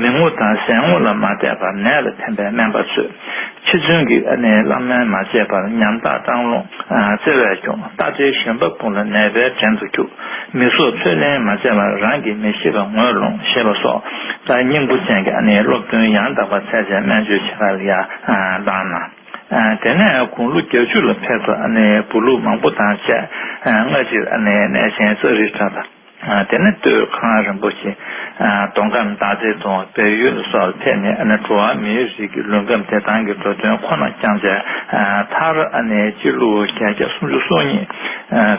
མི་ངོ་དང་ཟས་ངོ་ལ་མ་བལྟས་པར་ནད་ལ་ཕན་པའི་སྨན་པ་འཚོལ། འཆི་གསོན་གྱི་ཨ་ནི་བླ་སྨན་མ་བྱས་པར་ཉམ་ཐག་སྐྲག་སློང་བརྩེ་བས་སྐྱོང་། རྟ་དྲེལ་གཞོན་པ་སྤུངས་ལ་ནད་པའི་བྲན་དུ་སྐྱུག། མི་སྲོག་འཚོ་ལེན་མ་བྱས་པར་རང་གིས་མི་ཤེས་པ་ངོས་ལོངས་ཞེས་པ་སོགས་ད་སྙིང་པོ་ཅན་གྱི་ཨ་ནི་སློབ་སྟོན་ཡང་དག་པ་འཚལ་བྱས་སྨན་བཅོས་བྱེད་པ་ལ་ཡང་བཏང་གནང་། དེ་ནས་དགུང་ལོ་བརྒྱད་ཅུ་ལ་ཕེབས་ཐོག་ཨ་ནི་བུ་ལུག་མང་པོ་དང་བཅས་སྔ་ཕྱིར་ཨ་ནི་གནས་ཆེན་ཙ་རི་ཁྲ་དང་། དེ་ནས་སྟོད་ཁང་རིན་པོ་ཆེ། མདོ་ཁམས་དར་རྩེ་དང་བལ་ཡུལ་སོགས་ལ་ཕེབས་ནས་ཨ་ནི་འགྲོ་བ་མིའི་རིགས་ཀྱི་ལུས་ཁམས་བདེ་ཐང་གི་འགྲོ་དོན་ཁོ་ན་བསྐྱངས་བྱས། མཐར་ཨ་ནི་སྤྱི་ལོ་བརྒྱད་བརྒྱ་སུམ་ཅུ་སོ་གཉིས།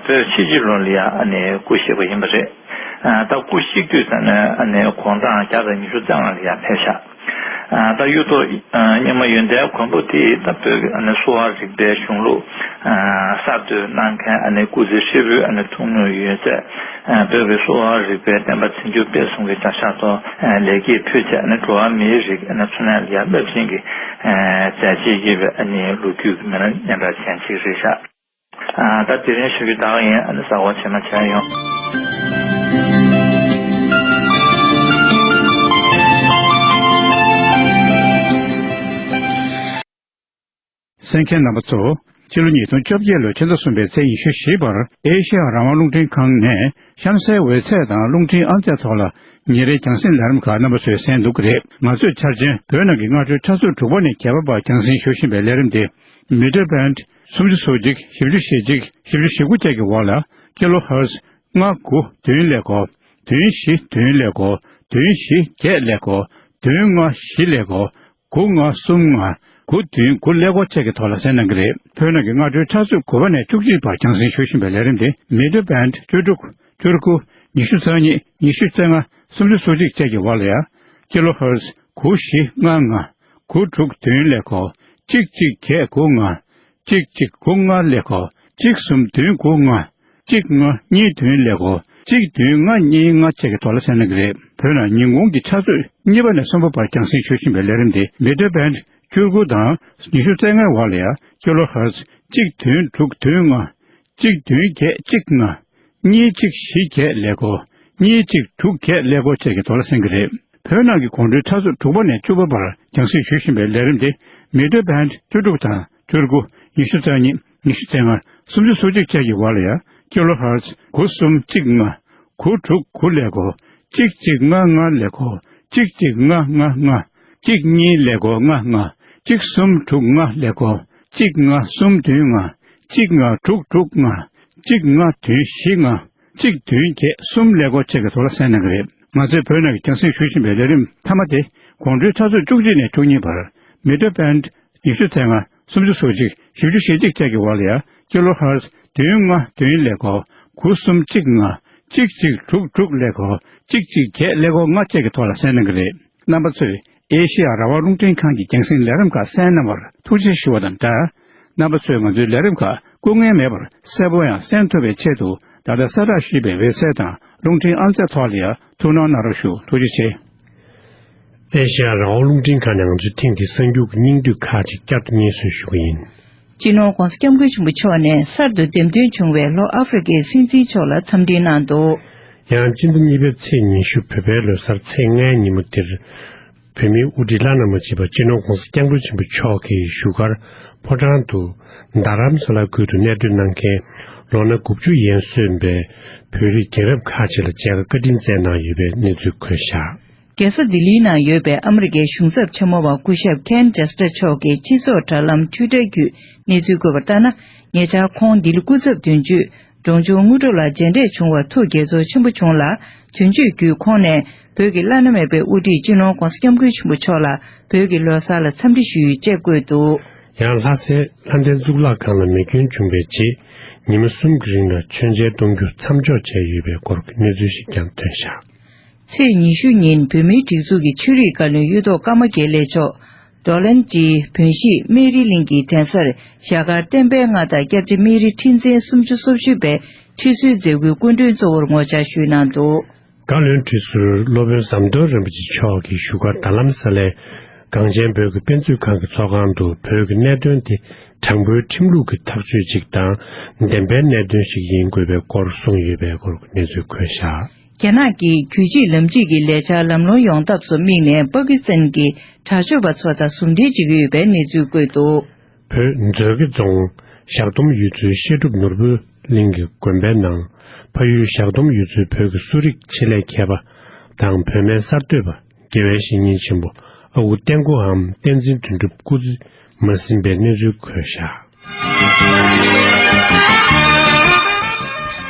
བོད་ཕྱི་ཕྱི་ལོ་ལ་ཡང་ཨ་ནི་སྐུ་གཤེགས་པ་ཡིན་པ་རེད། ད་སྐུ་གཤེགས་དུས་ཙམ་ནས་ཨ་ནི་དགུང་གྲངས་བརྒྱ་དང་ཉི་ཤུ་རྩ་ལྔ་ལ་ཡང་ཕེབས་ཤག་ད་གཡུ་ཐོག་རྙིང་མ་ཡོན་ཏན་མགོན་པོ་དེས་ད་བོད་ཀྱི་ཨ་ནི་གསོ་བ་རིག་པའི་གཞུང་ལུགས་གསར་གཏོད་གནང་མཁན་ཨ་ནི་སྐུ་ཚེ་ཧྲིལ་པོའི་ཨ་ནི་ཐུགས་སྣང་ཡོད་ཚད། བོད་ཀྱི་གསོ་བ་རིག་པའི་བསྟན་པ་འཛིན་སྐྱོང་སྤེལ་གསུམ་གྱི་བྱ་གཞག་ཐོག་ལེགས་སྐྱེས་ཕུལ་ཆེད་ཨ་ནི་འགྲོ་བ་མིའི་རིགས་ཨ་ནི་འཚོ་གནས་ལ་ཡང་རླབས་ཆེན་གྱི་མཛད་རྗེས་ཡོད་པའི་ཨ་ནི་ལོ་རྒྱུས་ཀྱི་མི་སྣ་སྙན་གྲགས་ཅན་ཅིག་རེད་ཤག་ད་དེ་རིང་ཞུ་རྒྱུ་ད་ག་ཡིན། ཨ་ནི་གཟའ་འཁོར་རྗེས་མ་མཇལ་ཡོང་། གསན་མཁན་རྣམ་པ་ཚོ། ཕྱི་ལོ་ཉིས་སྟོང་བཅོ་བརྒྱད་ལོའི་ཕྱི་ཟླ་གསུམ་པའི་ཚེས་ཉི་ཤུ་བཞི་བར་ཨེ་ཤེ་ཡ་རང་དབང་རླུང་འཕྲིན་ཁང་ནས་གཤམ་གསལ་འོད་ཚད་དང་རླུང་འཕྲིན་ཨང་རྩིས་ཐོག་ལ་ཉིན་རེའི་རྒྱང་སྲིང་ལས་རིམ་ཁག་རྣམ་པ་ཚོས་གསན་འདུག་གི་རེད། ང་ཚོས་འཆར་ཅན་བོད་ནང་གི་སྔ་དྲོའི་ཆུ་ཚོད་དྲུག་པ་ནས་བརྒྱད་པ་བར་རྒྱང་སྲིང་ཞུ་བཞིན་པའི་ལས་རིམ་དེ། མི་ཊར་བྷེནཌ་སུམ་ཅུ་སོ་གཅིག་བཞི་བཅུ་ཞེ་གཅིག་བཞི་བཅུ་ཞེ་དགུ་བཅས་ཀྱི་འོག་ལ་ཀི་ལོ་ཧེར་ཊི་ལྔ་དགུ་བདུན་ཀླད་ཀོར་བདུན་བཞི་བདུན་ཀླད་ཀོར་བདུན་བཞི་བརྒྱད་ཀླད་ཀོར་བདུན་ལྔ་བཞི་ཀླད་ཀོར་དགུ་ལྔ་གསུམ་ལྔ་དགུ་བདུན་དགུ་ཀླད་ཀོར་བཅས་ཀྱི་ཐོག་ལ་གསན་གནང་གི་རེད། བོད་ནང་གི་སྔ་དྲོའི་ཆུ་ཚོད་དགུ་པ་ནས་བཅུ་གཅིག་བར་རྒྱང་སྲིང་ཞུ་བཞིན་པའི་ལས་རིམ་དེ་མི་ཊར་བྷེནཌ་བཅུ་དྲུག་བཅུ་དགུ། ཉི་ཤུ་རྩ་གཉིས། ཉི་ཤུ་རྩ་ལྔ། སུམ་ཅུ་སོ་གཅིག་བཅས་ཀྱི་འོག་ལ་ཡང་། ཀི་ལོ་ཧེར་ཊི་དགུ་བཞི་ལྔ་ལྔ། དགུ་དྲུག་བདུན་ཀླད་ཀོར། གཅིག་གཅིག་བརྒྱད་དགུ་ལྔ། གཅིག་གཅིག་དགུ་ལྔ་ཀླད་ཀོར། གཅིག་གསུམ་བདུན་དགུ་ལྔ། གཅིག་ལྔ་གཉིས་བདུན་ཀླད་ཀོར། གཅིག་བདུན་ལྔ་གཉིས་ལྔ་བཅས་ཀྱི་ཐོག་ལ་གསན་གནང་གི་རེད། བོད་ནང་ཉིན་གུང་གི་ཆུ་ཚོད་གཉིས་པ་ནས་གསུམ་པ་བར་རྒྱང་སྲིང་ཞུ་བཞིན་པའི་ལས་རིམ་དེ་མི་ཊར་བྷེནཌ་བཅུ་དགུ་དང་ཉི་ཤུ་རྩ་ལྔའི་འོག་ལ་ཡང་ཀི་ལོ་ཧེར་ཊི་གཅིག་བདུན་དྲུག་བདུན་ལྔ། གཅིག་བདུན་བརྒྱད་གཅིག་ལྔ། གཉིས་གཅིག་བཞི་བརྒྱད་ཀླད་ཀོར། གཉིས་གཅིག་དྲུག་བརྒྱད་ཀླད་ཀོར་བཅས་ཀྱི་ཐོག་ལ་གསན་གྱི་རེད། བོད་ནང་གི་དགོང་དྲོའི་ཆུ་ཚོད་དྲུག་པ་ནས་བཅུ་པ་བར་རྒྱང་སྲིང་ཞུ་བཞིན་པའི་ལས་རིམ་དེ་མི་ཊར་བྷེནཌ་བཅུ་དྲུག་དང་བཅུ་དགུ། ཉི་ཤུ་རྩ་གཉིས། ཉི་ཤུ་རྩ་ལྔ། སུམ་ཅུ་སོ་གཅིག་བཅས་ཀྱི་འོག་ལ་ཡང་ཀི་ལོ་ཧེར་ཊི་དགུ་གསུམ་གཅིག་ལྔ། དགུ་དྲུག་དགུ་ཀླད་ཀོར། གཅིག་གཅིག་ལྔ་ལྔ་ཀླད་ཀོར། གཅིག་གཅིག་ལྔ་ལྔ་ལྔ། གཅིག་གཉིས་ཀླད་ཀོར་ལྔ་ལྔ། གཅིག་གསུམ་དྲུག་ལྔ་ཀླད་ཀོར། གཅིག་ལྔ་གསུམ་བདུན་ལྔ། གཅིག་ལྔ་དྲུག་དྲུག་ལྔ། གཅིག་ལྔ་བདུན་བཞི་ལྔ། གཅིག་བདུན་བརྒྱད་གསུམ་ཀླད་ཀོར་བཅས་ཀྱི་ཐོག་ལ་གསན་གནང་གི་རེད། ང་ཚོས་བོད་ནང་གི་རྒྱང་སྲིང་ཞུ་བཞིན་པའི་ལས་རིམ་མཐའ་མ་དེ་དགོང་དྲོའི་ཆུ་ཚོད་བཅུ་གཅིག་ནས་བཅུ་གཉིས་བར་མི་ཊར་བྷེནཌ་ཉི་ཤུ་རྩ་ལྔ། སུམ་ཅུ་སོ་གཅིག་བཞི་བཅུ་ཞེ་གཅིག་བཅས་ཀྱི་འོག་ལ་ཡང་ཀི་ལོ་ཧེར་ཊི་བདུན་ལྔ་བདུན་ཀླད་ཀོར། དགུ་གསུམ་གཅིག་ལྔ། གཅིག་གཅིག་དྲུག་དྲུག་ཀླད་ཀོར་གཅིག་གཅིག་བརྒྱད་ཀླད་ཀོར་ལྔ་བཅས་ཀྱི་ཐོག་ལ་གསན་གནང་གི་རེད། རྣམ་པ་ཚོས་ཨེ་ཤེ་ཡ་རང་དབང་རླུང་འཕྲིན་ཁང་གི་རྒྱང་སྲིང་ལས་རིམ་ཁག་གསན་གནང་བར་ཐུགས་རྗེ་ཞུ་བ་དང་སྦྲགས། རྣམ་པ་ཚོས་ང་ཚོའི་ལས་རིམ་ཁག་སྐུ་ངལ་མེད་པར་གསལ་པོ་ཡང་གསན་ཐུབ་པའི་ཆེད་དུ། ད་ལྟ་གསལ་བསྒྲགས་ཞུས་པའི་ཝེབ་སའིཊ་དང་རླུང་འཕྲིན་ཨང་རྩིས་ཐོག་ལ་ཡང་ཐུགས་སྣང་གནང་རོགས་ཞུ། ཐུགས་རྗེ་ཆེ། ཨེ་ཤེ་ཡ་རང་དབང་རླུང་འཕྲིན་ཁང་ནས་ང་ཚོའི་ཐེངས་འདིའི་གསར་འགྱུར་གྱི་སྙིང་བསྡུས་ཁག་ཅིག་བསྐྱར་དུ་སྙན་སེང་ཞུ་གི་ཡིན། སྤྱི་ནོར་༧གོང་ས་༧སྐྱབས་མགོན་ཆེན་པོ་མཆོག་ནས་གསར་དུ་འདེམས་ཐོན་བྱུང་བའི་ལྷོ་ཨ་ཧྥེ་རི་ཁའི་སྲིད་འཛིན་མཆོག་ལ་འཚམས་འདྲི་གནང་འདུག། ཡང་སྤྱི་ཟླ་གཉིས་པའི་ཚེས་ཉི་ཤུ་བོད་པའི་ལོ་གསར་ཚེས་ལྔའི་ཉིན་མོ་དེར། བོད་མིའི་དབུ་ཁྲིད་བླ་ན་མ་མཆིས་པ་སྤྱི་ནོར་༧གོང་ས་༧སྐྱབས་མགོན་ཆེན་པོ་མཆོག་གིས་བཞུགས་སྒར་ཕོ་བྲང་དུ་རྡ་རམ་ས་ལ་ཁུལ་དུ་གནས་སྡོད་གནང་མཁན་ལོ་ན་དགུ་བཅུ་ཡན་སོན་པའི་བོད་རིགས་རྒན་རབས་ཁག་ཅིག་ལ་མཇལ་ཁ་བཀའ་དྲིན་སྩལ་གནང་ཡོད་པའི་གནས་ཚུལ་འཁོད་བཞག། རྒྱལ་ས་ལྡི་ལིའི་ནང་ཡོད་པའི་ཨ་མི་རི་ཀའི་གཞུང་ཚབ་ཆེན་མོ་བ་སྐུ་ཞབས་Ken Jester་མཆོག་གིས་སྤྱི་ཚོགས་དྲ་ལམ་Twitter་བརྒྱུད་གནས་ཚུལ་བཀོད་པར་ལྟར་ན། ཉེ་ཆར་ཁོང་ལྡི་ལི་སྐུ་ཚབ་དོན་གཅོད་འབྲོང་ཆུང་དངོས་གྲུབ་ལགས་མཇལ་འཕྲད་བྱུང་བར་ཐུགས་དགྱེས་ཚོར་ཆེན་པོ་བྱུང་ལ། དོན་གཅོད་བརྒྱུད་ཁོང་ནས་བོད་ཀྱི་བླ་ན་མེད་པའི་དབུ་ཁྲིད་སྤྱི་ནོར་༧གོང་ས་༧སྐྱབས་མགོན་ཆེན་པོ་མཆོག་ལ་བོད་ཀྱི་ལོ་གསར་ལ་འཚམས་འདྲི་ཞུས་ཡོད་ཅེས་བཀོད་འདུག། ཡང་ལྷ་སའི་ལྷ་ལྡན་གཙུག་ལག་ཁང་ལ་མེ་སྐྱོན་བྱུང་བའི་རྗེས་ཉི་མ་གསུམ་གྱི་རིང་ལ་མཆོད་མཇལ་གཏོང་རྒྱུ་མཚམས་འཇོག་བྱས་ཡོད་པའི་སྐོར་གྱི་གནས་ཚུལ་ཞིག་ཀྱང་ཐོན་བཞག། ཚེས་ཉི་ཤུ་ཉིན་བོད་མིའི་སྒྲིག་འཛུགས་ཀྱི་ཆོས་རིག་བཀའ་བློན་གཡུ་ཐོག་ཀརྨ་དགེ་ལེགས་མཆོག་ཌོ་ལན་ཇིའི་བོན་གཞིས་སྨན་རིའི་གླིང་གི་གདན་སར་ཞྭ་དཀར་བསྟན་པའི་མངའ་བདག་སྐྱབས་རྗེ་སྨན་རི་ཁྲི་འཛིན་སུམ་ཅུ་སོ་བཞི་པའི་ཁྲི་གསོལ་མཛད་སྒོའི་སྐུ་མགྲོན་གཙོ་བོར་ངོ་བཅར་ཞུས་གནང་འདུག། བཀའ་བློན་ཁྲི་ཟུར་སློབ་དཔོན་ཟམ་གདོང་རིན་པོ་ཆེ་མཆོག་གིས་བཞུགས་སྒར་རྡ་རམ་ས་ལའི་གངས་ཅན་བོད་ཀྱི་དཔེ་མཛོད་ཁང་གི་ཚོགས་ཁང་དུ་བོད་ཀྱི་གནད་དོན་དེ་དྲང་པོའི་ཁྲིམས་ལུགས་ཀྱི་ཐག་གཅོད་ཅིག་དང་བདེན་པའི་གནད་དོན་ཞིག་ཡིན་དགོས་པའི་སྐོར་གསུངས་ཡོད་པའི་སྐོར་གྱི་གནས་ཚུལ་འཁོད་བཞག། རྒྱ་ནག་གིས་རྒྱུད་གཅིག་ལམ་གཅིག་གི་ལས་འཆར་ལམ་ལྷོང་ཡོང་ཐབས་སུ་དམིགས་ནས་པ་ཀི་སི་ཐན་གྱི་དྲག་སྤྱོད་པ་ཚོ་དང་ཟུང་འབྲེལ་བྱེད་ཀྱི་ཡོད་པའི་གནས་ཚུལ་བཀོད་འདུག། བོད་མཛོད་དགེ་རྫོང་བཞག་སྡོམ་ཡུལ་ཚོའི་བཤད་སྒྲུབ་ནོར་བུ་གླིང་གི་དགོན་པའི་ནང་ཕ་ཡུལ་བཞག་སྡོམ་ཡུལ་ཚོའི་བོད་ཀྱི་གསོ་རིག་ཆེད་ལས་མཁས་པ་དང་བོད་སྨན་གསར་གཏོད་པ་དགེ་བའི་བཤེས་གཉེན་ཆེན་པོ་ཨ་ཁུ་བསྟན་ཀོའམ་བསྟན་འཛིན་དོན་གྲུབ་སྐུ་ཚེ་མ་ཟིན་པའི་གནས་ཚུལ་འཁོད་བཞག།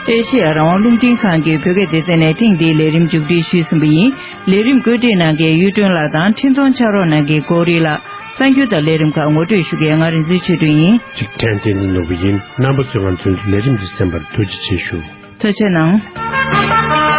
ཨེ་ཤེ་ཡ་རང་དབང་རླུང་འཕྲིན་ཁང་གི་བོད་སྐད་སྡེ་ཚན་ནས་ཐེངས་འདིའི་ལས་རིམ་མཇུག་སྒྲིལ་ཞུས་ཟིན་པ་ཡིན། ལས་རིམ་བཀོད་སྒྲིག་གནང་མཁན་གཡུ་སྒྲོན་ལགས་དང་འཕྲིན་གཏོང་ཕྱག་རོགས་གནང་མཁན་གོ་རི་ལགས། གསར་འགྱུར་དང་ལས་རིམ་ཁག་ངོ་སྤྲོད་ཞུ་མཁན་ང་རིག་འཛིན་ཆོས་སྒྲོན་ཡིན། ཅིག་ཕྲན་བསྟན་འཛིན་ནོར་བུ་ཡིན། རྣམ་པ་ཚོས་ང་ཚོའི་ལས་རིམ་འདི་གསན་པར་ཐུགས་རྗེ་ཆེ་ཞུ། ཐུགས་རྗེ་གནང་།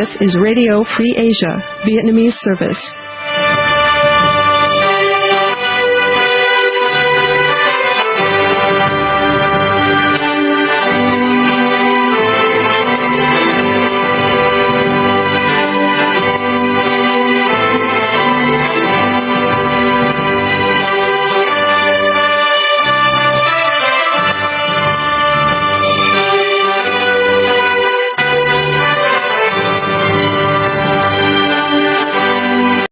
This is Radio Free Asia, Vietnamese service.